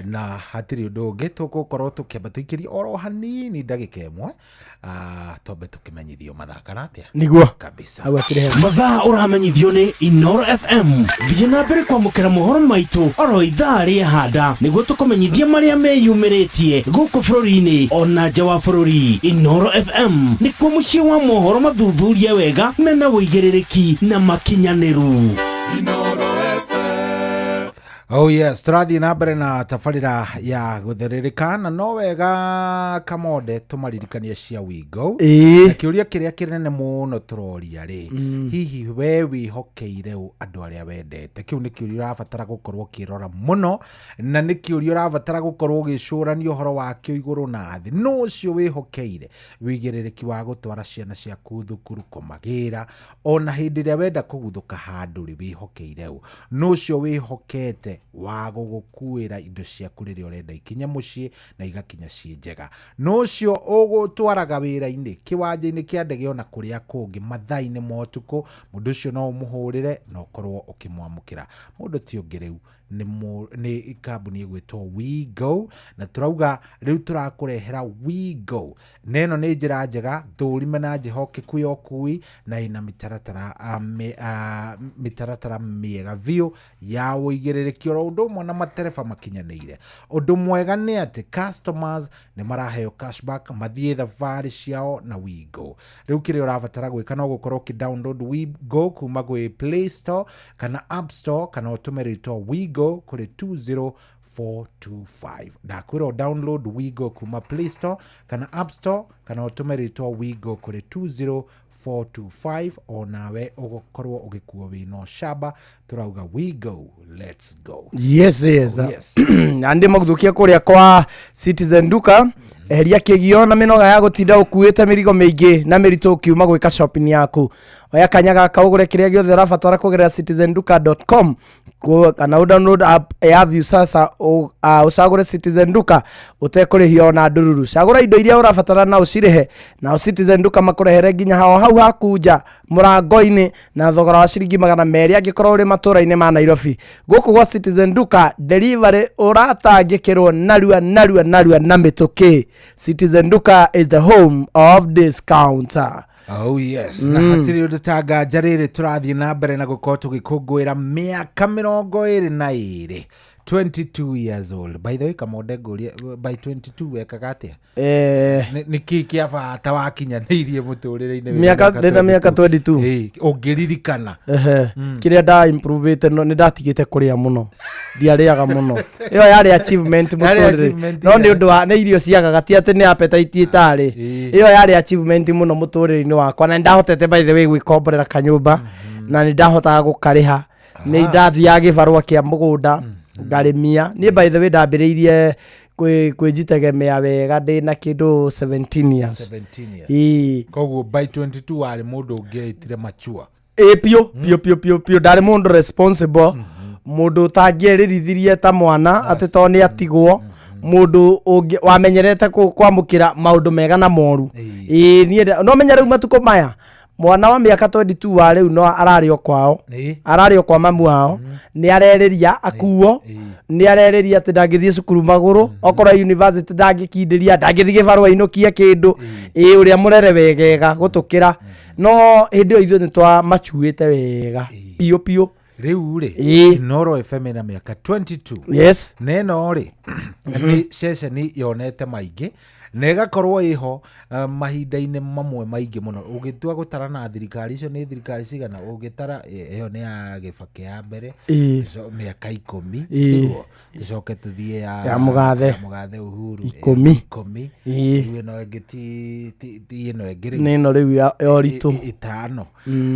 na hatirĩ ũndũ ũngĩ tũgũkorwo tũkĩamba tũikĩrie oro hanini ndagĩka 1, twambe tũkĩmenyithio mathaa kana atĩa. Niguo. Kabisa. Hau akĩrĩ hega. Mathaa ũramenyithio nĩ Inoro FM. Thiĩ na mbere kwamũkĩra mohoro maitũ oro ithaa rĩa handa nĩguo tũkũmenyithie marĩa meyumĩrĩtie gũkũ bũrũri-inĩ ona nja wa bũrũri. Inoro FM nĩkuo mũciĩ wa mohoro mathuthurie wega mena ũigĩrĩrĩki na makinyanĩru. Oh yes, tũrathiĩ na mbere na tabarĩra ya gũtherereka, na no wega kamonde tũmaririkanie cia Wigo. Na kĩũria kĩrĩa kĩnene mũno tũroria rĩ, hihi we wĩhokeire ũ andũ arĩa wendete? Kĩu nĩ kĩũria ũrabatara gũkorwo ũkĩrora mũno, na nĩ kĩũria ũrabatara gũkorwo ũgĩcũrania ũhoro wakĩo igũrũ na thĩ. Nũ ũcio wĩhokeire wĩigĩrĩrĩki wa gũtwara ciana ciaku thukuru, kũmagĩra, ona hĩndĩ ĩrĩa wenda kũguthũka handũ rĩ, wĩhokeire ũ? Nũ ũcio wĩhokete wa gũgũkuĩra indo ciaku rĩrĩa ũrenda ikinye mũciĩ na igakinya ciĩ njega? Nũ ũcio ũgũtwaraga wĩra-inĩ, kĩwanja-inĩ kĩa ndege, ona kũrĩa kũngĩ mathaa-inĩ ma ũtukũ? Mũndũ ũcio no ũmũhũrĩre na ũkorwo ũkĩmwamũkĩra. Mũndũ ti ũngĩ rĩu nĩ kambuni ĩgwĩtwo WeGo, na tũrauga rĩu tũrakũrehera WeGo, na ĩno nĩ njĩra njega thũrime na njĩhokeku ya ũkui, na ĩna mĩtaratara mĩega biũ ya ũigĩrĩrĩki, oro ũndũ ũmwe na matereba makinyanĩire. Ũndũ mwega nĩ atĩ customers nĩ maraheo cashback mathiĩ thabarĩ ciao na WeGo. Rĩu kĩrĩa ũrabatara gwĩka no gũkorwo ũkĩ download WeGo kuma gwĩ Play Store kana App Store, kana ũtũme rĩtwa WeGo kũrĩ 20425. Ndakwĩra ũ download WeGo kuma Play Store kana App Store, kana ũtũme rĩtwa WeGo kũrĩ 20425, onawe ũgũkorwo ũgĩkuo wĩna ũcamba. Tũrauga we go, let's go. Yes. Oh, yes. Na ndä maguthukia kå rä a kwa Citizen Duka, eheria kĩgio na mĩnoga ya gũtinda ũkuĩte mĩrigo mĩingĩ na mĩritũ ũkiuma gwĩka shopping yaku. Oya kanya gaka ũgũre kĩrĩa gĩothe ũrabatara kũgerera citizenduka.com, kana ũ download app ya Viusasa, ũcagũre Citizen Duka ũtekũrĩhio ona ndururu. Cagũra indo iria ũrabatara na ũcirĩhe, nao Citizen Duka makũrehere nginya hao hau haku nja mũrango-inĩ na thogora wa ciringi 200 angĩkorwo ũrĩ matũra-inĩ ma Nairobi. Gũkũ gwa Citizen Duka delivery ũratangĩkĩrwo narua narua narua na mĩtũkĩ. Citizen Duka is the home of discounter. Oh yes, na hatirĩ ũndũ ta nganja rĩrĩ tũrathiĩ na mbere na gũkorwo tũgĩkũngũĩra mĩaka 22, 22 years old. By the way, kamonde, ngũrie, by 22 wekaga atĩa? Nĩ kĩĩ kĩa bata wakinyanĩirie mũtũrĩre-inĩ wĩna Ndĩna mĩaka 22? Ĩĩ, ũngĩririkana. Ehe. Kĩrĩa nda improvete no nĩ ndatigĩte kũrĩa mũno, ndiarĩaga mũno. Ĩyo yarĩ achievement Yarĩ mũtũrĩre. achievement. No nĩ ũndũ wa nĩ irio ciagaga, ti atĩ nĩ appetite ĩtarĩ. Ĩyo yarĩ achievement mũno mũtũrĩre-inĩ wakwa, na nĩ ndahotete, by the way, gwĩkomborera kanyũmba, na nĩ ndahotaga gũkarĩha. Nĩ ndathiaga gĩbarũa kĩa mũgũnda ngarĩmia. Niĩ, by the way, ndambĩrĩirie kwĩjitegemea wega ndĩna kĩndũ 17 years. 17 years. Ĩĩ. Koguo by 22 warĩ mũndũ ũngĩaitire machua. Ĩ, piũ piũ piũ piũ piũ. Ndarĩ mũndũ responsible, mũndũ ũtangĩerĩrithirie ta mwana atĩ to nĩ atigwo, mũndũ ũngĩ wamenyerete kwamũkĩra maũndũ mega na moru. Ĩĩ, niĩ no menya rĩu matukũ maya mwana wa mĩaka 22 wa rĩu no ararĩ o kwao, ararĩ o kwa mamu wao, nĩ arerĩria akuo, nĩ arerĩria atĩ ndangĩthiĩ cukuru magũrũ, okorwo university ndangĩkindĩria, ndangĩthiĩ gĩbarũa inũkie kĩndũ. Ĩĩ, ũrĩa mũrere wegega gũtũkĩra, no hĩndĩ ĩyo ithuĩ nĩ twamacuĩte wega piũ piũ. Rĩu rĩ, Inooro FM ĩna mĩaka 22. Na ĩno rĩ nĩ ceceni yonete maingĩ na ĩgakorwo ĩho mahinda-inĩ mamwe maingĩ mũno. Ũgĩtua gũtara na thirikari icio nĩ thirikari cigana ũngĩtara, ĩyo nĩ ya Gĩbakĩ ya mbere, mĩaka 10, tiguo? Tũcoke tũthiĩ ya Ya Mũgathe. Ya Mũgathe Uhuru. 10. 10. Rĩu ĩno ĩngĩ ti ĩno ĩngĩ rĩu. Nĩ ĩno rĩu ya ũritũ. 5.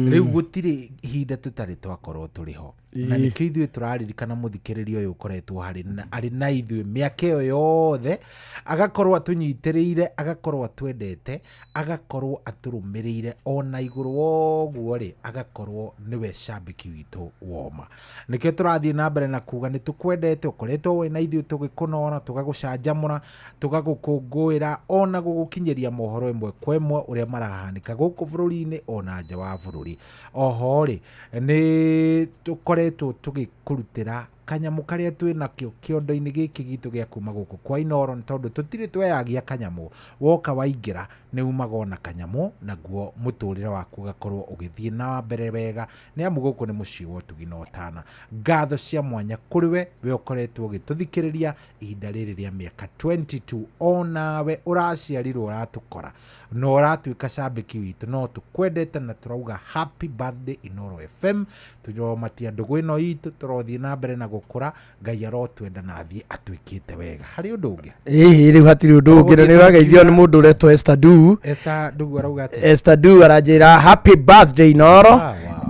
Rĩu gũtirĩ ihinda tũtarĩ twakorwo tũrĩ ho. Na nĩkĩo ithuĩ tũraririkana mũthikĩrĩria ũyũ ũkoretwo harĩ na- arĩ na ithuĩ mĩaka ĩyo yothe, agakorwo atũnyitĩrĩire, agakorwo atwendete, agakorwo atũrũmĩrĩire, ona igũrũ woguo rĩ, agakorwo nĩwe cambĩki witũ woma. Nĩkĩo tũrathiĩ na mbere na kuga nĩ tũkwendete, ũkoretwo wĩ na ithuĩ tũgĩkũnora, tũgagũcanjamũra, tũgagũkũngũĩra, ona gũgũkinyĩria mohoro ĩmwe kwa ĩmwe ũrĩa marahanĩka gũkũ bũrũri-inĩ ona nja wa bũrũri. Oho rĩ, nĩ tũkoretwo tũgĩkũrutĩra kanyamũ karĩa twĩ nakĩo kĩondo-inĩ gĩkĩ gitũ gĩa kuma gũkũ kwa Inooro, nĩ tondũ tũtirĩ tweyagia kanyamũ. Woka waingĩra nĩ umaga ona kanyamũ, naguo mũtũrĩre waku ũgakorwo ũgĩthiĩ na mbere wega, nĩ amu gũkũ nĩ mũciĩ wa ũtugi na ũtana. Ngatho cia mwanya kũrĩ we, we ũkoretwo ũgĩtũthikĩrĩria ihinda rĩrĩ rĩa mĩaka 22, onawe ũraciarirwo ũratũkora na ũratuĩka cambĩki witũ, no tũkwendete na tũrauga happy birthday Inooro FM. Tũromatia ndũgũ ĩno itũ, tũrothiĩ na mbere na gũkũra, Ngai arotwenda na athiĩ atwĩkĩte wega. Harĩ ũndũ ũngĩ? Ĩhĩ, rĩu hatirĩ ũndũ ũngĩ, na nĩ ũrageithio nĩ mũndũ ũretwo Esther Du. Esther Ndugu arauga atĩa? Esther Du aranjĩra happy birthday Inooro.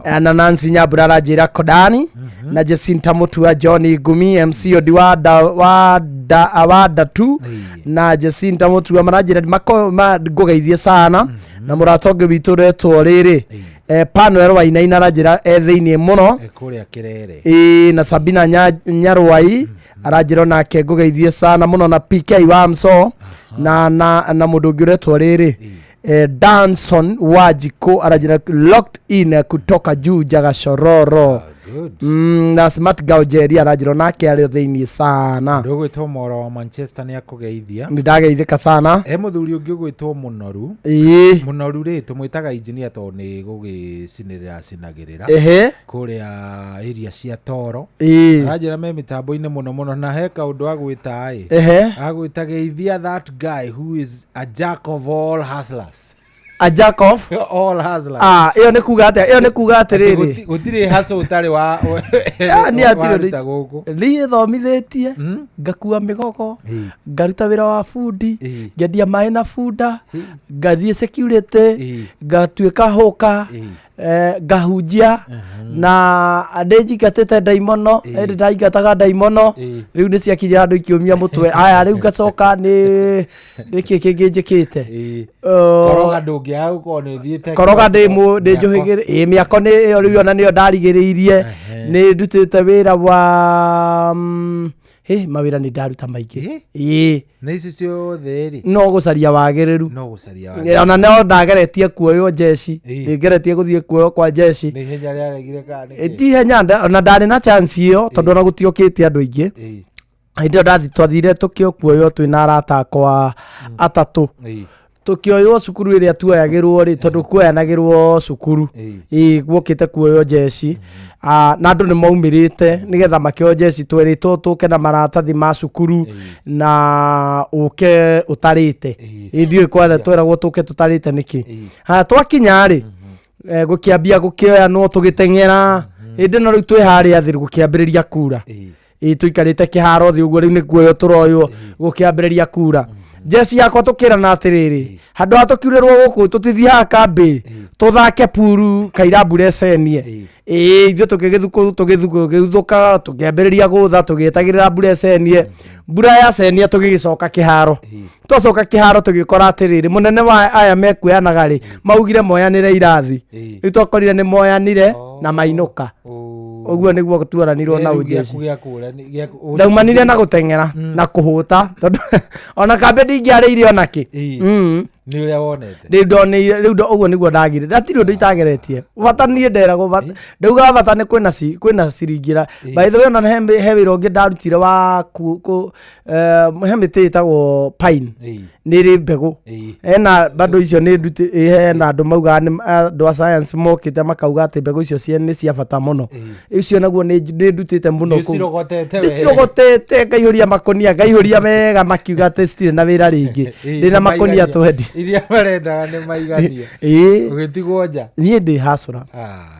Na Nancy Nyambura aranjĩra Kodani, na Jacinta Mutua, John Ngumi, MC Odi wa da, wa da, wa Datu, na Jacinta Mutua maranjĩra ngũgeithie sana, na mũrata ũngĩ witũ ũretwo rĩrĩ Panuel Wainaina aranjĩra e thĩiniĩ mũno. Kũrĩa Kĩrere. Ĩĩ, na Sabina Nyarwai aranjĩra onake ngũgeithie sana mũno, na PK wa Mso, na mũndũ ũngĩ ũretwo rĩrĩ Danson Wajiko aranjĩra locked in kutoka Juja Gachororo. Na Smart Gaujeri aranjĩra onake arĩ thĩiniĩ sana. Ndũgwĩtwo Moro wa Manchester nĩ akũgeithia. Nĩ ndageithĩka sana. He mũthuri ũngĩ ũgwĩtwo Mũnoru. Mũnoru rĩ, tũmwĩtaga engineer tondũ nĩ gũgĩcinĩrĩra acinagĩrĩra. Kũrĩa area cia Toro. Aranjĩra me mĩtambo-inĩ mũno mũno, na he kaũndũ agwĩta ĩ. Agwĩta geithia that guy who is a jack of all hustlers. A jack of all hustlers. Ah, ĩyo nĩ kuga atĩa? Ĩyo nĩ kuga atĩrĩrĩ. Gũtirĩ hustle ũtarĩ wa Ah, niĩ hatirĩ waruta gũkũ. Niĩ thomithĩtie, ngakua mĩgogo, ngaruta wĩra wa bundi, ngendia maĩ na bunda, ngathiĩ security, ngatuĩka hũka, ngahunjia, na nĩ njingatĩte ndaimono, ĩndĩ ndaingataga ndaimono, rĩu nĩ ciakinyĩra andũ ikĩũmia mũtwe. Aya, rĩu ngacoka nĩ nĩkĩ kĩngĩ njĩkĩte? Koroga ndũngĩaga gũkorwo nĩ ũthiĩte Koroga ndĩ ndĩ Mĩako. njũhĩgĩrĩ ĩ mĩako nĩ ĩyo rĩu ona nĩyo ndarigĩrĩirie. Nĩ ndutĩte wĩra wa hĩ, mawĩra nĩ ndaruta maingĩ, ĩĩ. Na ici ciothe rĩ, no gũcaria wagĩrĩru. No gũcaria. Ona no ndageretie kuoywo njeci, nĩ ngeretie gũthiĩ kuoywo kwa njeci. Nĩ ihenya rĩaregire kana nĩkĩ? Ti ihenya, ona ndarĩ na chance ĩyo tondũ ona gũtiokĩte andũ aingĩ hĩndĩ ĩyo ndathi. Twathire tũkĩokuoywo twĩna arata akwa atatũ, tũkĩoywo cukuru ĩrĩa tuoyagĩrwo rĩ, tondũ kuoyanagĩrwo cukuru ĩ guokĩte kuoywo njeci. Ah, na andũ nĩ maumĩrĩte nĩgetha makĩoyo njeci. Twerĩtwo tũke na maratathi ma cukuru na ũke ũtarĩte. Ĩ ndiũĩ kwara tweragwo tũke tũtarĩte nĩkĩ. Haya, twakinya rĩ, gũkĩambia gũkĩoyanwo, tũgĩteng'era. Hĩndĩ ĩno rĩu twĩ harĩa thĩ, gũkĩambĩrĩria kura. Ĩ tũikarĩte kĩharo thĩ ũguo, rĩu nĩ kuoywo tũroywo, gũkĩambĩrĩria kura. Njeci yakwa tũkĩrana atĩrĩrĩ, handũ ha tũkiurĩrwo gũkũ tũtithiaga kambĩ tũthake puru kaira mbura ĩcenie. Ĩĩ, ithuĩ tũgĩgĩthũka, tũkĩambĩrĩria gũtha tũgĩetagĩrĩra mbura ĩcenie. Mbura yacenia, tũgĩgĩcoka kĩharo. Twacoka kĩharo, tũgĩkora atĩrĩrĩ, mũnene wa aya mekuoyanaga rĩ, maugire moyanĩre irathi. Rĩu twakorire nĩ moyanire na mainũka. Ũguo nĩguo tuoranirwo na Rĩu ũnjeci. gĩaku gĩa kũũra nĩ- Ndaumanire na gũteng'era na kũhũta, tondũ ona kambĩ ndingĩarĩire ona kĩ. Nĩ ũrĩa wonete. Rĩu ndonire rĩu ũguo nĩguo ndagire. Hatirĩ ũndũ itageretie. Bata niĩ nderagwo bata, ndaugaga bata nĩ kwĩna kwĩna ciringĩra. By the way, ona he wĩra ũngĩ ndarutire wa he mĩtĩ ĩtagwo pine, nĩ ĩrĩ mbegũ hena bado icio nĩ nduti hena andũ maugaga nĩ andũ a science mokĩte makauga atĩ mbegũ icio nĩ cia bata mũno. Icio naguo nĩ ndutĩte mũno Nĩ kũu. ũcirogotete wega. Ndĩcirogotete, ngaihũria makonia, ngaihũria wega, makiuga atĩ citirĩ na wĩra rĩngĩ. Ndĩna makonia twendi. Iria marendaga nĩ maigania. Ĩĩ. Ũgĩtigwo nja. Niĩ ndĩ hacũra.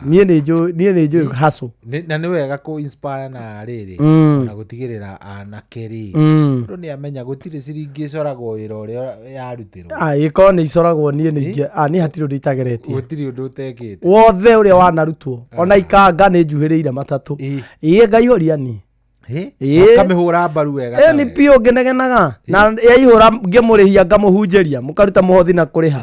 Niĩ nĩ njũĩ, niĩ nĩ njũĩ hacũ. Na nĩ wega kũ inspire na rĩrĩ na gũtigĩrĩra anake rĩ, mũndũ nĩ amenya gũtirĩ ciringi ĩcoragwo wĩra ũrĩa yarutirwo. Ah, ĩkorwo nĩ icoragwo niĩ nĩ ingĩ, ah, niĩ hatirĩ ũndũ itageretie. Gũtirĩ ũndũ ũtekĩte. Wothe ũrĩa wanarutwo, ona ikanga nĩ njuhĩrĩire matatũ. Ĩĩ, ngaihũria ni. Ĩĩ. Ũkamĩhũra mbaru wega. Ĩyo nĩ piũ ngĩnegenaga na yaihũra ngĩmũrĩhia ngamũhunjĩria, mũkaruta mũhothi na kũrĩha,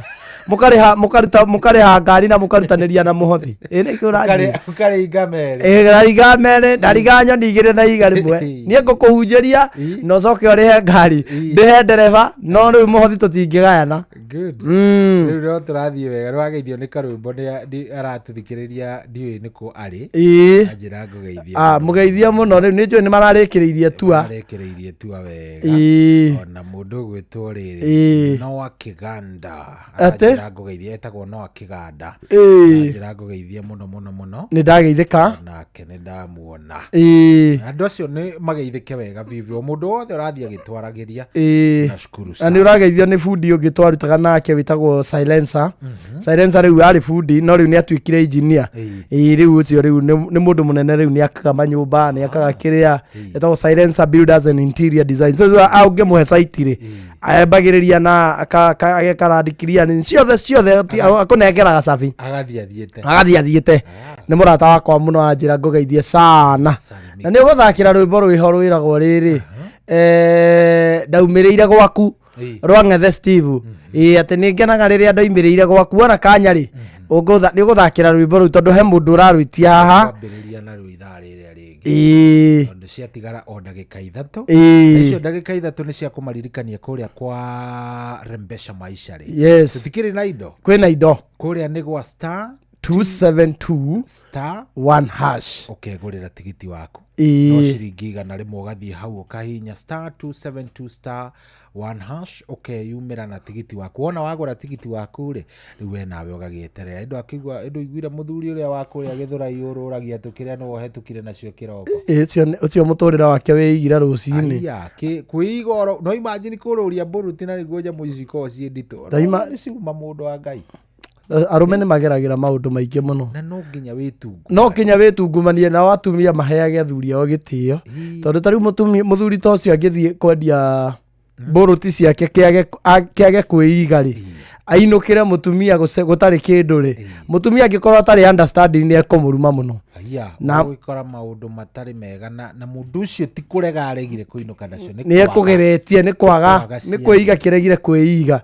mũkarĩha, mũkaruta, mũkarĩha ngari na mũkarutanĩria na mũhothi. Ĩ nĩkĩ ũranjĩra? Ũkarĩinga merĩ. Ĩ, ndariga merĩ, ndariga nyoni igĩrĩ na ihiga rĩmwe. Niĩ ngũkũhunjĩria na ũcoke ũrĩhe ngari, ndĩhe ndereba, no rĩu mũhothi tũtingĩgayana. Good. Rĩu no tũrathiĩ wega. Nĩ wageithio nĩ karwĩmbo, nĩ aratũthikĩrĩria, ndiũĩ nĩkũ arĩ. Ĩĩ. Anjĩra ngũgeithie. Ah, mũgeithie mũno. Rĩu nĩ njũĩ nĩ mararĩkĩrĩirie tua. Marĩkĩrĩirie tua wega. Ĩĩ. Ona mũndũ ũgwĩtwo rĩrĩ, Ĩĩ. Noah Kĩganda. Atĩ? Aranjĩra ngũgeithie, etagwo Noah Kĩganda. Ĩĩ. Aranjĩra ngũgeithie mũno mũno mũno. Nĩ ndageithĩka. Nake nĩ ndamuona. Ĩĩ. Na andũ acio nĩ mageithĩke wega biũ biũ. Mũndũ wothe ũrathiĩ agĩtwaragĩria. Ĩĩ. Tunashukuru Na sana. nĩ ũrageithio nĩ bundi ũngĩ twarutaga nake wĩtagwo Silencer. Silencer rĩu arĩ bundi, no rĩu nĩ atuĩkire engineer. Ĩĩ, rĩu ũcio rĩu nĩ mũndũ mũnene, rĩu nĩ akaga manyũmba, nĩ akaga kĩrĩa, etagwo Silencer Builders and Interior Design. So so ũngĩmũhe site rĩ, ambagĩrĩria na ageka land clearing ciothe ciothe, akũnengeraga cabi. Agathiĩ athiĩte. Agathiĩ athiĩte. Nĩ mũrata wakwa mũno, anjĩra ngũgeithie sana. Na nĩ ũgũthakĩra rwĩmbo rwĩho rwĩragwo rĩrĩ, ndaumĩrĩire gwaku, rwa Ng'ethe Steve. Ĩĩ, atĩ nĩ ngenaga rĩrĩa ndaumĩrĩire gwaku wona kanya rĩ, nĩ ũgũthakĩra rwĩmbo rũu tondũ he mũndũ ũrarwĩtia haha. Twambĩrĩria naruo ithaa rĩrĩa rĩngĩ. Ĩĩ. Tondũ ciatigara o ndagĩka 3. Ĩĩ. Na icio ndagĩka 3 nĩ cia kũmaririkania kũrĩa kwa Rembesha Maisha rĩ. Yes. Tũtikĩrĩ na indo. Kwĩna indo. Kũrĩa nĩ gwa star 272 star 1 hash. Ũkegũrĩra tigiti waku. Ĩĩ. No ciringi 100 ũgathiĩ hau ũkahihinya star 272 star 1 hash, ũkeyumĩra na tigiti waku. Wona wagũra tigiti waku rĩ, rĩu we nawe ũgagĩeterera. Ĩndũ akĩigua, ĩndũ iguire mũthuri ũrĩa wa kũrĩa Gĩthũrai ũrũragia tũkĩrĩa nĩwe ũhetũkire nacio kĩroko. Ĩĩ, ũcio mũtũrĩre wake wĩigire rũcinĩ. Aya, kwĩiga oro, no imagine kũrũria mbũruti na nĩguo nyamũ ici ikoragwo ciĩ nditũ. Nĩ ciuma mũndũ wa Ngai. Arũme nĩ mageragĩra maũndũ maingĩ mũno. Na no nginya wĩtungu. No nginya wĩtungumanie, nao atumia maheage athuri ao gĩtĩo, tondũ ta rĩu mũthuri ta ũcio angĩthiĩ kwendia mbũrũti ciake kĩage kwĩiga rĩ, ainũkĩre mũtumia gũtarĩ kĩndũ rĩ, mũtumia angĩkorwo atarĩ understanding nĩ ekũmũruma mũno. Aya, ũgũgĩkora maũndũ matarĩ mega na mũndũ ũcio ti kũrega aregire kũinũka nacio, nĩ nĩ ekũgeretie, nĩ kwaga, kwaga nĩ ciana. kwĩiga kĩregire kwĩiga.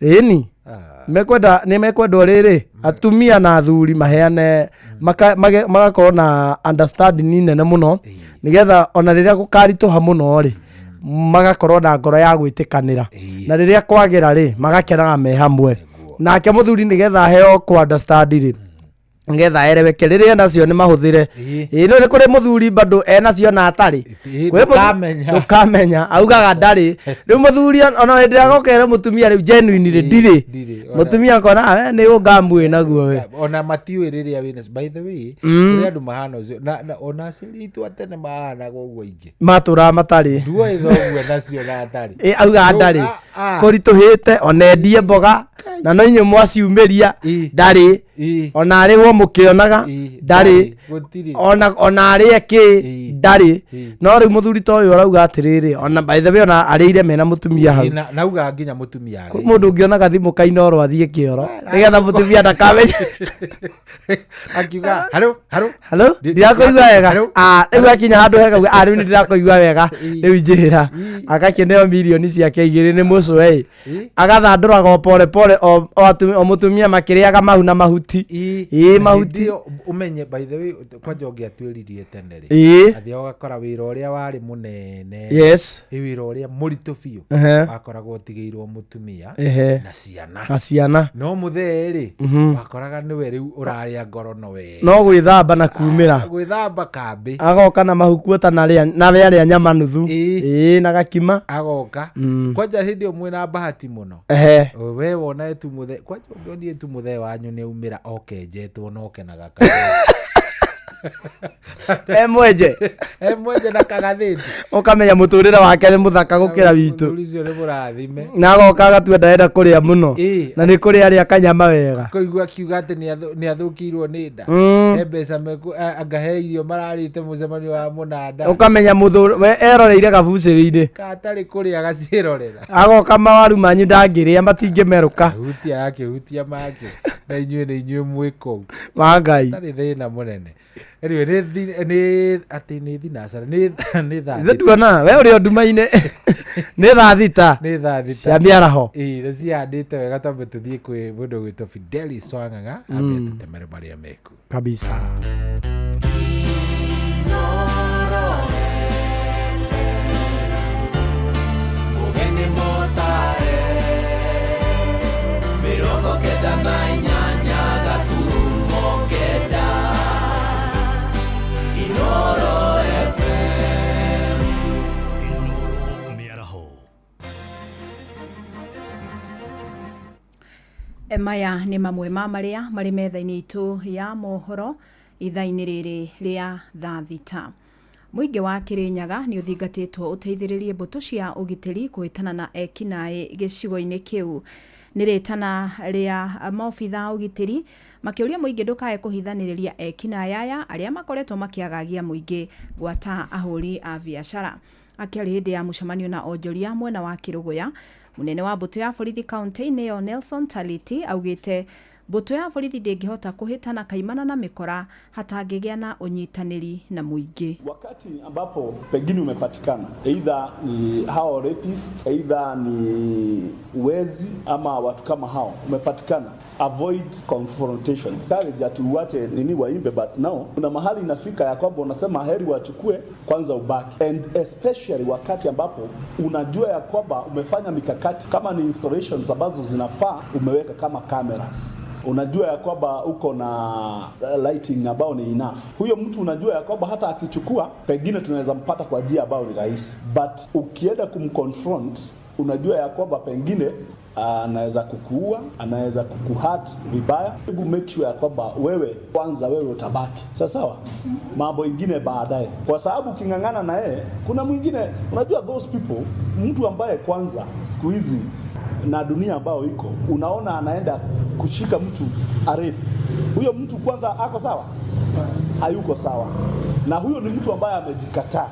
Ĩni mekwenda, nĩ mekwendwo rĩrĩ, atumia na athuri maheane, magakorwo na understanding nene mũno, nĩgetha ona rĩrĩa gũkaritũha mũno rĩ, magakorwo na ngoro ya gwĩtĩkanĩra, na rĩrĩa kwagĩra rĩ, magakenaga me hamwe. Nake mũthuri nĩgetha aheo kũ understand rĩ, nĩgetha ereweke rĩrĩa enacio nĩ mahũthĩre. Ĩĩ, no nĩ kũrĩ mũthuri bado enacio na atarĩ. Kwĩ Ndũkamenya. Ndũkamenya, augaga ndarĩ. Rĩu mũthuri ona hĩndĩ ĩrĩa agokere mũtumia rĩu genuine rĩ, ndirĩ. Ndirĩ, ona- Mũtumia akona, "Ah, we, nĩ ũngamu wĩ naguo we." Ona matiũĩ rĩrĩa wĩna, by the way, kũrĩ andũ mahana ũcio na ona aciari aitũ a tene mahanaga ũguo aingĩ. Matũraga matarĩ. Nduoĩ thoguo nacio na atarĩ. Ĩ, augaga ndarĩ. Kũritũhĩte ona endie mboga na no inyuĩ mwaciumĩria, ndarĩ. Ona arĩhwo mũkĩonaga, ndarĩ. Gũtirĩ. Ona arĩe kĩ, ndarĩ. No rĩu mũthuri ta ũyũ arauga atĩrĩrĩ, ona by the way ona arĩire mena mũtumia hau. Nauga nginya mũtumia Kwĩ mũndũ ũngĩona gathimũ kainoro athiĩ kĩoro nĩgetha mũtumia ndakamenye. Akiuga haro haro. Halo, ndirakũigua wega. Ah, rĩu akinya handũ hega uga, ah, rĩu nĩ ndĩrakũigua wega, rĩu njĩra. Agakĩneo mirioni ciake 2 nĩ mũcwe. Agathandũraga o pore pore, o mũtumia makĩrĩaga mahu na mahuti. Ĩĩ, mahuti. Hĩndĩ ĩyo ũmenye, by the way, kwanja ũngĩatuĩririe tene rĩ, athiaga ũgakora wĩra ũrĩa warĩ mũnene, ĩ wĩra ũrĩa mũritũ biũ, wakoragwo ũtigĩirwo mũtumia na ciana. Na ciana. No mũthee rĩ, wakoraga nĩwe rĩu ũrarĩa ngoro no we. No gwĩthamba na kumĩra. Gwĩthamba kambĩ. Agoka na mahuku ũtanarĩa, nawe arĩa nyama nuthu. Ĩĩ, na gakima. Agoka. Kwanja hĩndĩ ĩyo mwĩna bahati mũno. We wona tu mũthee, kwanja ũngĩonire tu mũthee wanyu nĩ aumĩra okenjetwo na okenaga. E mwenje. E mwenje na kagathĩti. Ũkamenya mũtũrĩre wake nĩ mũthaka gũkĩra witũ. Mũthuri ũcio nĩ mũrathime. Na agoka agatua ndarenda kũrĩa mũno. Ĩĩ. Na nĩ kũrĩa arĩa kanyama wega. Kũigua akiuga atĩ nĩ athũkĩirwo nĩ nda. He mbeca anga he irio mararĩte mũcemanio wa mũnanda. Ũkamenya mũthũri we eroreire gabucĩrĩ-inĩ. Katarĩ kũrĩa agaciĩrorera. Agoka mawaru manyu ndangĩrĩa matingĩmerũka. Hutia akĩhutia make na inyuĩ nĩ inyuĩ mwĩ kũu. Wa Ngai. Hatarĩ thĩna mũnene. Anyway, nĩ atĩ nĩ thinacara nĩ thaa Ithe tuona we ũrĩ o nduma-inĩ. Nĩ thaa thita. Nĩ thaa thita. Cia mĩaraho. Ĩĩ, nĩ cihandĩte wega twambe tũthiĩ kwĩ mũndũ ũgwĩtwo Fidelis Wang'ang'a ambe atũtemere marĩa meku. Kabisa. Mũgeni mũtare 98 gaturumo 9 Inoro FM. Maya nĩ mamwe ma marĩa marĩ metha-inĩ itũ ya mohoro ithaa-inĩ rĩrĩ rĩa thaa thita. Mũingĩ wa Kĩrĩnyaga nĩ ũthingatĩtwo ũteithĩrĩrie mbũtũ cia ũgitĩri kũhĩtana na ekinaĩ gĩcigo-inĩ kĩu. Nĩ rĩtana rĩa maobitha a ũgitĩri makĩũria mũingĩ ndũkae kũhithanĩrĩria ekinaĩ aya arĩa makoretwo makĩagagia mũingĩ gwata ahũri a biacara. Akĩaria hĩndĩ ya mũcemanio na onjoria mwena wa Kĩrũgũya, mũnene wa mbũtũ ya borithi kaunti-inĩ ĩyo Nelson Taliti augĩte mbũtũ ya borithi ndĩngĩhota kũhĩtana kaimana na mĩkora hatangĩgĩa na ũnyitanĩri na mũingĩ. Wakati ambapo pengine umepatikana either ni hao rapists, either ni wezi ama watu kama hao umepatikana, avoid confrontation. Encourage ati uache nini waimbe, but now kuna mahali inafika ya kwamba unasema heri wachukue kwanza ubaki, and especially wakati ambapo unajua ya kwamba umefanya mikakati kama ni installations ambazo zinafaa umeweka kama cameras unajua ya kwamba uko na lighting ambao ni enough. Huyo mtu unajua ya kwamba hata akichukua pengine tunaweza mpata kwa njia ambayo ni rahisi, but ukienda kumconfront unajua ya kwamba pengine anaweza kukuua, anaweza kukuhurt vibaya. Hebu make sure ya kwamba wewe kwanza, wewe utabaki sawa sawa, mambo ingine baadaye, kwa sababu uking'ang'ana na yeye kuna mwingine. Unajua those people, mtu ambaye kwanza siku hizi na dunia ambayo iko, unaona anaenda kushika mtu arape. Huyo mtu kwanza ako sawa? Hayuko sawa, na huyo ni mtu ambaye amejikataa.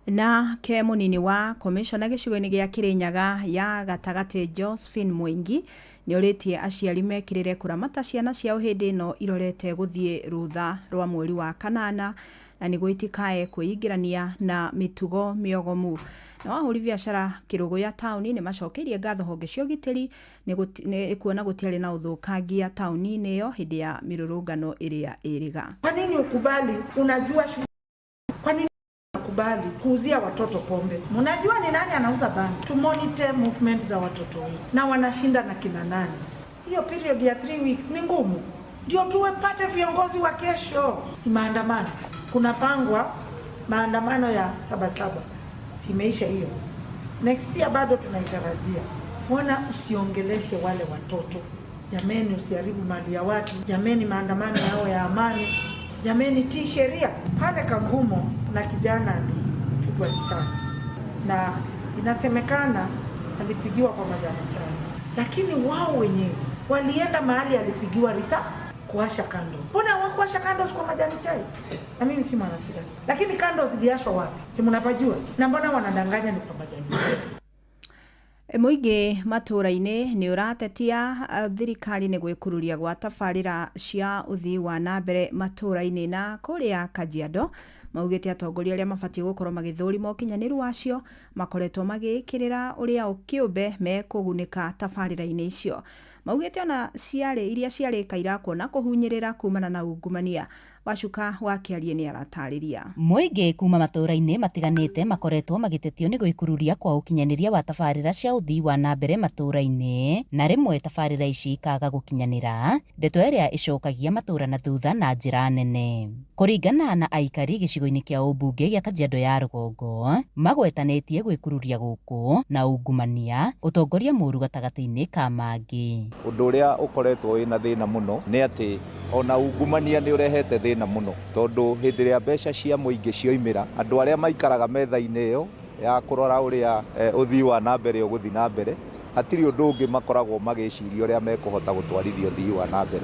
Na ke munini wa komishona gĩcigo-inĩ gĩa Kĩrĩnyaga ya gatagatĩ Josephine Mwengi nĩ orĩtie aciari mekĩrĩre kũramata ciana ciao hĩndĩ ĩno irorete gũthiĩ rũtha rwa mweri wa kanana na nĩguo itikae kwĩingĩrania na mĩtugo mĩogomu. Na ahũri biacara Kĩrũgũya taũni nĩ macokeirie ngatho honge cia ũgitĩri nĩ kuona gũtiarĩ na ũthũkangia taũni-inĩ ĩyo hĩndĩ ya mĩrũrũngano ĩrĩa ĩrĩga. Kwa nini ukubali? Unajua shule, kwa nini kubali kuuzia watoto pombe? Mnajua ni nani anauza bangi? To monitor movement za watoto wetu na wanashinda na kina nani. Hiyo period ya 3 weeks ni ngumu, ndio tuwepate viongozi wa kesho. Si maandamano, kunapangwa maandamano ya Sabasaba, simeisha hiyo. Next year bado tunaitarajia. Mbona usiongeleshe wale watoto? Jameni, usiharibu mali ya watu. Jameni, maandamano yao ya amani. Jameni, tii sheria. Pale Kangumo na kijana alipigwa risasi na inasemekana alipigiwa kwa majani chai, lakini wao wenyewe walienda mahali alipigiwa risasi kuwasha candles. Mbona hawakuwasha candles kwa majani chai? Na mimi si mwanasiasa, lakini candles ziliashwa wapi? Si mnapajua? Na mbona wanadanganya ni kwa majani chai? Mũingĩ matũũra-inĩ nĩ ũratetia thirikari nĩ gwĩkururia gwa tabarĩra cia ũthii wa na mbere matũũra-inĩ na kũrĩa Kajiado maugĩte atongoria arĩa mabatiĩ gũkorwo magĩthũrima ũkinyanĩru wacio makoretwo magĩkĩrĩra ũrĩa o kĩũmbe mekũgunĩka tabarĩra-inĩ icio. Maugĩte ona ciarĩ iria ciarĩka irakuona kũhunyĩrĩra kumana na ungumania. Wacuka wa Kĩarie nĩ aratarĩria. Mũingĩ kuma matũũra-inĩ matiganĩte makoretwo magĩtetio nĩ gwĩkururia kwa ũkinyanĩria wa tabarĩra cia ũthii wa na mbere matũũra-inĩ na rĩmwe tabarĩra ici ikaga gũkinyanĩra, ndeto ĩrĩa ĩcokagia matũũra na thutha na njĩra nene. Kũringana na aikari gĩcigo-inĩ kĩa ũmbunge gĩa Kajiado ya rũgongo, magwetanĩtie gwĩkururia gũkũ na ungumania, ũtongoria mũru gatagatĩ-inĩ ka mangĩ. Ũndũ ũrĩa ũkoretwo wĩna thĩna mũno nĩ atĩ ona ungumania nĩ ũrehete thĩna thĩna mũno, tondũ hĩndĩ ĩrĩa mbeca cia mũingĩ cioimĩra, andũ arĩa maikaraga metha-inĩ ĩyo ya kũrora ũrĩa ũthii wa na mbere ũgũthiĩ na mbere, hatirĩ ũndũ ũngĩ makoragwo magĩciria ũrĩa mekũhota gũtwarithia ũthii wa na mbere.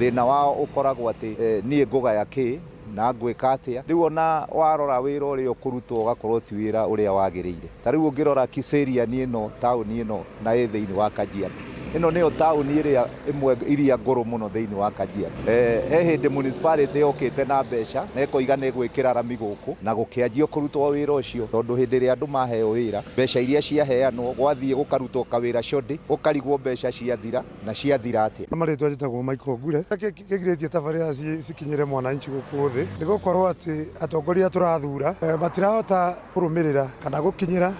Thĩna wao ũkoragwo atĩ niĩ ngũgaya kĩ na ngwĩka atĩa. Rĩu ona warora wĩra ũrĩa ũkũrutwo ũgakorwo ti wĩra ũrĩa wagĩrĩire. Ta rĩu ũngĩrora Kiserian ĩno, taũni ĩno na ĩ thĩinĩ wa Kajiado, ĩno nĩyo taũni ĩrĩa ĩmwe iria ngũrũ mũno thĩinĩ wa Kajiado. He hĩndĩ municipality yokĩte na mbeca na ĩkoiga nĩ ĩgwĩkĩra rami gũkũ, na gũkĩanjio kũrutwo wĩra ũcio, tondũ hĩndĩ ĩrĩa andũ maheo wĩra, mbeca iria ciaheanwo gwathiĩ gũkarutwo kawĩra codi, gũkarigwo mbeca ciathira na ciathira atĩa. Marĩtwa njĩtagwo Michael Ngure. Kĩgirĩtie tabarĩra cikinyĩre mwananchi gũkũ thĩ nĩ gũkorwo atĩ atongoria tũrathura matirahota kũrũmĩrĩra kana gũkinyĩra,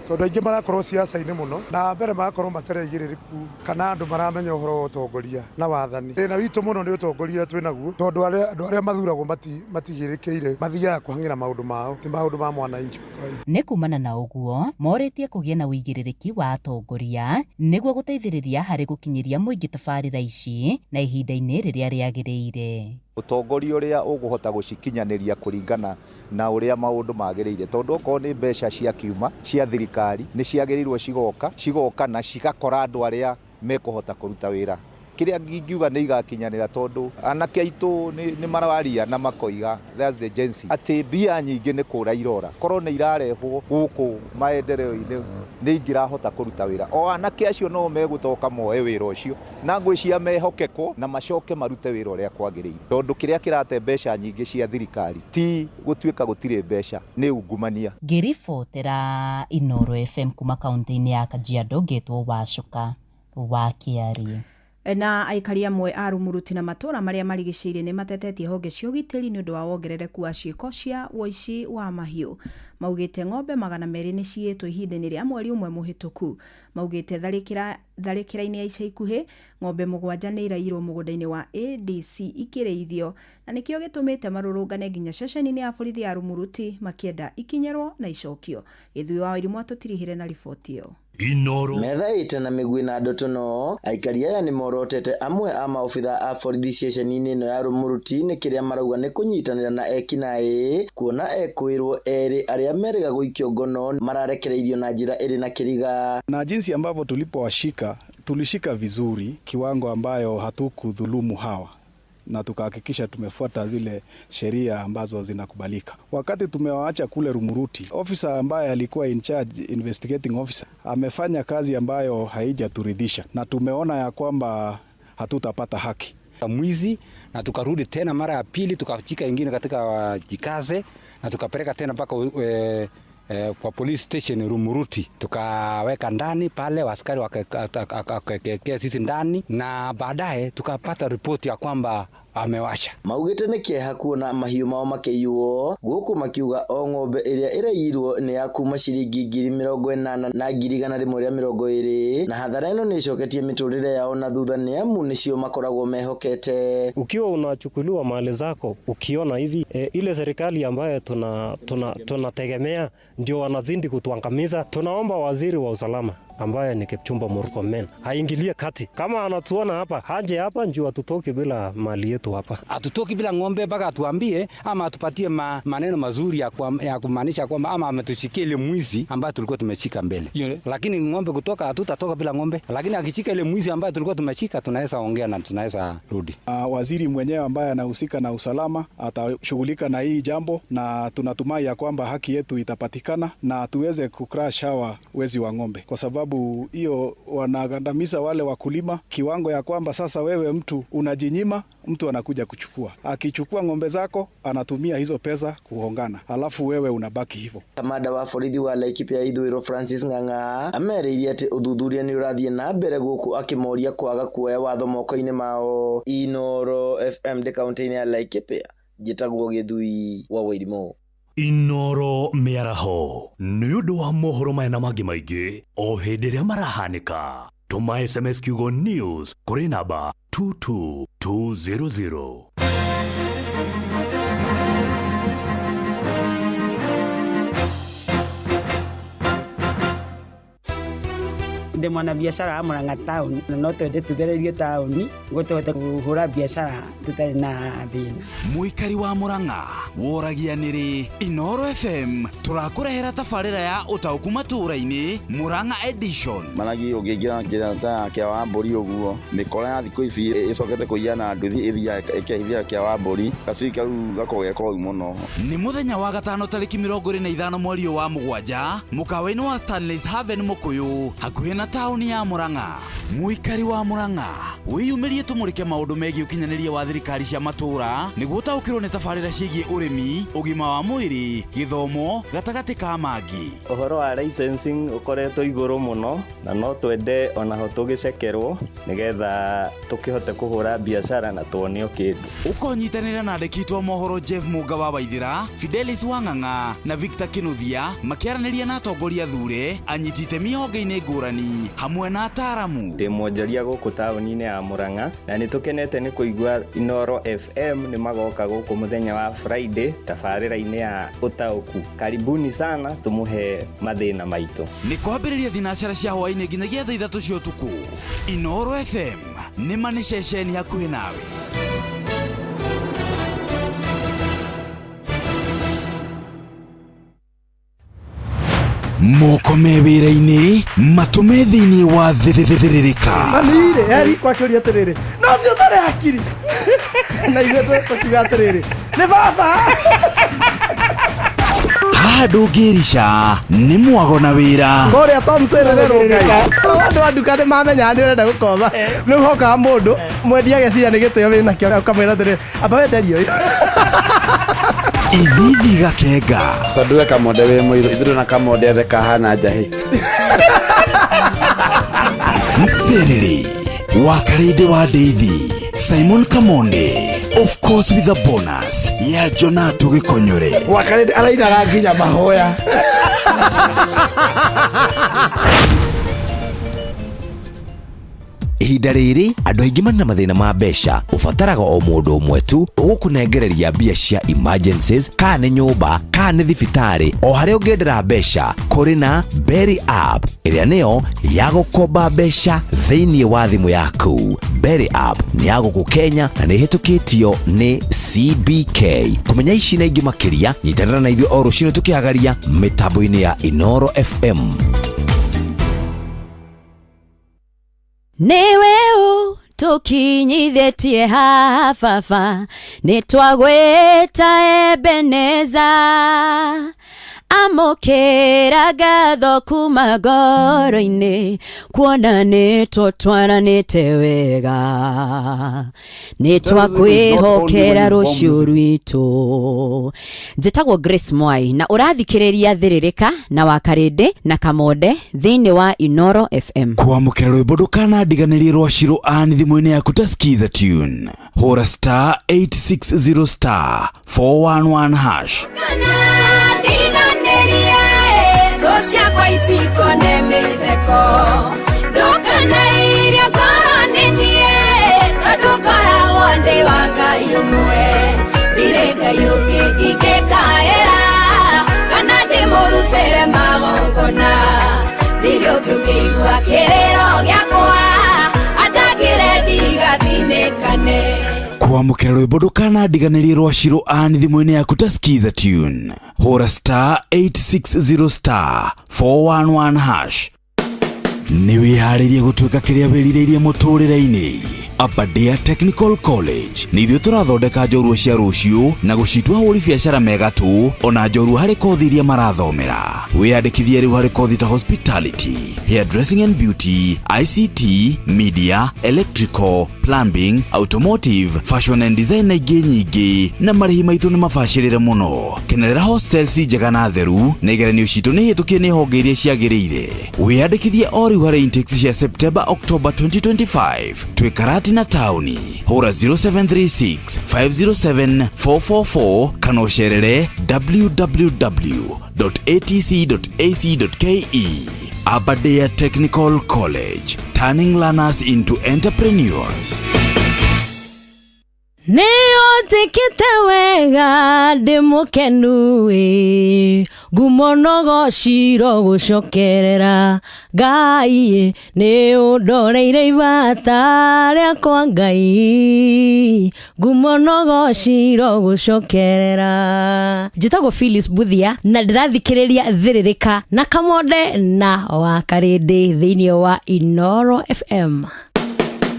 tondũ aingĩ marakorwo siasa-inĩ mũno, na mbere magakorwo matarĩ aigĩrĩrĩku kana andũ maramenya ũhoro wa ũtongoria na wathani. Thĩna witũ mũno nĩ ũtongoria twĩ naguo, tondũ andũ arĩa mathuragwo matigĩrĩkĩire, mathiaga kũhang'ĩra maũndũ mao, ti maũndũ ma mwananchi wa kawaida. Nĩ kumana na ũguo morĩtie kũgĩe na ũigĩrĩrĩki wa atongoria nĩguo gũteithĩrĩria harĩ gũkinyĩria mũingĩ tabarĩra ici na ihinda-inĩ rĩrĩa rĩagĩrĩire. Ũtongoria ũrĩa ũgũhota gũcikinyanĩria kũringana na ũrĩa maũndũ magĩrĩire, tondũ okorwo nĩ mbeca cia kiuma cia thirikari nĩ ciagĩrĩirwo cigoka na cigakora andũ arĩa mekũhota kũruta wĩra. Kĩrĩa ingiuga nĩ igakinyanĩra, tondũ anake aitũ nĩ mararia na makoiga that's the agency atĩ mbia nyingĩ nĩ kũra irora, korwo nĩ irarehwo gũkũ maendeleo-inĩ nĩ ingĩrahota kũruta wĩra. O anake acio no megũtoka moe wĩra ũcio na ngwĩciria mehokekwo na macoke marute wĩra ũrĩa kwagĩrĩire, tondũ kĩrĩa kĩrate mbeca nyingĩ cia thirikari ti gũtuĩka gũtirĩ mbeca, nĩ ungumania. Ngĩribotera Inooro FM kuma kaunti-inĩ ya Kajiado, ngĩtwo Wacuka wa Kĩarie. Na aikari amwe a Rumuruti na matũra marĩa marigicĩirie nĩ matetetie honge cia ũgitĩri nĩ ũndũ wa wongerereku wa ciĩko cia ũici wa mahiũ. Maugĩte ng'ombe 200 nĩ ciiyĩtwo ihinda-inĩ rĩa mweri ũmwe mũhĩtũku. Maugĩte tharĩkĩra-inĩ ya ica ikuhĩ ng'ombe 7 nĩ iraiyirwo mũgũnda-inĩ wa ADC ikĩrĩithio, na nĩkĩo gĩtũmĩte marũrũngane nginya ceceni-inĩ ya borithi ya Rumuruti makĩenda ikinyĩrwo na icokio. Gĩthuĩ wa Wairimu atũtirihire na riboti ĩyo. Inooro. Metha ĩte na mĩguĩ na ndotono, aikari aya nĩ morotete amwe a maobitha a borithi ceceni-inĩ ĩno ya Rumuruti nĩ kĩrĩa marauga nĩ kũnyitanĩra na ekinaĩ, kuona ekwĩrwo erĩ arĩa merĩga gũikio ngono mararekereirio na njĩra ĩrĩ na kĩriga. Na jinsi ambavyo tulipowashika, tulishika vizuri kiwango ambayo hatukudhulumu hawa, na tukahakikisha tumefuata zile sheria ambazo zinakubalika. Wakati tumewaacha kule Rumuruti, officer ambaye alikuwa in charge, investigating officer, amefanya kazi ambayo haijaturidhisha, na tumeona ya kwamba hatutapata haki. Mwizi, na tukarudi tena mara ya pili tukachika ingine katika Jikaze na tukapeleka tena mpaka kwa police station Rumuruti, tukaweka ndani pale, askari wakawekea sisi ndani, na baadaye tukapata ripoti ya kwamba amewasha. Maugĩte nĩ kĩeha kuona mahiũ mao makĩiywo, gũkũ makiuga o ng'ombe ĩrĩa ĩraiyirwo nĩ ya kuma ciringi 80,000 na 120,000, na hathara ĩno nĩ ĩcoketie mĩtũrĩre yao na thutha nĩ amu nĩcio makoragwo mehokete. Ukiwa unachukuliwa mali zako, ukiona hivi ile serikali ambayo tunategemea ndio wanazidi kutuangamiza. Tunaomba waziri wa usalama ambaye ni Kipchumba Murkomen aingilie kati. Kama anatuona hapa, haje hapa njoo atutoke bila mali yetu hapa. Atutoki bila ng'ombe mpaka atuambie ama atupatie maneno mazuri ya kumaanisha kwamba ama ametushikia ile mwizi ambaye tulikuwa tumeshika mbele. Lakini ng'ombe kutoka, hatutatoka bila ng'ombe. Lakini akishika ile mwizi ambaye tulikuwa tumeshika, tunaweza ongea na tunaweza rudi. Waziri mwenyewe ambaye anahusika na usalama atashughulika na hii jambo, na tunatumai ya kwamba haki yetu itapatikana na tuweze kucrash hawa wezi wa ng'ombe, kwa sababu hiyo wanagandamiza wale wakulima kiwango ya kwamba sasa wewe mtu unajinyima, mtu anakuja kuchukua. Akichukua ng'ombe zako anatumia hizo pesa kuhongana, alafu wewe unabaki hivyo. Kamanda wa borithi wa Laikipia Ithũĩro Francis Ng'ang'a amerĩire atĩ ũthuthuria nĩ ũrathiĩ na mbere gũkũ akĩmoria kwaga kuoya watho moko-inĩ mao. Inooro FM ndĩ kaunti-inĩ ya Laikipia, njĩtagwo Gĩthui wa Wairimu. Inooro mĩaraho nĩ ũndũ wa mohoro maya na mangĩ maingĩ o hĩndĩ ĩrĩa marahanĩka. Tũma SMS kiugo news kũrĩ namba 22200. Ndĩ mwanabiacara wa Murang'a town na no twende tũthererio taũni nĩguo tũhote kũhũra biacara tũtarĩ na thĩna. Mũikari wa Murang'a woragia nĩrĩ Inoro FM tũrakũrehera tabarĩra ya ũtaũku matũũra-inĩ Murang'a edition. Maragi ũngĩingĩra njĩra ta ya kĩa wa mbũri ũguo, mĩkora ya thikũ ici ĩcokete kũiya na nduthi ĩthiaga ĩkehithia kĩa wa mbũri, gacui kau gakoragwo ge koru mũno. Nĩ mũthenya wa gatano tarĩki 25 mweri ũyũ wa mũgwanja mũkawa-inĩ wa Stanley's Haven Mũkũyũ hakuhĩ na taũni ya Murang'a. Mũikari wa Murang'a wĩyumĩrie tũmũrĩke maũndũ megiĩ ũkinyanĩria wa thirikari cia matũũra nĩguo ũtaũkĩrwo nĩ tabarĩra ciĩgiĩ ũrĩmi, ũgima wa mwĩrĩ, gĩthomo gatagatĩ ka mangĩ. Ũhoro wa licensing ũkoretwo igũrũ mũno na no twende onaho tũgĩcekerwo nĩgetha tũkĩhote kũhũra biacara na tuonio kĩndũ. Ũkonyitanĩra na andĩki aitũ a mohoro Jeff Mũnga wa Waithĩra, Fidelis Wang'ang'a na Victor Kĩnuthia makĩaranĩria na atongoria athure, anyiti itemi honge-inĩ ngũrani hamwe na ataaramu. Ndĩ mwonjoria gũkũ taũni-inĩ ya Murang'a na nĩ tũkenete nĩ kũigua Inooro FM nĩ magoka gũkũ mũthenya wa Friday tabarĩra-inĩ ya ũtaũku. Karibuni sana tũmũhe mathĩna maitũ. Nĩ kwambĩrĩria thinacara cia hwaĩ-inĩ nginyagia thaa 3 cia ũtukũ. Inooro FM nĩ ma nĩ ceceni hakuhĩ nawe. Moko me wĩra-inĩ matũ me thĩinĩ wa thĩrĩrĩka. Mami-rĩ eri kwakĩũria atĩrĩrĩ, no ũcio ũtarĩ hakiri na ithuĩ tũkiuga atĩrĩrĩ, nĩ baba. Haha ndũngĩrica nĩ mwago na wĩra. Kũrĩa Tom Serererwo Ngai. Andũ a nduka nĩ mamenyaga nĩ ũrenda gũkomba. Rĩu hokaga mũndũ mwendia ageciria nĩ gĩtĩo wĩnakĩo ũkamwĩra atĩrĩrĩ, amba wenderie ũyũ. Ithithi gakenga. Tondũ we Kamonde wĩ mũirũ, ithuĩ na Kamonde othe kahana njahĩ. Mserere wa Karĩndĩ wa Ndeithi Simon Kamonde, of course with a bonus ya Jonato Gĩkonyore. Wakarĩndĩ arainaga nginya mahoya. Ihinda rĩrĩ andũ aingĩ marĩ na mathĩna ma mbeca, ũbataraga o mũndũ ũmwe tu ũgũkũnengereria mbia cia emergencies, kana nĩ nyũmba kana nĩ thibitarĩ, o harĩa ũngĩendera mbeca. Kũrĩ na Berry app ĩrĩa nĩyo ya gũkomba mbeca thĩinĩ wa thimũ yaku. Berry app nĩ ya gũkũ Kenya na nĩ ĩhĩtũkĩtio nĩ CBK. Kũmenya ici na ingĩ makĩria, nyitanĩra na ithuĩ o rũcinĩ tũkĩhagaria mĩtambo-inĩ ya Inooro FM. Nĩwe ũtũkinyithĩtie haha baba, nĩtwagwĩta Ebeneza. Amũkĩra ngatho kuma ngoro-inĩ, kuona nĩtũtwaranĩte wega. Nĩtwakwĩhokera rũciũ rwitũ. Njĩtagwo Grace Mwai na ũrathikĩrĩria Thĩrĩrĩka na Wakarĩndĩ na Kamonde thĩinĩ wa Inooro FM. Kwamũkĩra rwĩmbo ndũkanandiganĩrie rwa Shiro Ann thimũ-inĩ yaku ta Skiza tune. Hũra star 860 star 411 hash. Ndiganĩrie thũ ciakwa itikone mĩtheko, ndũkanairie ngoro nĩ niĩ, tondũ ngoragwo ndĩ wa Ngai ũmwe. Ndirĩ Ngai ũngĩ ingĩkaĩra kana ndĩmũrutĩre magongona. Ndirĩ ũngĩ ũngĩigua kĩrĩro gĩakwa andangĩre ndigathinĩkane. Kwamũkĩra rwĩmbo ndũkanandiganĩrie rwa Shiro Ann thimũ-inĩ yaku ta Skiza tune. Hũra star 860 star 411 hash. Nĩ wĩharĩrie gũtuĩka kĩrĩa wĩrirĩirie mũtũrĩre-inĩ? Aberdare Technical College nĩ ithuĩ tũrathondeka njorua cia rũciũ na gũcitua ahũri biacara mega tu, ona njorua harĩ kothi iria marathomera. Wĩyandĩkithie rĩu harĩ kothi ta hospitality, hairdressing and beauty, ICT, media, electrical, plumbing, automotive, fashion and design na ingĩ nyingĩ, na marĩhi maitũ nĩ mabacĩrĩre mũno. Kenerera hostels njega na theru, na igeranio citũ nĩ hĩtũkie nĩ honge iria ciagĩrĩire. Wĩyandĩkithie o rĩu harĩ intakes cia September October 2025. Twĩ Karatina taũni. Hũra 0736 507 444 kana ũcerere www.atc.ac.ke. Aberdare Technical College, turning learners into entrepreneurs. Nĩ ũnjĩkĩte wega, ndĩ mũkenu ĩ. Ngumo nogociro gũcokerera Ngai nĩ ũndoreire ibata rĩakwa Ngai ngumo nogociro gũcokerera. Njĩtagwo Phyllis Buthia na ndĩrathikĩrĩria Thĩrĩrĩka na Kamonde na Wakarĩndĩ thĩinĩ wa Inoro FM.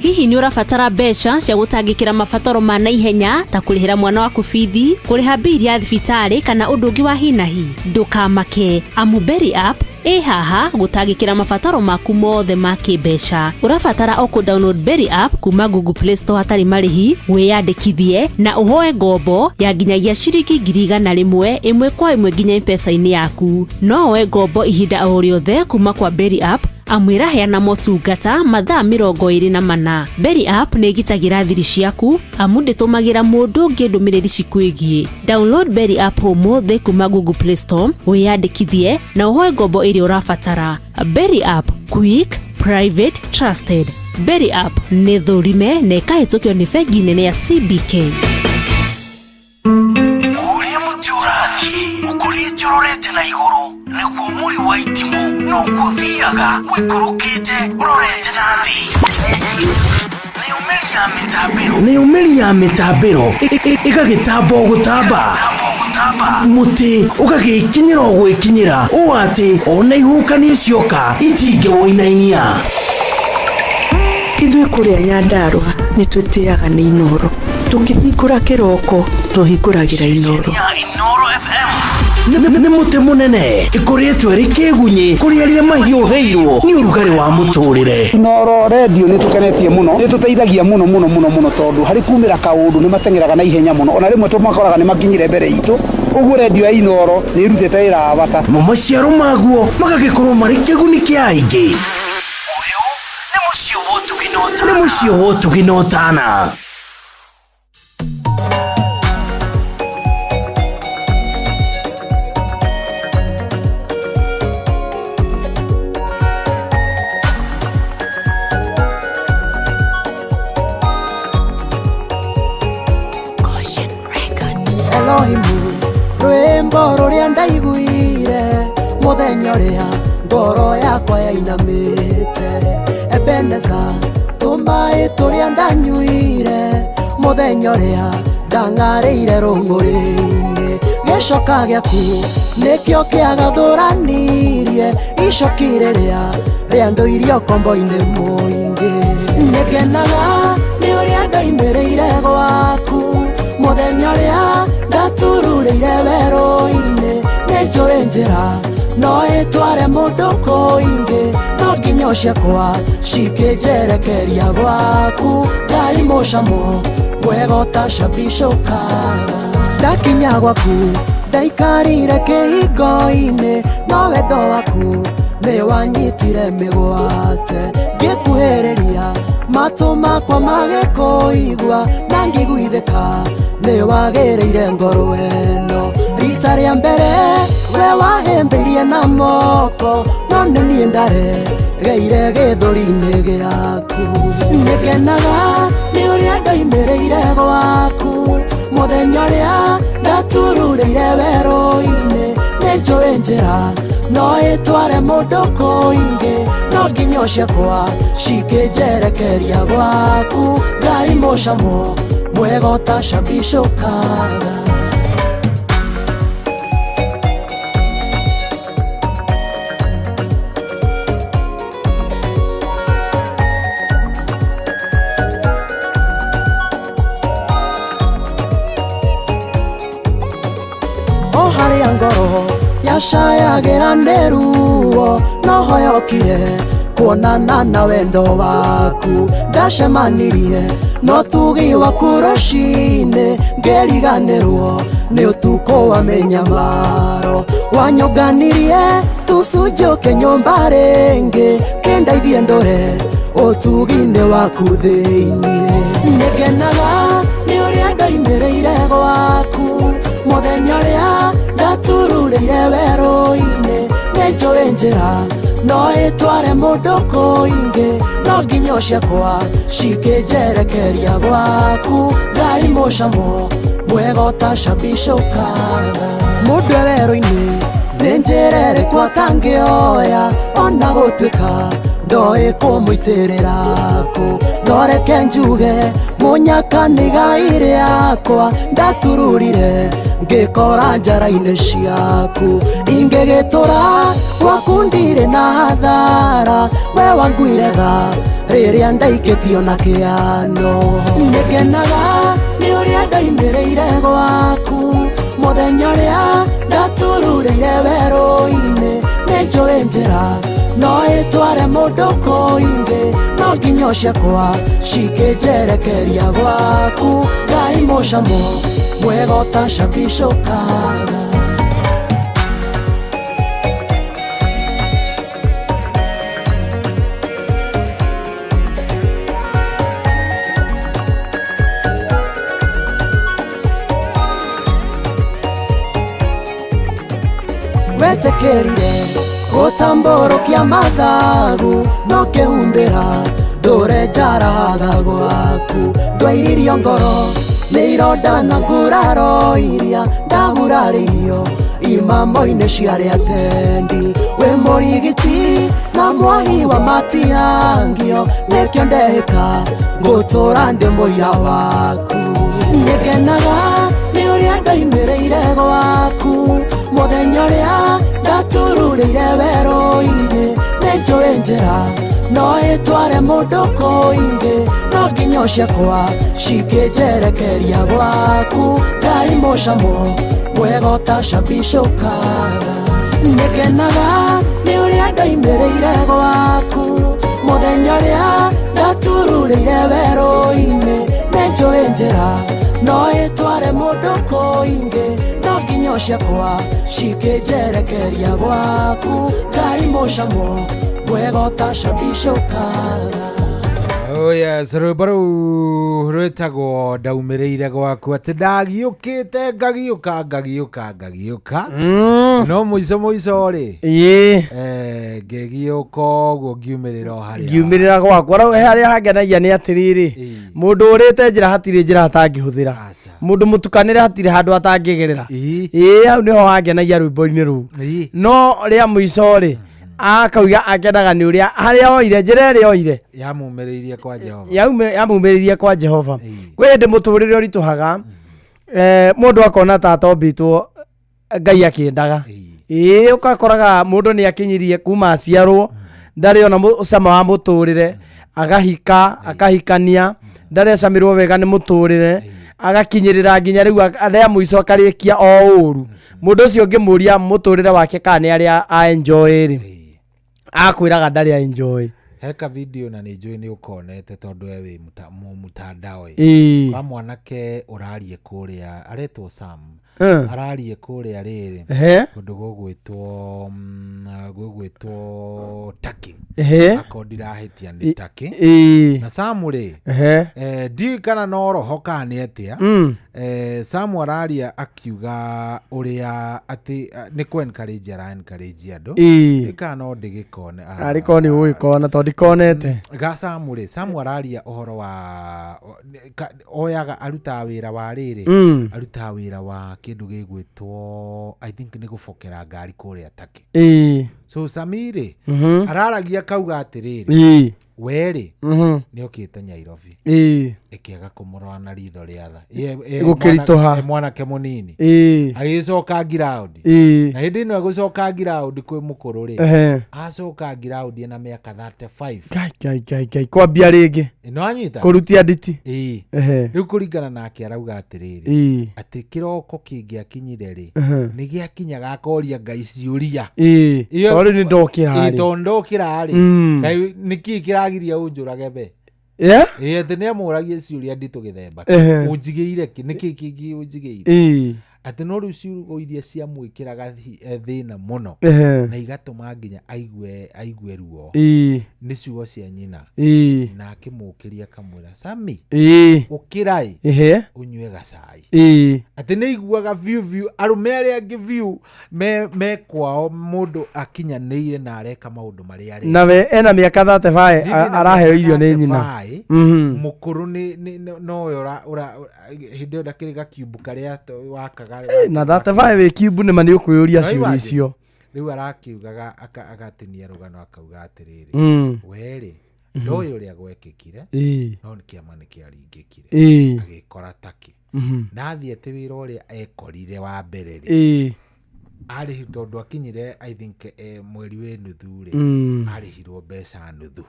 Hihi nĩ ũrabatara mbeca cia gũtangĩkĩra mabataro ma naihenya ta kũrĩhĩra mwana waku bithi, kũrĩha mbili ya thibitarĩ kana ũndũ ũngĩ wa hinahi? Ndũkamake, amu Berry App ĩ haha gũtangĩkĩra mabataro maku mothe ma kĩmbeca. Ũrabatara o kũ-download Berry App kuma Google Play Store hatarĩ marĩhi, wĩyandĩkithie na ũhoe ngombo ya nginyagia ciringi 100,000 ĩmwe kwa ĩmwe nginya M-Pesa-inĩ yaku. No woe ngombo ihinda o rĩothe kuma kwa Berry App amu ĩraheana motungata mathaa 24. Berry App nĩ ĩgitagĩra thiri ciaku amu ndĩtũmagĩra mũndũ ũngĩ ndũmĩrĩri cikwĩgiĩ. Download Berry App ũmũthĩ kuma Google Play Store, wĩyandĩkithie na ũhoe ngombo ĩrĩa ũrabatara. Berry App, quick, private, trusted. Berry App nĩ thũrime na ĩkahĩtũkio nĩ bengi nene ya CBK. Ũrĩa mũtĩ ũrathiĩ ũkũrĩte ũrorete na igũrũ nĩguo mũri wa itimũ noguo ũthiaga ũikũrũkĩte ũrorete na thĩ. Nĩyo mĩri ya mĩtambĩro ĩgagĩtamba o gũtamba, mũtĩ ũgagĩkinyĩra o gwĩkinyĩra ũũ atĩ ona ihuhũkanio cioka itingĩwũinainia. Ithuĩ kũrĩa Nyandarũa nĩ twĩtĩaga nĩ Inoro. Tũkĩhingũra kĩroko tũhingũragĩra Inoro. Nĩ mũtĩ mũnene ĩkũrĩtwo ĩrĩ kĩgunyĩ kũrĩ arĩa mahiũhĩirwo nĩ ũrugarĩ wa mũtũrĩre. Inoro redio nĩ tũkenetie mũno, nĩ tũteithagia mũno mũno mũno mũno tondũ harĩ kumĩra kaũndũ nĩ mateng'eraga na ihenya mũno, ona rĩmwe tũmakoraga nĩ makinyire mbere itũ, ũguo redio ya Inoro nĩ ĩrutĩte wĩra wa bata. Mo maciaro maguo magagĩkorwo marĩ kĩguni kĩa aingĩ. Nĩ mũciĩ wa ũtugi na ũtana. Elohimu rwĩmbo rũrĩa ndaiguire mũthenya ũrĩa ngoro yakwa yainamĩte. Ebeneza tũmaĩ tũrĩa ndanyuire mũthenya ũrĩa ndang'arĩire rũng'ũrĩ-inĩ. Gĩcoka gĩaku nĩkĩo kĩagathũranirie icoki rĩrĩa rĩandũirie ũkombo-inĩ mũingĩ. Nĩngenaga nĩ ũrĩa ndoimĩrĩire gwaku mũthenya ũrĩa ndatururĩire werũ-inĩ. Nĩ njũĩ njĩra no ĩtware mũndũ kũingĩ, no nginyo ciakwa cikĩnjerekeria gwaku. Ngai mũcamo mwega ũtacabicũkaga. Ndakinya gwaku ndaikarire kĩhingo-inĩ, no wendo waku nĩ wanyitire mĩgwate. Ngĩkuhĩrĩria matũ makwa magĩkũigua na ngĩiguithĩka nĩ wagĩrĩire ngoro ĩno. Rita rĩa mbere we wahĩmbĩirie na moko, no nĩ niĩ ndaregeire gĩthũri-inĩ gĩaku. Nĩngenaga nĩ ũrĩa ndoimĩrĩire gwaku mũthenya ũrĩa ndatururĩire werũ-inĩ. Nĩ njũĩ njĩra no ĩtware mũndũ kũingĩ, no nginyo ciakwa cikĩnjerekeria gwaku. Ngai mũcamo mwega ũtacabicũkaga. O harĩa ngoro yacayagĩra nĩ ruo, no hoyokire kuonana na wendo waku. Ndacemanirie no tugi waku rũcinĩ, ngĩriganĩrwo nĩ ũtukũ wa mĩnyamaro. Wanyũnganirie tũcunjũke nyũmba rĩngĩ, kĩndeithie ndũre ũtugi-inĩ waku thĩinĩ. Nĩngenaga nĩ ũrĩa ndoimĩrĩire gwaku mũthenya ũrĩa ndatururĩire werũ-inĩ. Nĩ njũĩ njĩra no ĩtware mũndũ kũingĩ, no nginyo ciakwa cikĩnjerekeria gwaku. Ngai mũcamo mwega ũtacabicũkaga. Mũndũ e werũ-inĩ nĩ Nĩ njĩra ĩrĩkũ atangĩoya ona gũtuĩka ndoĩ kũmũitĩrĩra kũ. No reke njuge mũnyaka nĩ igai rĩakwa, ndatururire ngĩkora njara-inĩ ciaku. Ingĩgĩtũra gwaku ndirĩ na hathara, we wanguire tha rĩrĩa ndaikĩtio na kĩano. Nĩngenaga nĩ ũrĩa ndaimĩrĩire gwaku, mũthenya ũrĩa ndatururĩire werũ-inĩ. Nĩ njũĩ njĩra no ĩtware mũndũ kũingĩ, no nginyo ciakwa cikĩnjerekeria gwaku. Ngai mũcamo mwega ũtacabicũkaga. Wetĩkĩrire gũtambũrũkia mathagu, no kĩhumbĩra ndũre njaraga gwaku. Ndwairirio ngoro nĩ ironda na nguraro iria ndagurarĩirio imamo-inĩ cia arĩa atendi. Wĩ mũrigiti na mwahi wa matiangio, nĩkĩo ndehĩka ngũtũra ndĩ mũira waku. Nĩngenaga nĩ ũrĩa ndaimĩrĩire gwaku, mũthenya ũrĩa ndatururĩire werũ-inĩ. Nĩ njũĩ njĩra no ĩtware mũndũ kũingĩ, no nginyo ciakwa cikĩnjerekeria gwaku. Ngai mũcamo mwega ũtacabicũkaga. Nĩngenaga nĩ ũrĩa ndaimĩrĩire gwaku, mũthenya ũrĩa ndatururĩire werũ-inĩ. Nĩ njũĩ njĩra no ĩtware mũndũ kũingĩ, no nginyo ciakwa cikĩnjerekeria gwaku. Ngai mũcamo mwega ũtacabicũkaga. Oh yes, rwĩmbo rũu rwĩtagwo ndaumĩrĩire gwaku, atĩ ndagiũkĩte ngagiũka ngagiũka ngagiũka, no mũico mũico rĩ, ngĩgiũka ũguo ngiumĩrĩra o harĩa ngiumĩrĩra gwakwa. Rĩu he harĩa hangenagia nĩ atĩrĩrĩ, mũndũ ũrĩte njĩra hatirĩ njĩra atangĩhũthĩra, mũndũ mũtukanĩre hatirĩ handũ atangĩgerera. Ĩĩ, hau nĩho hangenagia rwĩmbo-inĩ rũu. No rĩa mũico rĩ, akauga akenaga nĩ ũrĩa harĩa oire njĩra ĩrĩa oire yamumĩrĩirie kwa Jehova. Yamumĩrĩirie kwa Jehova. Kwĩ hĩndĩ mũtũrĩre ũritũhaga, mũndũ akona ta atombĩtwo Ngai akĩendaga. Ĩĩ, ũgakoraga mũndũ nĩ akinyirie kuma aciarwo ndarĩ ona cama wa mũtũrĩre, agahika akahikania, ndarecamĩrwo wega nĩ mũtũrĩre, agakinyĩrĩra nginya rĩu arĩa mũico akarĩkia o ũru. Mũndũ ũcio ũngĩmũria mũtũrĩre wake kana nĩ arĩa a enjoy rĩ, akwĩraga ndarĩ a enjoy. Heka video na nĩ njũĩ nĩ ũkonete tondũ we wĩ mũtandao ĩ. Wa mwanake ũrarie kũrĩa aretwo Sam, ararie kũrĩa rĩrĩ kũndũ gũgwĩtwo gũgwĩtwo Turkey. Akorwo ndirahĩtia nĩ Turkey. Na Sam rĩ, ndiũĩ kana no roho kana nĩ atĩa. Sam araria akiuga ũrĩa atĩ nĩ kũ encourage ara encourage andũ. Ndiũĩ kana no ndĩgĩkone. Arĩ korwo nĩ ũgũgĩkona tondũ ndikonete. Ga Sam rĩ, Sam araria ũhoro wa oyaga arutaga wĩra wa rĩrĩ, arutaga wĩra wa kĩndũ gĩgwĩtwo I think nĩ gũbokera ngari kũrĩa Turkey. So Sami rĩ, araragia kauga atĩrĩrĩ, we rĩ, nĩ okĩte Nairobi ĩkĩaga kũmũrora na ritho rĩa tha. Gũkĩritũha. E mwanake mũnini agĩcoka ngiraundi, na hĩndĩ ĩno egũcoka ngiraundi kwĩ mũkũrũ rĩ, acoka ngiraundi ena mĩaka 35. Ngai ngai ngai ngai, kwambia rĩngĩ. Ĩno anyita kũrutia nditi. Rĩu kũringana nake arauga atĩrĩrĩ, atĩ kĩroko kĩngĩakinyire rĩ, nĩ gĩakinyaga akoria Ngai ciũria. Tondũ rĩu nĩ ndokĩra rĩ. Tondũ ndokĩra rĩ, Ngai nĩkĩ kĩragiria ũnjũrage be? Ĩĩ, atĩ nĩ amũragia ciũria nditũ gĩthemba ũnjigĩire kĩ, nĩkĩ kĩngĩ ũnjigĩire? Atĩ no rĩu ciugo iria ciamwĩkĩraga thĩna mũno na igatũma nginya aigue ruo nĩ ciugo cia nyina. Na akĩmũkĩria akamwĩra, Sami, ũkĩrai ũnyue gacai. Atĩ nĩ aiguaga biũ biũ arũme arĩa angĩ biũ me kwao mũndũ akinyanĩire na areka maũndũ marĩa areka. Nawe ena mĩaka 35 Niĩ ndĩna araheo irio nĩ mĩaka nyina. 35, mũkũrũ nĩ nowe ũra hĩndĩ ĩyo ndakĩrĩ gakiumbu karĩa wakaga. Na 35 wĩ kiumbu nĩ ma nĩ ũkwĩyũria No ciũria imagine. icio. Rĩu arakiugaga agatinia rũgano akauga atĩrĩrĩ, werĩ ndoĩ ũrĩa gwekĩkire, no nĩ kĩama nĩ kĩaringĩkire, agĩkora takĩ na athiĩ atĩ wĩra ũrĩa ekorire wa mbere rĩ, arĩhi tondũ akinyire, I think, mweri wĩ nuthu rĩ, arĩhirwo mbeca nuthu,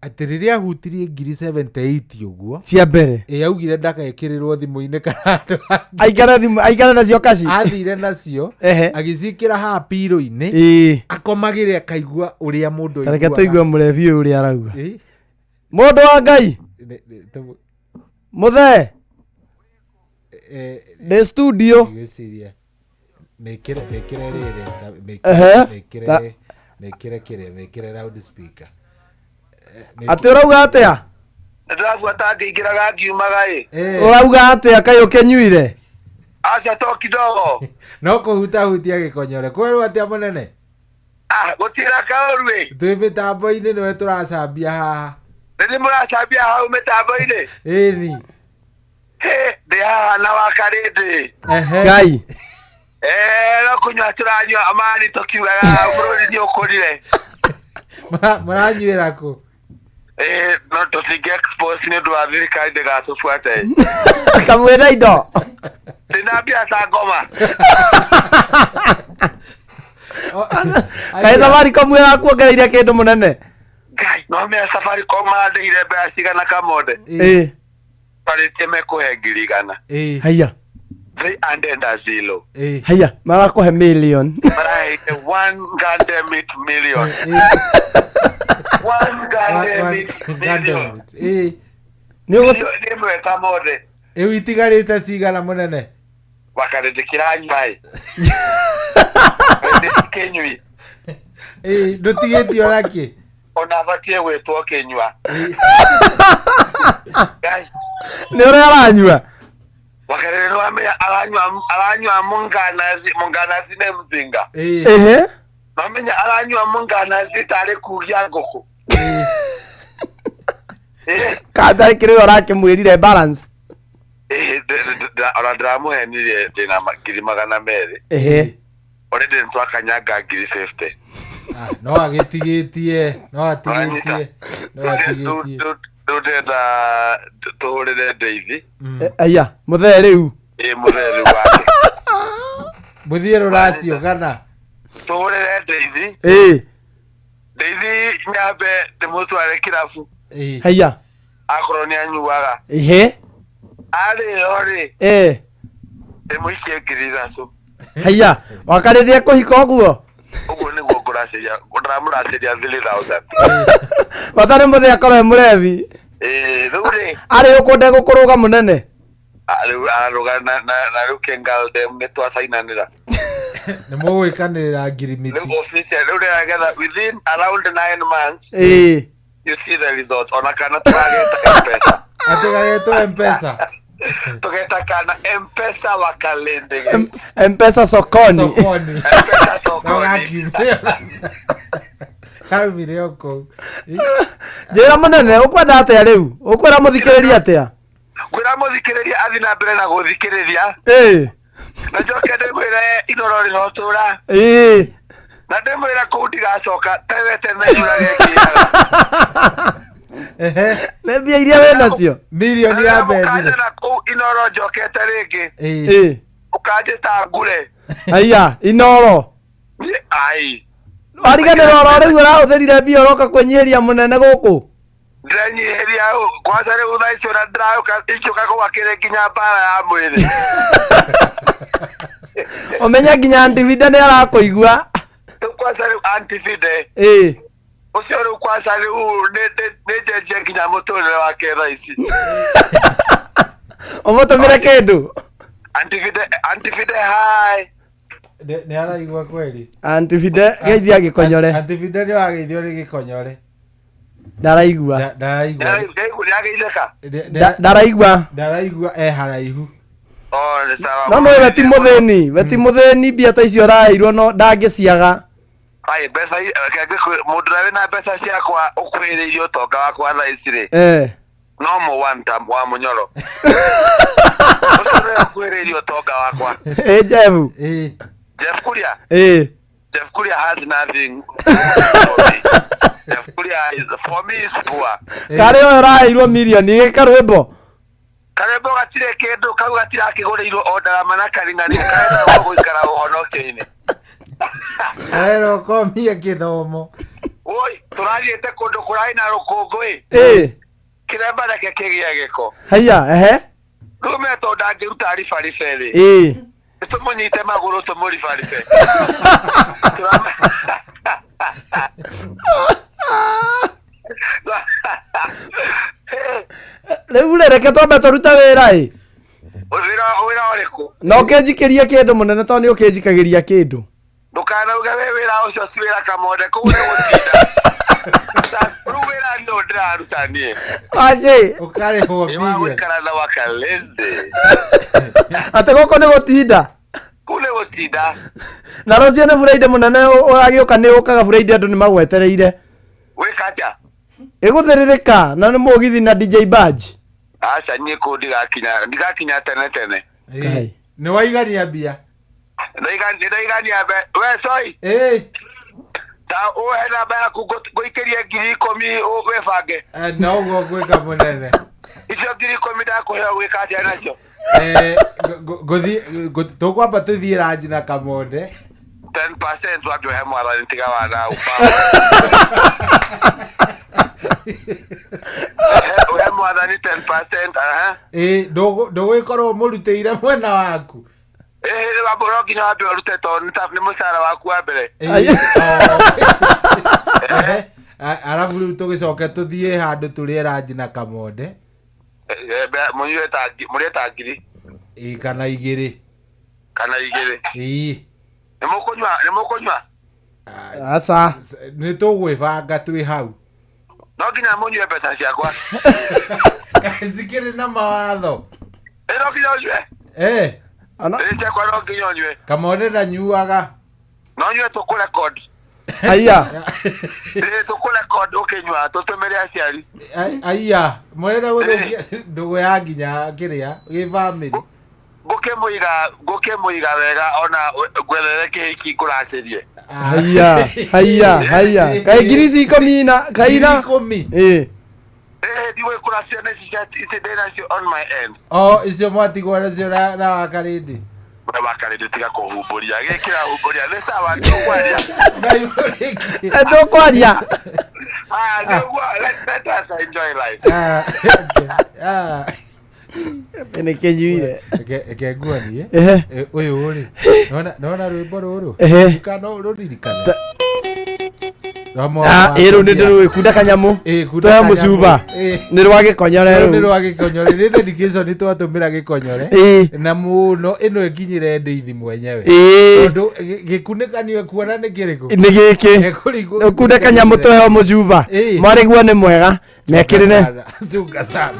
atĩ rĩrĩa ahutirie ngiri 78 ũguo cia mbere, ĩ augire ndagekĩrĩrwo thimũ-inĩ kana andũ angĩ. Aikare thimũ, aikare nacio kaci. Athire nacio, agĩciĩkĩra haha piro-inĩ, akomagĩre akaigua ũrĩa mũndũ Tareke aiguaga. tũigue mũrebi ũyũ ũrĩa arauga. Mũndũ wa Ngai. Mũthee. Ndĩ studio. Ngwĩciria mĩkĩre rĩrĩ mĩkĩre mĩkĩre kĩrĩa, mĩkĩre loud speaker. Atĩ ũrauga atĩa? Ndĩrabuata ngĩingĩraga ngiumaga ĩ. Ũrauga atĩa kaĩ ũkĩnyuire? Aca, to kidogo. No kũhutahutia gĩkonyore kwerwo atĩa mũnene? Ah, gũtira kaũru ĩ. Twĩ mĩtambo-inĩ, nĩwe tũracambia haha. Nĩ mũracambia hau mĩtambo-inĩ? Ĩni. Hĩ, ndĩ haha na wakarĩndĩ. Ngai. Eh, no kũnyua tũranyua amani tũkiugaga bũrũri nĩ ũkũrire. Mũranyuĩra kũ? Eh, no tũtingĩ expose nĩ ũndũ wa thirikari ndĩgatũbuate. Kamwĩna indo. Ndĩna mbia ta ngoma. Kaĩ Safaricom ĩrakuongereire kĩndũ mũnene? Ngai, no mea Safaricom marandĩhire mbeca cigana, Kamonde? Marĩtie mekũhe 100,000. Haiya. They under a zero. Haiya, marakũhe million. Maraheire one goddamn it million. One goddamn it million. Nĩ ĩmwe, Kamonde. Ĩu itigarĩte cigana, mũnene? Wakarĩndĩ kĩranyua ĩ. Ndĩ kĩnyui. Ndũtigĩtie onakĩ? Ona batie gwĩtwo kĩnyua. Ngai. Nĩ ũrĩa aranyua. Wakarĩndĩ nĩ wamenya aranyua mũnganazi, mũnganazi nĩ mzinga. Mamenya aranyua mũnganazi tarĩ kugia ngũkũ. Kanda kĩrĩa ũrakĩmwĩrire balance. Ona ndĩramũhenirie ndĩna 200,000. Already nĩ twakanyanga 50,000. No agĩtigĩtie, no atigĩtie, no atigĩtie. Rĩu ndĩrenda tũhũrĩre Ndeithi. Aya mũthee rĩu. Ĩ, mũthee rĩu wake. Mũthiĩ rũracio kana? Tũhũrĩre Ndeithi. Ndeithi nyambe ndĩmũtware kĩrabu. Haiya. Akorwo nĩ anyuaga. Arĩo rĩ, ndĩmũikie 3,000. Haiya, wakarĩrie kũhika ũguo. Ũguo nĩguo ngũracĩria, ndĩramũracĩria 3000. Bata nĩ mũthee akorwo e mũrebi. Ĩ, rĩu rĩ, Arĩ ũkũ ndegũkũrũga mũnene. Ah, rĩu ararũga na rĩu Kengaldem nĩ twacainanĩra. Nĩ mũgwĩkanĩrĩra ngirimiti. Rĩu official rĩu ndĩragetha within around 9 months, you see the result. Ona kana tũrageta Mpesa. Atĩ gagetwo Mpesa? Tũgeta kana Mpesa wakalende. Mpesa sokoni. Sokoni. Mpesa sokoni. Kaumire o kũu. Njĩra mũnene, ũkwenda atĩa rĩu? Ũkwĩra mũthikĩrĩria atĩa? Ngwĩra mũthikĩrĩria athi na mbere na gũthikĩrĩria. Na njoke ndĩmwĩre Inoro rĩrotũra. Na ndĩmwĩre kũu ndigacoka tene tene yurage kĩaga. Nĩ mbia iria wĩ nacio. Mirioni ya mbethire. Na kũu Inoro njokete rĩngĩ. Ũkanjĩta ngure. Haiya, Inoro. Niĩ ai. Wariganĩrwo oro rĩu ũrahũthĩrire mbia ũroka kwĩnyihĩria mũnene gũkũ. Ndĩrenyihĩria ũ kwanza rĩu thaa ici ona ndĩraũka ingĩũka gwakĩrĩ nginya mbara ya mwĩrĩ. Ũmenye nginya Antivida nĩ arakũigua. Rĩu kwanza rĩu Antivide ũcio rĩu kwanza rĩu nĩ njenjie nginya mũtũrĩre wake thaa ici. Ũmũtũmĩre kĩndũ. Antivide, Antivide, hi. Nĩ araigua kweli? Antivide geithia gĩkonyore. Antivide nĩ wageithio nĩ gĩkonyore. Ndaraigua. Ndaraigua. Nĩageithĩka. Ndaraigua. Ndaraigua, e haraihu. Oh, nĩ sawa. No nĩ we ti mũthĩni, we ti mũthĩni, mbia ta icio ũraheirwo no ndangĩciaga. Ai, mbeca reke mũndũ ũrĩa wĩna mbeca ciakwa ũkuhĩrĩirie ũtonga wakwa thaa ici rĩ, no mũ one time wa mũnyoro ũcio nĩwe ũkuhĩrĩirie ũtonga wakwa. Ĩ Jeff. Jeff Kuria. Jeff Kuria has nothing for me. Jeff Kuria is for me is poor. Karĩ ũyũ ũraheirwo mirioni gĩka rwĩmbo. Karembo gatirĩ kĩndũ kau gatirakĩgũrĩirwo o ndarama na karing'ania karenda gũikara ũhonokio-inĩ. Arera ũkomie kĩthomo. Woi, tũrathiĩte kũndũ kũrarĩ na rũkũngũ ĩ. Ĩ. Kĩremba reke kĩgĩe gĩko. Haiya, ehe. Rĩu me tondũ ndangĩruta ribaribe rĩ. Ĩ. Tũmũnyite magũrũ tũmũribaribe. Rĩu rĩ, reke twambe tũrute wĩra ĩ. Wĩra wĩra ũrĩkũ? Na ũkĩnjikĩrie kĩndũ mũnene tondũ nĩ ũkĩnjikagĩria kĩndũ. Ndũkanauge wĩ wĩra ũcio ti wĩra Kamonde kũu nĩ gũtinda. Rĩu wĩra nĩ ũyũ ndĩraruta niĩ. Anjĩ. Ũkarĩhwo Nĩ wa gũikara na wakalende. Atĩ gũkũ nĩ gũtinda. Kũu nĩ gũtinda. Na rũciũ nĩ Friday mũnene ũragĩũka nĩ ũkaga Friday andũ nĩ magwetereire. Gwĩka atĩa? Ĩgũthĩrĩrĩka na nĩ mũgithi na DJ Badge. Aca niĩ kũu ndigakinya ndigakinya tene tene. Ngai. Nĩ waigania mbia. Nĩndaigania mbe we soi. Ĩ. Ta ũhe namba yaku ngũikĩrie 10,000 wĩbange. No ũguo ngwĩka mũnene. Icio 10,000 ndakũhe ũgwĩka atĩa nacio? Ngũthiĩ tũkwamba tũthiĩ ranji na Kamonde. 10% wambe ũhe mwathani tiga wana ũhe mwathani 10%, aha. Ĩ ndũgũgĩkorwo mũrutĩire mwena waku. Ĩ wambe no nginya wambe ũrute tondũ nĩ mũcara waku wa mbere. Arabu rĩu tũgĩcoke tũthiĩ handũ tũrĩe ranji na Kamonde. Mũnyue ta mũrĩe ta ngiri. Ĩ kana igĩrĩ. Kana igĩrĩ. Ĩ. Nĩ mũkũnyua nĩ mũkũnyua? Aca. Nĩ tũgwĩbanga twĩ hau. No nginya mũnyue mbeca ciakwa. Cikĩrĩ na mawatho. Ĩ no nginya ũnyue. Eh. Ĩ ciakwa no nginya ũnyue. Kamonde ndanyuaga. No nyue tũkũrecord. Aya. Ĩ tũkũrecord ũkĩnyua tũtũmĩre aciari. Aya, mũrenda gũthũkia ndũgũ ya nginya kĩrĩa gĩ family. Ngũkĩmũiga wega ona ngwethere kĩhiki ngũracĩrie. Haiya, haiya, haiya. Kaĩ ngiri ici ikũmi na kaina. Ikũmi. Ĩ. Ĩ ndigũkũracia na ici ici ndĩ nacio on my end. O icio mwatigwo nacio na wakarĩndĩ. We wakarĩndĩ tiga kũhumbũria gĩkĩra humbũria nĩ sawa ndũkwaria. Ndũkwaria. Ah, nĩguo let us enjoy life. Nĩ kĩnyuire. Reke nguonie. Ehe. Ũyũ rĩ. Nona rwĩmbo rũrũ. Ehe. Kana rũririkane. Ĩ rũu nĩ ndĩrũĩ kunda kanyamũ. Tũhe mũcuba. Nĩ rwa gĩkonyore rũu. Nĩ rũu. rwa gĩkonyore. Nĩ dedication twatũmĩra gĩkonyore. Ĩ. Na mũno ĩno ĩkinyĩre ndeithi mwenyewe. Ĩ. Tondũ gĩkunĩkanio kuona nĩ kĩrĩkũ? Nĩ gĩkĩ. Kũringwo Ũkunde kanyamũ tũheo mũcuba. Ĩ. Mwarĩguo nĩ mwega. Mekĩrĩre. Chunga sana.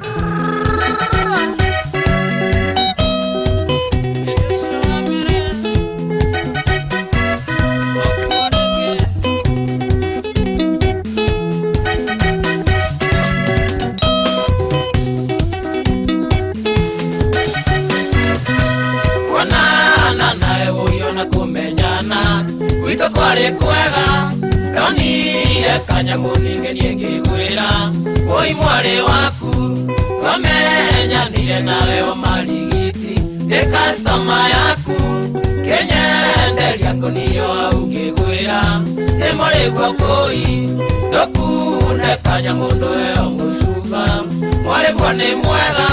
Kuonana nawe ũiyũ na kũmenyana gwitũ kwarĩ kwega ndonire kanyamũ ningĩ niĩ ngĩgwĩra wũi mwarĩ waku twamenyanire nawe o marigiti ndĩ kastoma yaku kĩnyenderia ngũnio au ngĩgwĩra nĩ mũrĩguo kũi ndũkune kanyamũ ndũheo mũcuba mwarĩguo nĩ mwega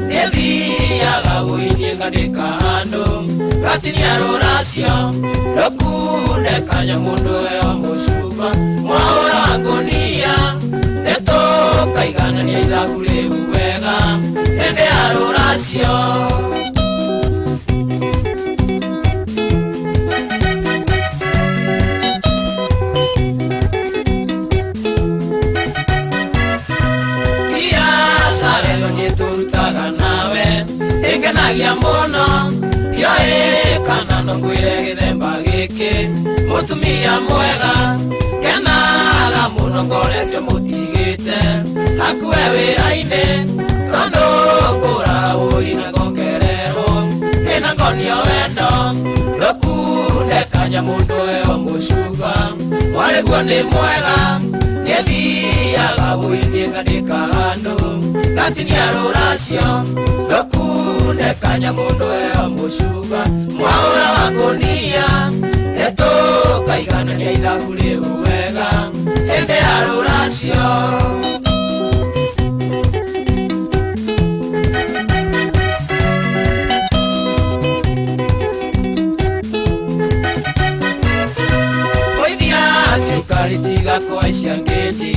nĩthiaga wũinie ngandĩka handũ gatinia rũracio ndũkune kanyamũ ndũheo mũcuba mwaũra wa ngũnia nĩtũkaiganania ithabu rĩu wega hĩndĩ ya rũracio. Biacara ĩno niĩ tũrutaga nawe ĩngenagia mũno ndioĩ kana no ngwĩre gĩthemba gĩkĩ mũtumia mwega ngenaga mũno ngoretio mũtigĩte hakuwe wĩra-inĩ tondũ ngũra ũi na ngongererwo ĩna ngonio wendo ndũkunde kanya kanyamũndũ eo mũcuba mwarĩguo nĩ mwega nĩthiaga gũithiĩ ngandĩka handũ gatinia rũracio ndũkunde kanyamũndũ eo mũcuba mwaũra wa ngũnia nĩtũkaiganania ithabu rĩu wega hĩndĩ ya rũracio. Cukari tiga kũhaicia ngĩnji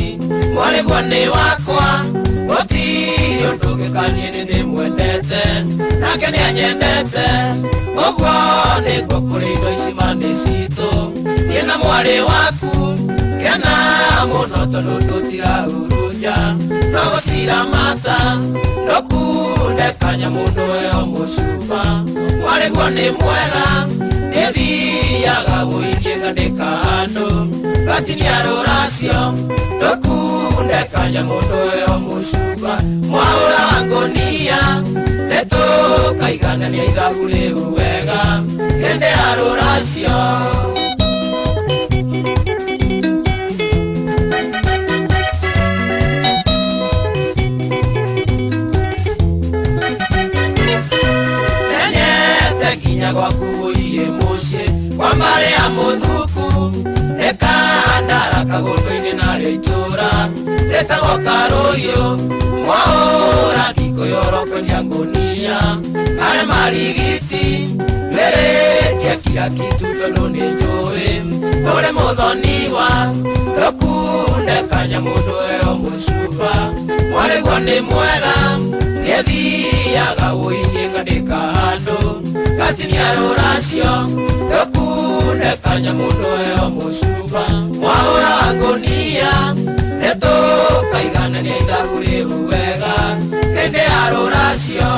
mwarĩguo nĩ wakwa gũtirĩ ũndũ ũngĩkaniĩ nĩ ndĩmwendete nake nĩanyendete ũguo nĩguo kũrĩ indo ici ma-nĩ citũ niĩ na mwarĩ waku kena mũno tondũ tũtirahurunja no gũciramata ndũkunde kanyamũndũ eo mũcuba mwarĩguo nĩ mwega nĩthiaga gũithiĩ ngandĩka handũ gatinia rũracio ndũkunde kanyamũndũ eo mũcuba mwaũra wa ngũnia nĩtũkaiganania ithabu rĩu wega hĩndĩ ya rũracio. Menyete nginya gwaku ũiye mũciĩ kwa mbarĩ ya mũthuku nĩkandara kagũndũ-inĩ narĩo itũra rĩtagwo Karũiyũ mwaũra ndikũyorokonia ngũnia arĩ marigiti wĩrĩtie kila kitu tondũ nĩ njũĩ ũrĩ mũthoniwa ndũkunde kanyamũndũ eo mũcuba mwarĩguo nĩ mwega nĩthiaga gũithiĩ ngandĩka handũ gatinia rũracio ndũkunde kanyamũndũ eo mũcuba mwaũra wa ngũnia nĩtũkaiganania ithabu rĩu wega hĩndĩ ya rũracio.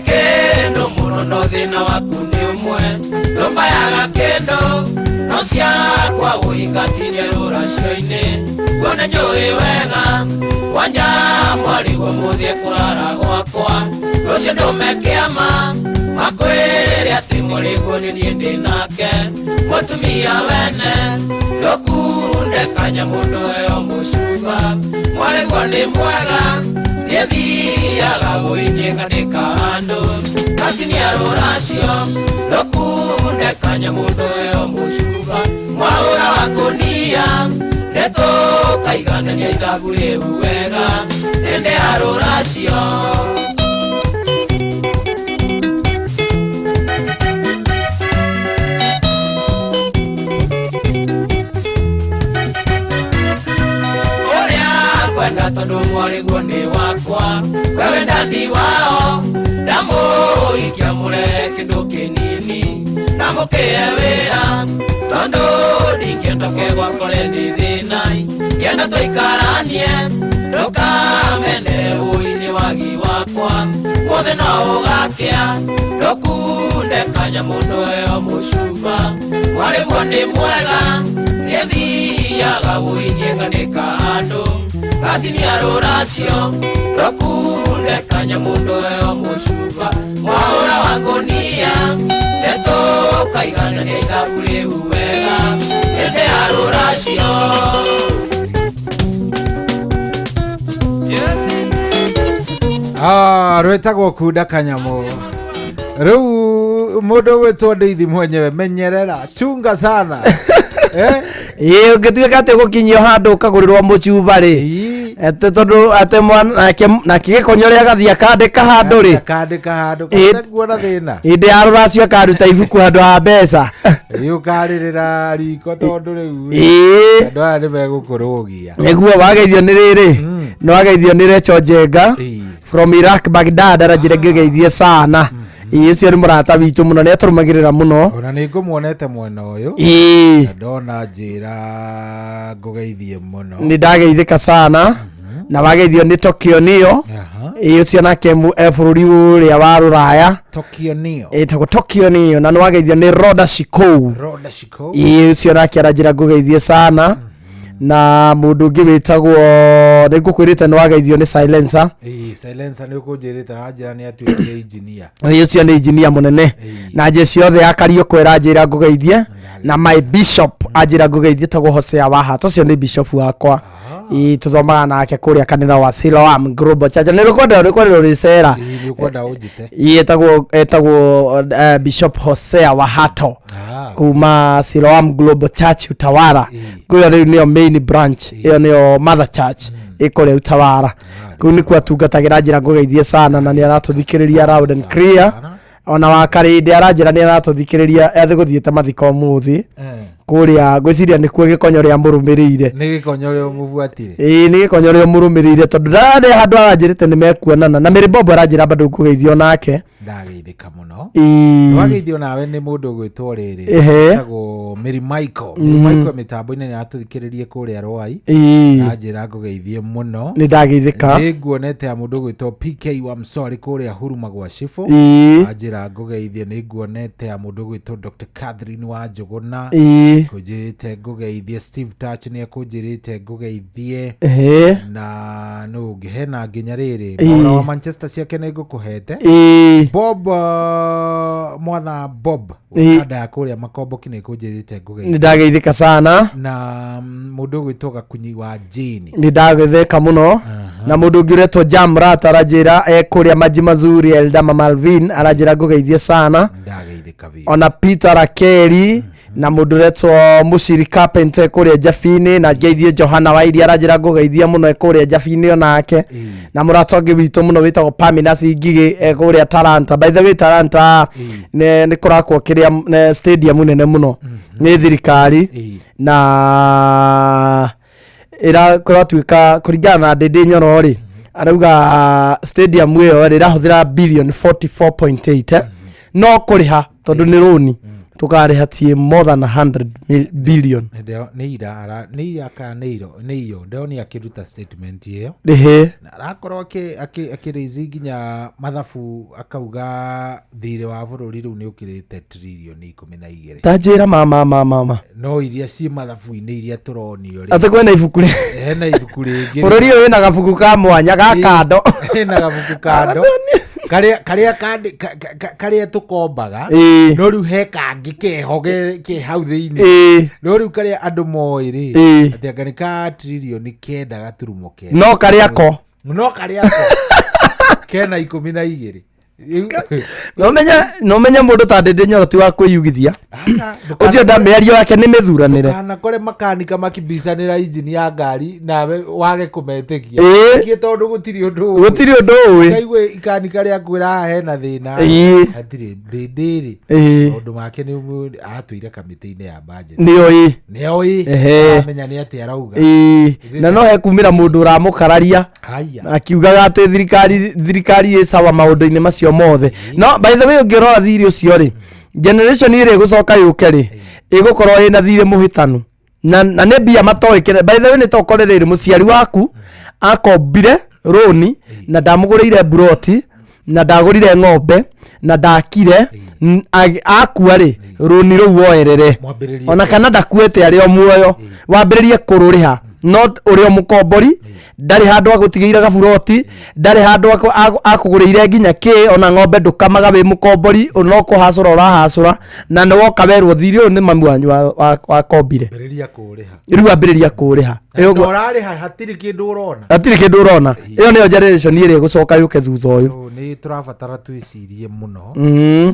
Kĩndũ mũno no thĩna waku nĩ ũmwe ndũmbayaga kĩndũ no ciakwa ũingatirie rũracio-inĩ kuona njũĩ wega kwanja mwarĩguo mũthiĩ kũrara gwakwa rũciũ ndũme kĩama makwĩre atĩ mwarĩguo nĩ niĩ ndĩ nake mũtumia wene ndũkunde kanyamũndũ eo mũcuba mwarĩguo nĩ mwega nĩthiaga gũithiĩ ngandĩka handũ gatinia rũracio ndũkunde kanyamũndũ eo mũcuba mwaũra wa ngũnia nĩtũkaiganania ithabu rĩu wega hĩndĩ ya rũracio. Ũrĩa kwenda tondũ mwarĩguo nĩ wakwa wewe ndandi wao ndamũikia mũrehe kĩndũ kĩnini ndamũkĩe wĩra tondũ ndingĩenda kegwakore nĩ thĩna ngĩenda tũikaranie ndũkamene ũi-inĩ wagi wakwa mũthĩ no ũgakĩa ndũkunde kanyamũndũ eo mũcuba mwarĩguo nĩ mwega nĩthiaga gũithiĩ ngandĩka handũ gatinia rũracio ndũkunde kanyamũndũ eo mũcuba mwaũra wa ngũnia nĩtũkaiganania ithabu rĩu wega hĩndĩ ya rũracio. Rwĩtagwo kunda kanyamũ rĩu mũndũ ũgwĩtwo Ndeithi mwenyewe menyerera chunga sana. Ĩĩ ũngĩtuĩka atĩ ũgũkinyio handũ ũkagũrĩrwo mũcuba rĩ atĩ tondũ atĩ nake gĩkonyo rĩ agathiĩ akandĩka handũ rĩ akandĩka handũ kaguona thĩna hĩndĩ ya rũracio akaruta ibuku handũ ha mbeca. Ĩĩ ũkarĩrĩra riko tondũ rĩu andũ aya nĩ megũkũrũgia. Nĩguo wageithio nĩ rĩrĩ nĩ wageithio nĩ Recho Njenga from Iraq Baghdad aranjĩra ngĩgeithie sana. Ĩĩ ũcio nĩ mũrata witũ mũno nĩ atũrũmagĩrĩra mũno. Ona nĩ ngũmuonete mwena ũyũ. Ĩĩ na ndona njĩra ngũgeithie mũno. Nĩ ndageithĩka sana na wageithio nĩ Tokyo Neo. Ĩĩ ũcio nake e bũrũri ũrĩa wa Rũraya Tokyo Neo ĩtagwo Tokyo Neo na nĩ wageithio nĩ Roda Shikou. Roda Shikou. Ĩĩ ũcio nake aranjĩra ngũgeithie sana. Na mũndũ ũngĩ wĩtagwo, nĩ ngũkwĩrĩte nĩ wageithio nĩ Silencer. Ĩĩ, Silencer nĩ ũkũnjĩrĩte na wanjĩra nĩ atuĩkire engineer. Ĩĩ, ũcio nĩ engineer mũnene. Na jeshi yothe ya Kariũkũ ĩranjĩra ngũgeithie, na my bishop anjĩra ngũgeithie, tagwo Hosea Wahat, ũcio nĩ bishop wakwa. Ĩĩ, tũthomaga nake kũrĩa kanitha wa Siloam Global Church. Nĩ rũkwenda rũkwenda rũrĩcera. Ĩĩ, nĩ ũkwenda ũnjĩte. Ĩĩ, etagwo Bishop Hosea Wahato kuma Siloam Global Church Utawala. Kũrĩa rĩu nĩyo main branch, ĩyo nĩyo mother church ĩkũrĩa Utawala. Kũu nĩkuo atungatagĩra. Njĩra ngũgeithie sana, na nĩ aratũthikĩrĩria loud and clear. Ona wa Karĩndĩ aranjĩra nĩ aratũthikĩrĩria, athĩ gũthiĩte mathiko ũmũthĩ kũrĩa, ngwĩciria nĩkuo gĩkonyo rĩa mũrũmĩrĩire. Nĩ gĩkonyo rĩa mũbuatire. Ĩĩ, nĩ gĩkonyo rĩa mũrũmĩrĩire, tondũ ndararĩ handũ aranjĩrĩte nĩ mekuonana na Mary Bob, aranjĩra bado ngũgeithio nake. Ndageithĩka mũno. Ĩĩ. Wageithio nawe nĩ mũndũ ũgwĩtwo rĩrĩ, etagwo Mary Michael. Mary Michael mĩtambo-inĩ nĩ aratũthikĩrĩrie kũrĩa Rwai. Anjĩra ngũgeithie mũno. Nĩ ndageithĩka. Nĩ nguonete ya mũndũ ũgwĩtwo PK wa Msori kũrĩa Huruma gwa Cibũ. Anjĩra ngũgeithie. Nĩ nguonete ya mũndũ ũgwĩtwo Dr. Catherine wa Njũgũna, kũnjĩrĩte ngũgeithie. Steve Touch nĩ ekũnjĩrĩte ngũgeithie. Na nũ ũngĩ hena nginya rĩrĩ? Maura wa Manchester ciake nĩ ngũkũhete. Bob, mwatha Bob kanda ya kũrĩa Makomboki nĩ kũnjĩrĩte ngũgeithie. Nĩ ndageithĩka sana. Na mũndũ ũgwĩtwo Gakunyi wa Jane. Nĩ ndageithĩka mũno. Na mũndũ ũngĩ ũretwo Jamrat aranjĩra e kũrĩa Maji Mazuri, Eldama Malvin aranjĩra ngũgeithie sana. Ndageithĩka biũ. Ona Peter Rakeri na mũndũ ũretwo Mũciri Carpenter kũrĩa Njabinĩ, na ngeithie Johana Wairi, aranjĩra ngũgeithia mũno e kũrĩa Njabinĩ onake. Na mũrata ũngĩ witũ mũno wĩtagwo Paminas Ngigĩ e kũrĩa Talanta. By the way, Talanta nĩ kũrakwo kĩrĩa stadium nene mũno nĩ thirikari, na kũratuĩka kũringana na Ndĩndĩ Nyoro rĩ, arauga stadium ĩyo rĩ ĩrahũthĩra billion 44.8, no kũrĩha, tondũ nĩ rũni tũkarĩha, tiĩ more than 100 billion. Nĩ ira nĩ ira kana nĩ iro nĩ iyo ndĩronire akĩruta statement ĩyo. Na arakorwo akĩraise nginya mathabu, akauga thirĩ wa bũrũri rĩu nĩ ũkĩrĩte tririoni 12. Ta njĩra, mama mama mama. No iria ciĩ mathabu-inĩ iria tũronio rĩ, atĩ kwĩna ibuku rĩ hena ibuku rĩngĩ. Bũrũri ũyũ wĩna gabuku ka mwanya ga kando. Hena gabuku kando karĩa karĩa tũkombaga. No rĩu he kangĩ keho ke hau thĩinĩ. No rĩu karĩa andũ moĩ rĩ, atĩ anga nĩ ka tririoni 9.9. No karĩa ko no karĩa ko kena 12. No menye mũndũ ta Ndĩndĩ Nyoro ti wa kwĩyugithia. Aca, ũcio nda mĩario yake nĩ mĩthuranĩre. Ndũkanakore makanika makibicanĩra injini ya ngari nawe wage kũmetĩkia. Kĩ tondũ gũtirĩ ũndũ ũĩ. Gũtirĩ ũndũ ũĩ. Ũkaigue ikanika rĩa kwĩra haha hena thĩna. Hatirĩ ndĩndĩrĩ. Maũndũ make nĩ atũire kamĩtĩ-inĩ ya budget. Nĩoĩ. Nĩoĩ. Aramenya nĩ atĩ arauga. Na no hekumĩra mũndũ ũramũkararia Haya. akiugaga atĩ thirikari ĩ sawa maũndũ-inĩ macio mothe. No by the way, ũngĩrora thirĩ ũcio rĩ, generation ĩrĩa ĩgũcoka yũke rĩ, ĩgũkorwo ĩna thirĩ mũhĩtanu na nĩ mbia matoĩ kĩrĩa. By the way, nĩ tokore rĩrĩ, mũciari waku akombire rũni na ndamũgũrĩire mburoti na ndagũrire ng'ombe na ndakire, akua rĩ, rũni rũu woerere. Mwambĩrĩrie. Ona kana ndakuĩte arĩ o muoyo, wambĩrĩrie kũrũrĩha, not ũrĩ o mũkombori, ndarĩ handũ agũtigĩire gaburoti, ndarĩ handũ akũgũrĩire nginya kĩ, ona ng'ombe ndũkamaga wĩ mũkombori, no kũhacũra ũrahacũra, na nĩ woka werwo thirĩ ũyũ nĩ mami wanyu wakombire. Ambĩrĩria kũrĩha. Rĩu ambĩrĩria kũrĩha. Na ũrarĩha hatirĩ kĩndũ ũrona. Hatirĩ kĩndũ ũrona. Ĩyo nĩyo generation ĩrĩa ĩgũcoka yũke thutha ũyũ. So nĩ tũrabatara twĩcirie mũno.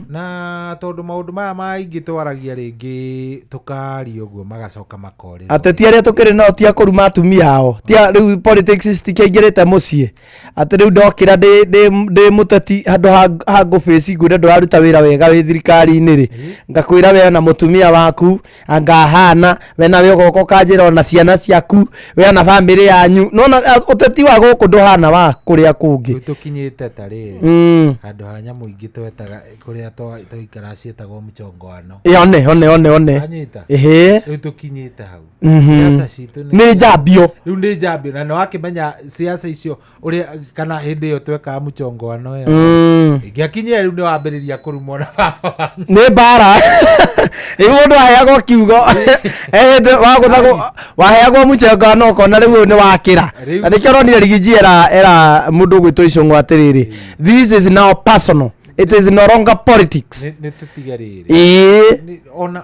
Na tondũ maũndũ maya maingĩ twaragia rĩngĩ tũkaria ũguo magacoka makorĩra. Ateti arĩa tũkĩrĩ nao ti akũruma atumia ao, tia rĩu politics citikĩingĩrĩte mũciĩ, atĩ rĩu ndokĩra ndĩ mũteti handũ ha ngũbĩci ngwĩre ndũraruta wĩra wega wĩ thirikari-inĩ rĩ, ngakwĩra we na mũtumia waku angahana we nawe ũgoka ũkanjĩra ona ciana ciaku we na bamĩrĩ yanyu. Nona ũteti wa gũkũ ndũhana wa kũrĩa kũngĩ. Rĩu tũkinyĩte ta rĩrĩ, handũ ha nyamũ ingĩ twetaga kũrĩa twaikara ciĩtagwo mchongoano. Ĩ, one one one one. Anyita. Ĩhĩ. Rĩu tũkinyĩte hau. Siasa citũ Nĩ njambio. Rĩu nĩ njambio na nĩ wakĩmenya. Ndingĩkĩmenya siasa icio ũrĩa kana hĩndĩ ĩyo twekaga mũchongoano ĩyo. Ingĩakinyire rĩu nĩ wambĩrĩria kũrumwo na baba wanyu. Nĩ mbara. Ĩ mũndũ aheagwo kiugo he hĩndĩ wagũthagwo, waheagwo mũchongano ũkona rĩu ũyũ nĩ wakĩra. Rĩu- Na nĩkĩo ũronire Rigiji era era mũndũ ũgwĩtwo Icũng'wa atĩrĩrĩ, this is now personal, it is no longer politics. Nĩ tũtige rĩrĩ. Ĩĩ. Ona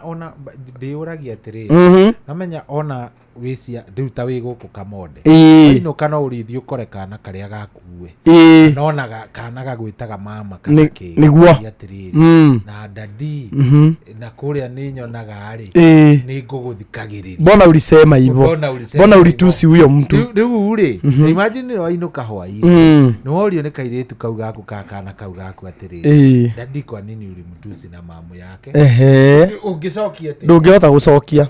ndĩyũragia atĩrĩrĩ, namenya ona wĩcia rĩu ta wĩ gũkũ Kamonde, wainũka no ũrĩthiĩ ũkore kana karĩa gakuwe, nona kana gagwĩtaga mama kana kĩ. Nĩguo. Ũkaria atĩrĩrĩ, na dadi, na kũrĩa nĩ nyonaga rĩ, nĩ ngũgũthikagĩrĩria. Mbona ulisema hivyo? Mbona ulisema Mbona hivyo? ulitusi huyo mtu? Rĩu rĩ, imagine wainũka hwainĩ, nĩ worio nĩ kairĩtu kau gaku ka kana kau gaku atĩrĩrĩ, dadi, kwa nini ulimtusi na mamu yake? Ũngĩcokia atĩa? Ndũngĩhota gũcokia.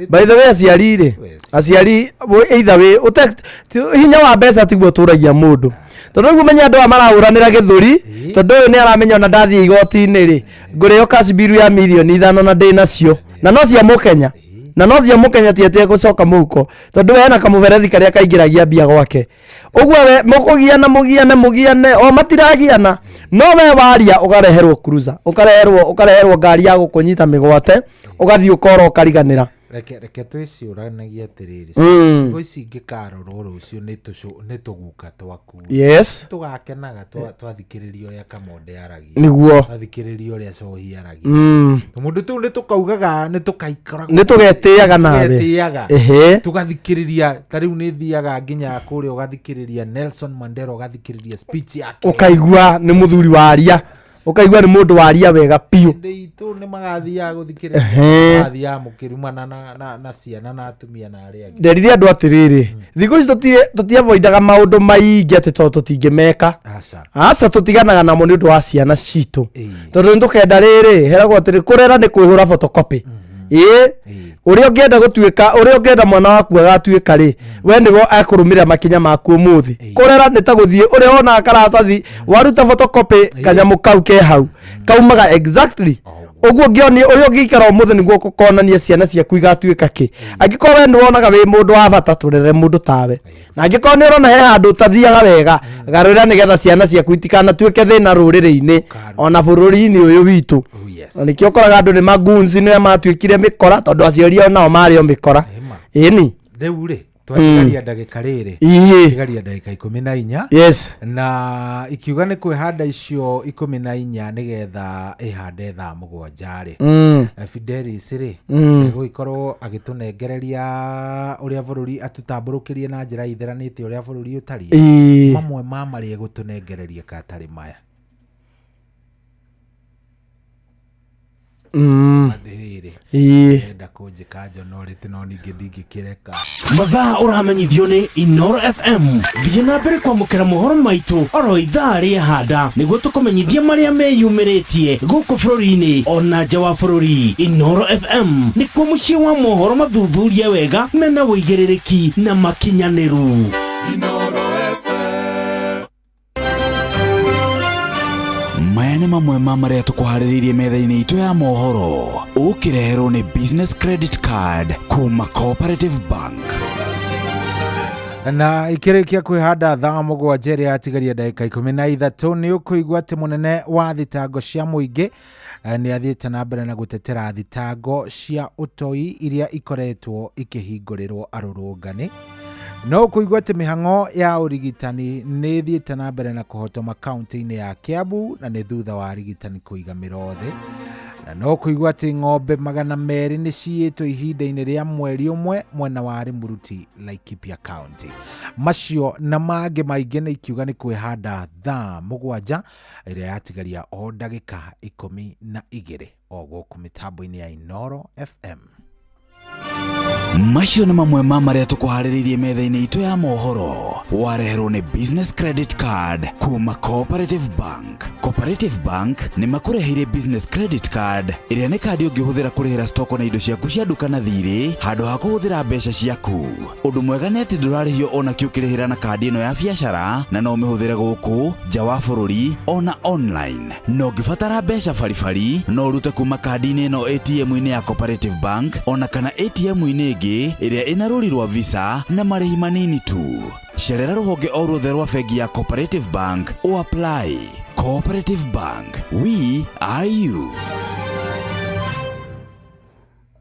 By the way, aciari rĩ, aciari either wĩ hinya wa mbeca tiguo ũtũragia mũndũ, tondũ rĩu ũmenye andũ aya marahũranĩra gĩthũri, tondũ ũyũ nĩ aramenya ona ndathiĩ igoti-inĩ rĩ, ngũrĩo cash bill ya mirioni 5 na ndĩ nacio, na no cia mũkenya, na no cia mũkenya, ti atĩ egũcoka mũhuko, tondũ we hena kamũberethi karĩa kaingĩragia mbia gwake. Ũguo we mũkũgiana, mũgiane, mũgiane, o matiragiana, no we waria ũgareherwo cruiser, ũkareherwo ngari ya gũkũnyita mĩgwate, ũgathiĩ ũkora ũkariganĩra. Reke twĩciũranagie atĩrĩrĩ, ciugo ici ingĩkarorwo rũciũ nĩ tũguka twaku, tũgakenaga twathikĩrĩria ũrĩa Kamonde aragia, twathikĩrĩria ũrĩa Cohi aragia. Tũmũndũ tũu nĩ tũkaugaga, nĩ tũkaikaragwo Nĩ tũgetĩaga nawe. Tũgetĩaga. Tũgathikĩrĩria, ta rĩu nĩ thiaga nginya kũrĩa ũgathikĩrĩria Nelson Mandela, ũgathikĩrĩria speech yake, Ũkaigua nĩ mũthuri waria, ũkaigua nĩ mũndũ waria wega biũ. Hĩndĩ itũ nĩ magathiaga gũthikĩrĩria, magathiaga mũkĩrumana na ciana na atumia na arĩa angĩ. Nderire andũ atĩrĩrĩ, thikũ ici tũtiavoidaga maũndũ maingĩ atĩ tondũ tũtingĩmeka. Aca. Aca, tũtiganaga namo nĩ ũndũ wa ciana citũ, tondũ nĩ tũkenda rĩrĩ heragwo atĩrĩ, kũrera nĩ kwĩhũra photocopy. Ĩĩ, ũrĩa ũngĩenda gũtuĩka, ũrĩa ũngĩenda mwana waku agatuĩka rĩ, we nĩwe ekũrũmĩrĩra makinya maku ũmũthĩ. Kũrera nĩ ta gũthiĩ ũrĩa wonaga karatathi waruta photocopy, kanyamũ kau ke hau kaumaga exactly ũguo ũngĩonia ũrĩa ũngĩikara ũmũthĩ nĩguo ũkonania ciana ciaku igatuĩka kĩ. Angĩkorwo we nĩ wonaga wĩ mũndũ wa bata, tũrere mũndũ tawe, na angĩkorwo nĩ ũrona he handũ ũtathiaga wega, garũrĩra nĩgetha ciana ciaku itikanatuĩke thĩna rũrĩrĩ-inĩ ona bũrũri-inĩ ũyũ witũ. Na nĩkĩo ũkoraga andũ nĩ magunzi, nĩo matuĩkire mĩkora, tondũ aciari ao nao marĩ o mĩkora. Ĩni. Rĩu rĩ, twatigaria ndagĩka rĩrĩ, tigaria ndagĩka 14. Na ikiuga nĩ kwĩhanda icio 14 nĩgetha ĩhande thaa 7 rĩ, Fidelis rĩ, egũgĩkorwo agĩtũnengereria ũrĩa bũrũri atũtambũrũkĩrie na njĩra itheranĩte ũrĩa bũrũri ũtariĩ. Mamwe ma marĩa egũtũnengereria katarĩ maya. Atĩrĩrĩ, enda kũnjĩka njono rĩtĩ, no ningĩ ndingĩkĩreka. Mathaa ũramenyithio nĩ Inoro FM. Thiĩ na mbere kwamũkĩra mohoro maitũ oro ithaa rĩehanda nĩguo tũkũmenyithia marĩa meyumĩrĩtie gũkũ bũrũri-inĩ ona nja wa bũrũri. Inoro FM nĩkuo mũciĩ wa mohoro mathuthurie wega, mena ũigĩrĩrĩki na makinyanĩru. Maya nĩ mamwe ma marĩa tũkũharĩrĩirie metha-inĩ itũ ya mohoro, ũkĩreherwo nĩ Business Credit Card kuma Cooperative Bank. Na ikĩrĩkia kwĩhanda thaa 7 ĩrĩa yatigaria ndagĩka 13, nĩ ũkũigua atĩ mũnene wa thitango cia mũingĩ nĩ athiĩte na mbere na gũtetera thitango cia ũtoi iria ikoretwo ikĩhingũrĩrwo arũrũngani. No ũkũigua atĩ mĩhang'o ya ũrigitani nĩ ĩthiĩte na mbere na kũhotoma kaunti-inĩ ya Kiambu, na nĩ thutha wa arigitani kũiga mĩro thĩ. Na no kũigua atĩ ng'ombe 200 nĩ ciyĩtwo ihinda-inĩ rĩa mweri ũmwe mwena wa Rĩmuruti, Laikipia County. Macio na mangĩ maingĩ nĩ ikiuga nĩ kwĩhanda thaa 7 ĩrĩa yatigaria o ndagĩka 12, o gũkũ mĩtambo-inĩ ya Inoro FM. Macio nĩ mamwe ma marĩa tũkũharĩrĩirie metha-inĩ itũ ya mohoro, wareherwo nĩ Business Credit Card kuma Cooperative Bank. Cooperative Bank nĩ makũreheire Business Credit Card, ĩrĩa nĩ kandi ũngĩhũthĩra kũrĩhĩra stoko na indo ciaku cia nduka na thirĩ handũ ha kũhũthĩra mbeca ciaku. Ũndũ mwega nĩ atĩ ndũrarĩhio ona kĩ ũkĩrĩhĩra na kandi ĩno ya biacara, na no ũmĩhũthĩre gũkũ nja wa bũrũri ona online. Na ũngĩbatara mbeca baribari, no ũrute kuma kandi-inĩ ĩno ATM-inĩ ya Cooperative Bank ona kana ATM-inĩ ĩngĩ ĩrĩa ĩna rũri rwa Visa na marĩhi manini tu. Cerera rũhonge o ruothe rwa bengi ya Cooperative Bank o apply. Cooperative Bank, we are you.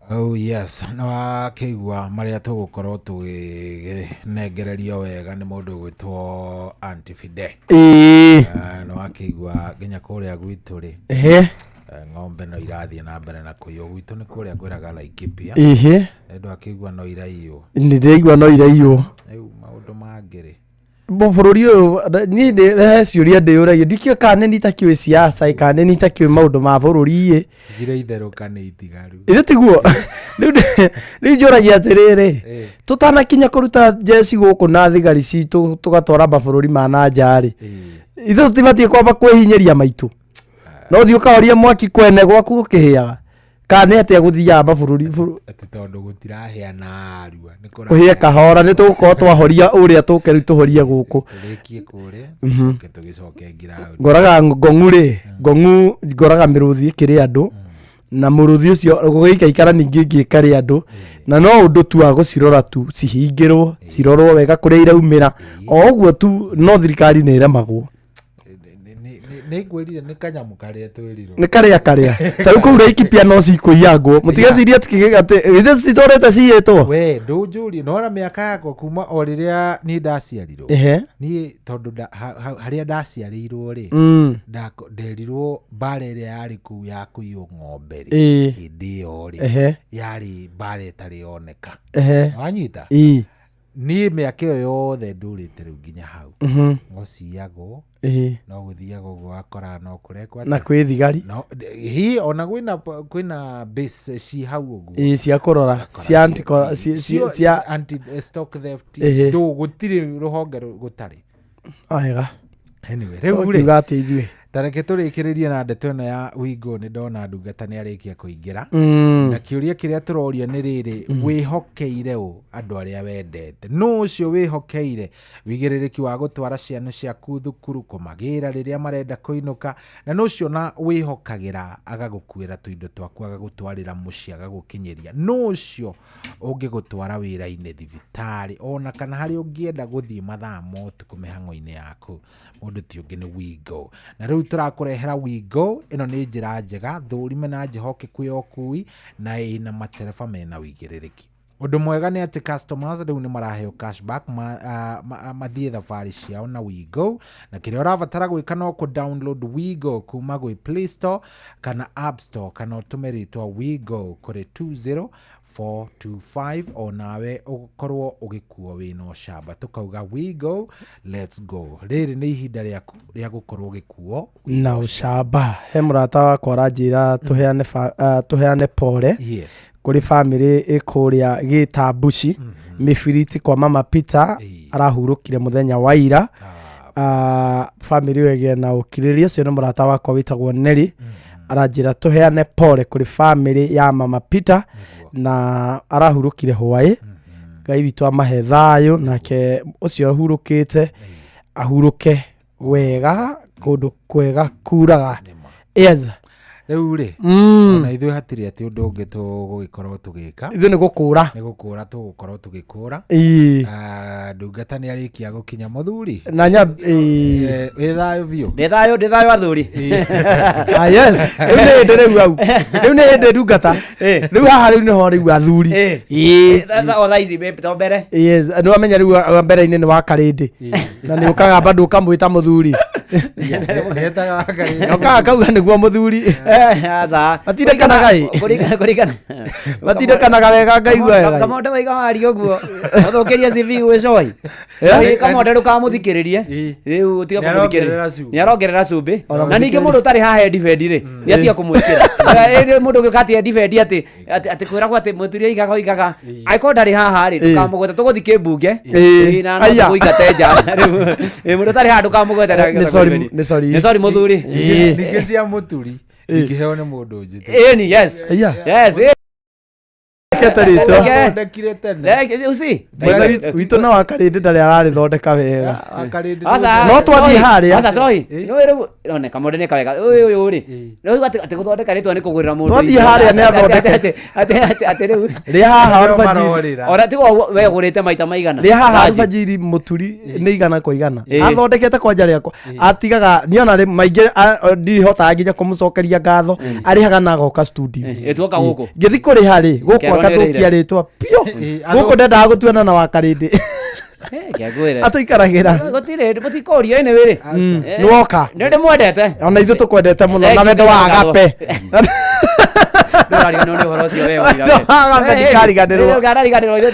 Oh yes, nĩ wakĩigua marĩa tũgũkorwo tũgĩnengererio wega nĩ mũndũ ũgwĩtwo Aunty Fide. Ĩĩ. Eh, nĩ wakĩigua nginya kũrĩa gwitũ rĩ. Ehe. Eh, ng'ombe no irathiĩ na mbere na kũiywo gwitũ nĩ kũrĩa kwĩraga Laikipia. Ĩhĩ. Eh, ndwakĩigua no iraiywo. Nĩ ndĩraigua no iraiywo. Rĩu maũndũ mangĩ rĩ. Bũrũri ũyũ niĩ he ciũria ndĩyũragia ndikĩũĩ kana nĩ itakĩũĩ siasa ĩ kana nĩ itakĩũĩ maũndũ ma bũrũri ĩ. Ngira itherũka nĩ itigaru. Ithe tiguo rĩu rĩu njũragia atĩrĩrĩ tũtanakinya kũruta njeci gũkũ na thigari citũ tũgatwara mabũrũri ma na nja rĩ ithuĩ tũtibatiĩ kwamba kwĩhinyĩria maitũ no ũthiĩ ũkahoria mwaki kwene gwaku gũkĩhĩaga kana nĩ atĩa gũthiaga mabũrũri Atĩ tondũ gũtirahĩa narua nĩ kũhĩe kahora nĩ tũgũkorwo twahoria ũrĩa tũke rĩu tũhorie gũkũ. Tũrĩkie kũrĩa tũcoke tũgĩcoke ground. Ngoraga ngong'u rĩ ngong'u ngoraga mĩrũthi ĩkĩrĩa andũ na mũrũthi ũcio gũgĩikaikara ningĩ ĩngĩ ĩkarĩa andũ na no ũndũ tu wa gũcirora tu cihingĩrwo cirorwo wega kũrĩa iraumĩra o ũguo tu no thirikari nĩ ĩremagwo. Nĩ ngwĩrire nĩ kanyamũ karĩa twĩrirwo. Nĩ karĩa karĩa ta rĩu kũu Laikipia no cikũiyangwo mũtigecirie atĩ ithuĩ citũrĩte ciyĩtwo. We ndũnjũrie nona mĩaka yakwa kuma o rĩrĩa niĩ ndaciarirwo. Ehe. Niĩ tondũ harĩa ndaciarĩirwo rĩ nderirwo mbara ĩrĩa yarĩ kũu ya kũiywo ng'ombe rĩ hĩndĩ ĩyo rĩ yarĩ mbara ĩtarĩ yoneka. Wanyita? Niĩ mĩaka ĩyo yothe ndũrĩte rĩu nginya hau no ciyagwo no gũthiaga ũguo wakora no kũrekwo Na kwĩ thigari. No hi ona kwĩna kwĩna base ci hau ũguo. Ĩĩ cia kũrora cia anti cia anti stock theft ndũ gũtirĩ rũhonge gũtarĩ. Wega. Anyway, rĩu rĩ Tũkiuga atĩ ithuĩ ta reke tũrĩkĩrĩrie na ndeto ĩno ya Wingo nĩ ndona ndungata nĩ arĩkia kũingĩra. Na kĩũria kĩrĩa tũroria nĩ rĩrĩ, wĩhokeire ũ andũ arĩa wendete? Nũ ũcio wĩhokeire wĩigĩrĩrĩki wa gũtwara ciana ciaku thukuru, kũmagĩra rĩrĩa marenda kũinũka, na nũ ũcio na wĩhokagĩra agagũkuĩra tũindo twaku agagũtwarĩra mũciĩ agagũkinyĩria? Nũ ũcio ũngĩgũtwara wĩra-inĩ, thibitarĩ, ona kana harĩa ũngĩenda gũthiĩ mathaa ma ũtukũ mĩhang'o-inĩ yaku? Mũndũ ti ũngĩ nĩ Wingo. Na rĩu tũrakũrehera Wingo, ĩno nĩ njĩra njega, thũrime na njĩhokeku ya ũkui na ĩna matereba mena ũigĩrĩrĩki. Ũndũ mwega nĩ atĩ customers rĩu nĩ maraheo cashback mathiĩ thabarĩ ciao na Wingo, na kĩrĩa ũrabatara gwĩka no kũ download Wingo kuma gwĩ Play Store kana App Store kana ũtũme rĩtwa Wingo kũrĩ 20425 o nawe ũkorwo ũgĩkuo wĩna ũcamba. Tũkauga we go, let's go. Rĩrĩ nĩ ihinda rĩaku rĩa gũkorwo ũgĩkuo na ũcamba. He mũrata wakwa aranjĩra tũheane tũheane pole kũrĩ bamĩrĩ ĩkũrĩa Gĩtambuci Mĩbiriti kwa Mama Peter arahurũkire mũthenya wa ira. Bamĩrĩ ĩyo ĩgĩe na ũkirĩrĩria. Ũcio nĩ mũrata wakwa wĩtagwo Nelly aranjĩra tũheane pole kũrĩ bamĩrĩ ya Mama Peter na arahurũkire hwaĩ. Ngai witũ amahe thayũ, nake ũcio ahurũkĩte ahurũke wega kũndũ kwega kuraga. Yes. Rĩu rĩ, ona ithuĩ hatirĩ atĩ ũndũ ũngĩ tũgũgĩkorwo tũgĩka. Ithuĩ nĩ gũkũra. Nĩ gũkũra tũgũkorwo tũgĩkũra. Ndungata nĩ arĩkia gũkinya mũthuri. Na nya, ĩĩ. Wĩ thayũ biũ? Ndĩ thayũ, ndĩ thayũ athuri. Ah, yes. Rĩu nĩ hĩndĩ rĩu hau. Rĩu nĩ hĩndĩ ndungata. Rĩu haha rĩu nĩho rĩu athuri. Ĩĩ. O thaa ici to mbere. Yes, nĩ wamenya rĩu mbere-inĩ nĩ wa karĩndĩ. Na nĩ ũkaga bado ũkamwĩta mũthuri. Nĩetaga wa karĩndĩ. Okaga kauga nĩguo mũthuri. Aca. Matindĩkanaga ĩ. Kũringana kũringana. Matindĩkanaga wega ngaigua wega. Kamonde waiga waria ũguo. Ũthũkĩrie CV gwĩ Coy. Coy Kamonde ndũkamũthikĩrĩrie. Rĩu tiga Nĩarongerera kũmũthikĩrĩria. cumbĩ. Nĩarongerera cumbĩ. Ona Na ningĩ mũndũ ũtarĩ haha endibendi rĩ, nĩatiga kũmwĩkĩra. Mũndũ ũngĩ ũkatia endibendi atĩ atĩ atĩ kwĩragwo atĩ mũturi oigaga oigaga angĩkorwo ndarĩ haha rĩ ndũkamũgwete tũgũthiĩ kĩmbunge. Ĩĩ, na no Aya. tũkũingate nja. Rĩu mũndũ ũtarĩ haha ndũkamũgwete. Nĩ sorry, nĩ sorry. Nĩ sorry mũthuri. Ningĩ cia mũturi ingĩheo nĩ mũndũ njĩtĩ. Ĩni, yes. Aya. Yes. Athondekete rĩtwa. Athondekire tene. Usi. Witũ na wakarĩndĩ ndarĩ ararĩthondeka wega. Aca. No twathiĩ harĩa. Aca cohi. Nĩ rĩu one kamode nĩ kawega. Ũyũ ũyũ rĩ. Rĩu atĩ gũthondeka rĩtwa nĩ kũgũrĩra mũndũ. Twathiĩ harĩa nĩ athondeke. Atĩ rĩu. Rĩa haha alfajiri. Ona tigo we ũgũrĩte maita maigana. Rĩa haha alfajiri mũturi nĩ 100 kwa 100. Ĩĩ. Athondekete kwanja rĩakwa. Atigaga niĩ ona maingĩ ndihotaga nginya kũmũcokeria ngatho. Arĩhaga na agoka studio. Ĩtuoka gũkũ. Ngĩthiĩ kũrĩha rĩ, gũkũ Kerwo nĩ agathũkia ũrĩire. rĩtwa piũ. Gũkũ ndendaga gũtuana na wakarĩndĩ. Kĩangwĩre. Atũikaragĩra. Gũtirĩ mũtikũrio anyway rĩ. Nĩwoka. Nĩ ndĩmwendete. Ona ithuĩ tũkwendete mũno na wendo wa agape. Ndũrariganĩrwo nĩ ũhoro ũcio we. Wendo wa agape ndikariganĩrwo. Ndikariganĩrwo.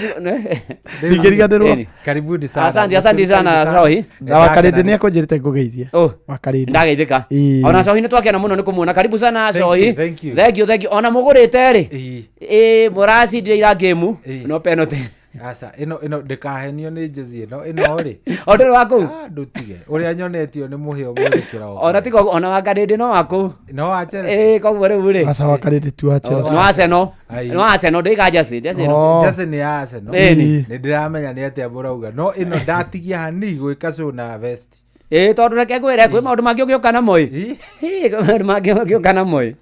Ndingĩriganĩrwo. Karibuni sana. Asante, asante sana Cohi. Na wakarĩndĩ nĩ akũnjĩrĩte ngũgeithie. Oh. Wakarĩndĩ. Ndageithĩka. Ĩĩ. Ona Cohi nĩ twakena mũno nĩ kũmuona. Karibu sana Thank Cohi. you, thank you. Thank you, thank you. Ona mũgũrĩte rĩ. Ĩĩ mũracindire ira game. No penalty. Aca ĩno ndĩkahenio nĩ jezi ĩno rĩ. O ndũrĩ wa kũu. Ndũtige. Ũrĩa nyonetio nĩ mũhĩa ũmũthĩ kĩroko. Ona tiga ona wakarĩndĩ no wa kũu. No wa Chelsea. Ĩĩ koguo rĩu rĩ. Aca wakarĩndĩ ti wa Chelsea. No Arsenal. Ai. No Arsenal ndĩga Chelsea. Chelsea. Oh. Chelsea nĩ ya Arsenal. Ĩni. Nĩ ndĩramenya nĩ atĩa mũrauga. No ĩno ndatigia hanini gwĩka show na vest. Ĩĩ tondũ reke ngwĩre kwĩ maũndũ mangĩ ũngĩũka namo ĩ. Ĩĩ kwĩ maũndũ mangĩ ũngĩũka namo ĩ.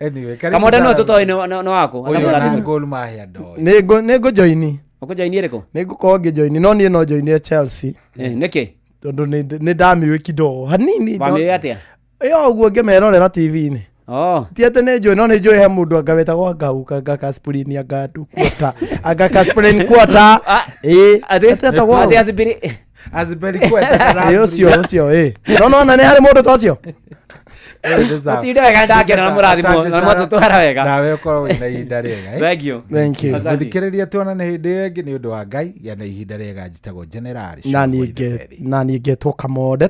Anyway, karibu Kamode no sana. tũtoĩ nĩ wakũ. Ũyũ ona Gor Mahia ndoĩ. Nĩ ngũjoini. Ũkũjoini ĩrĩkũ? Nĩ ngũkorwo ngĩjoini no niĩ no joinire Chelsea. Nĩkĩ? Tondũ nĩ ndamĩũĩ kidogo hanini. Wamĩũĩ atĩa? Ĩyo ũguo ngĩmerorera TV-inĩ. Oh. Ti atĩ nĩ njũĩ no nĩ njũĩ he mũndũ anga wetagwo anga anga Kaspurini anga Dukwota anga Kaspurini Kwota. Ĩĩ. Atĩ Atĩ etagwo atĩ Asipiri. Azpilicueta kana Ĩĩ ũcio ũcio ĩĩ. No nona nĩ harĩ mũndũ ta ũcio. Mũtinde wega ndakena na mũrathimwo na mwatũtwara wega. Nawe ũkorwo wĩna ihinda rĩega. Thank you. Thank you. Asante. Mũthikĩrĩria tuonane hĩndĩ ĩyo ĩngĩ nĩ ũndũ wa Ngai gĩa na ihinda rĩega njĩtagwo General Na niĩ ngetwo Kamode.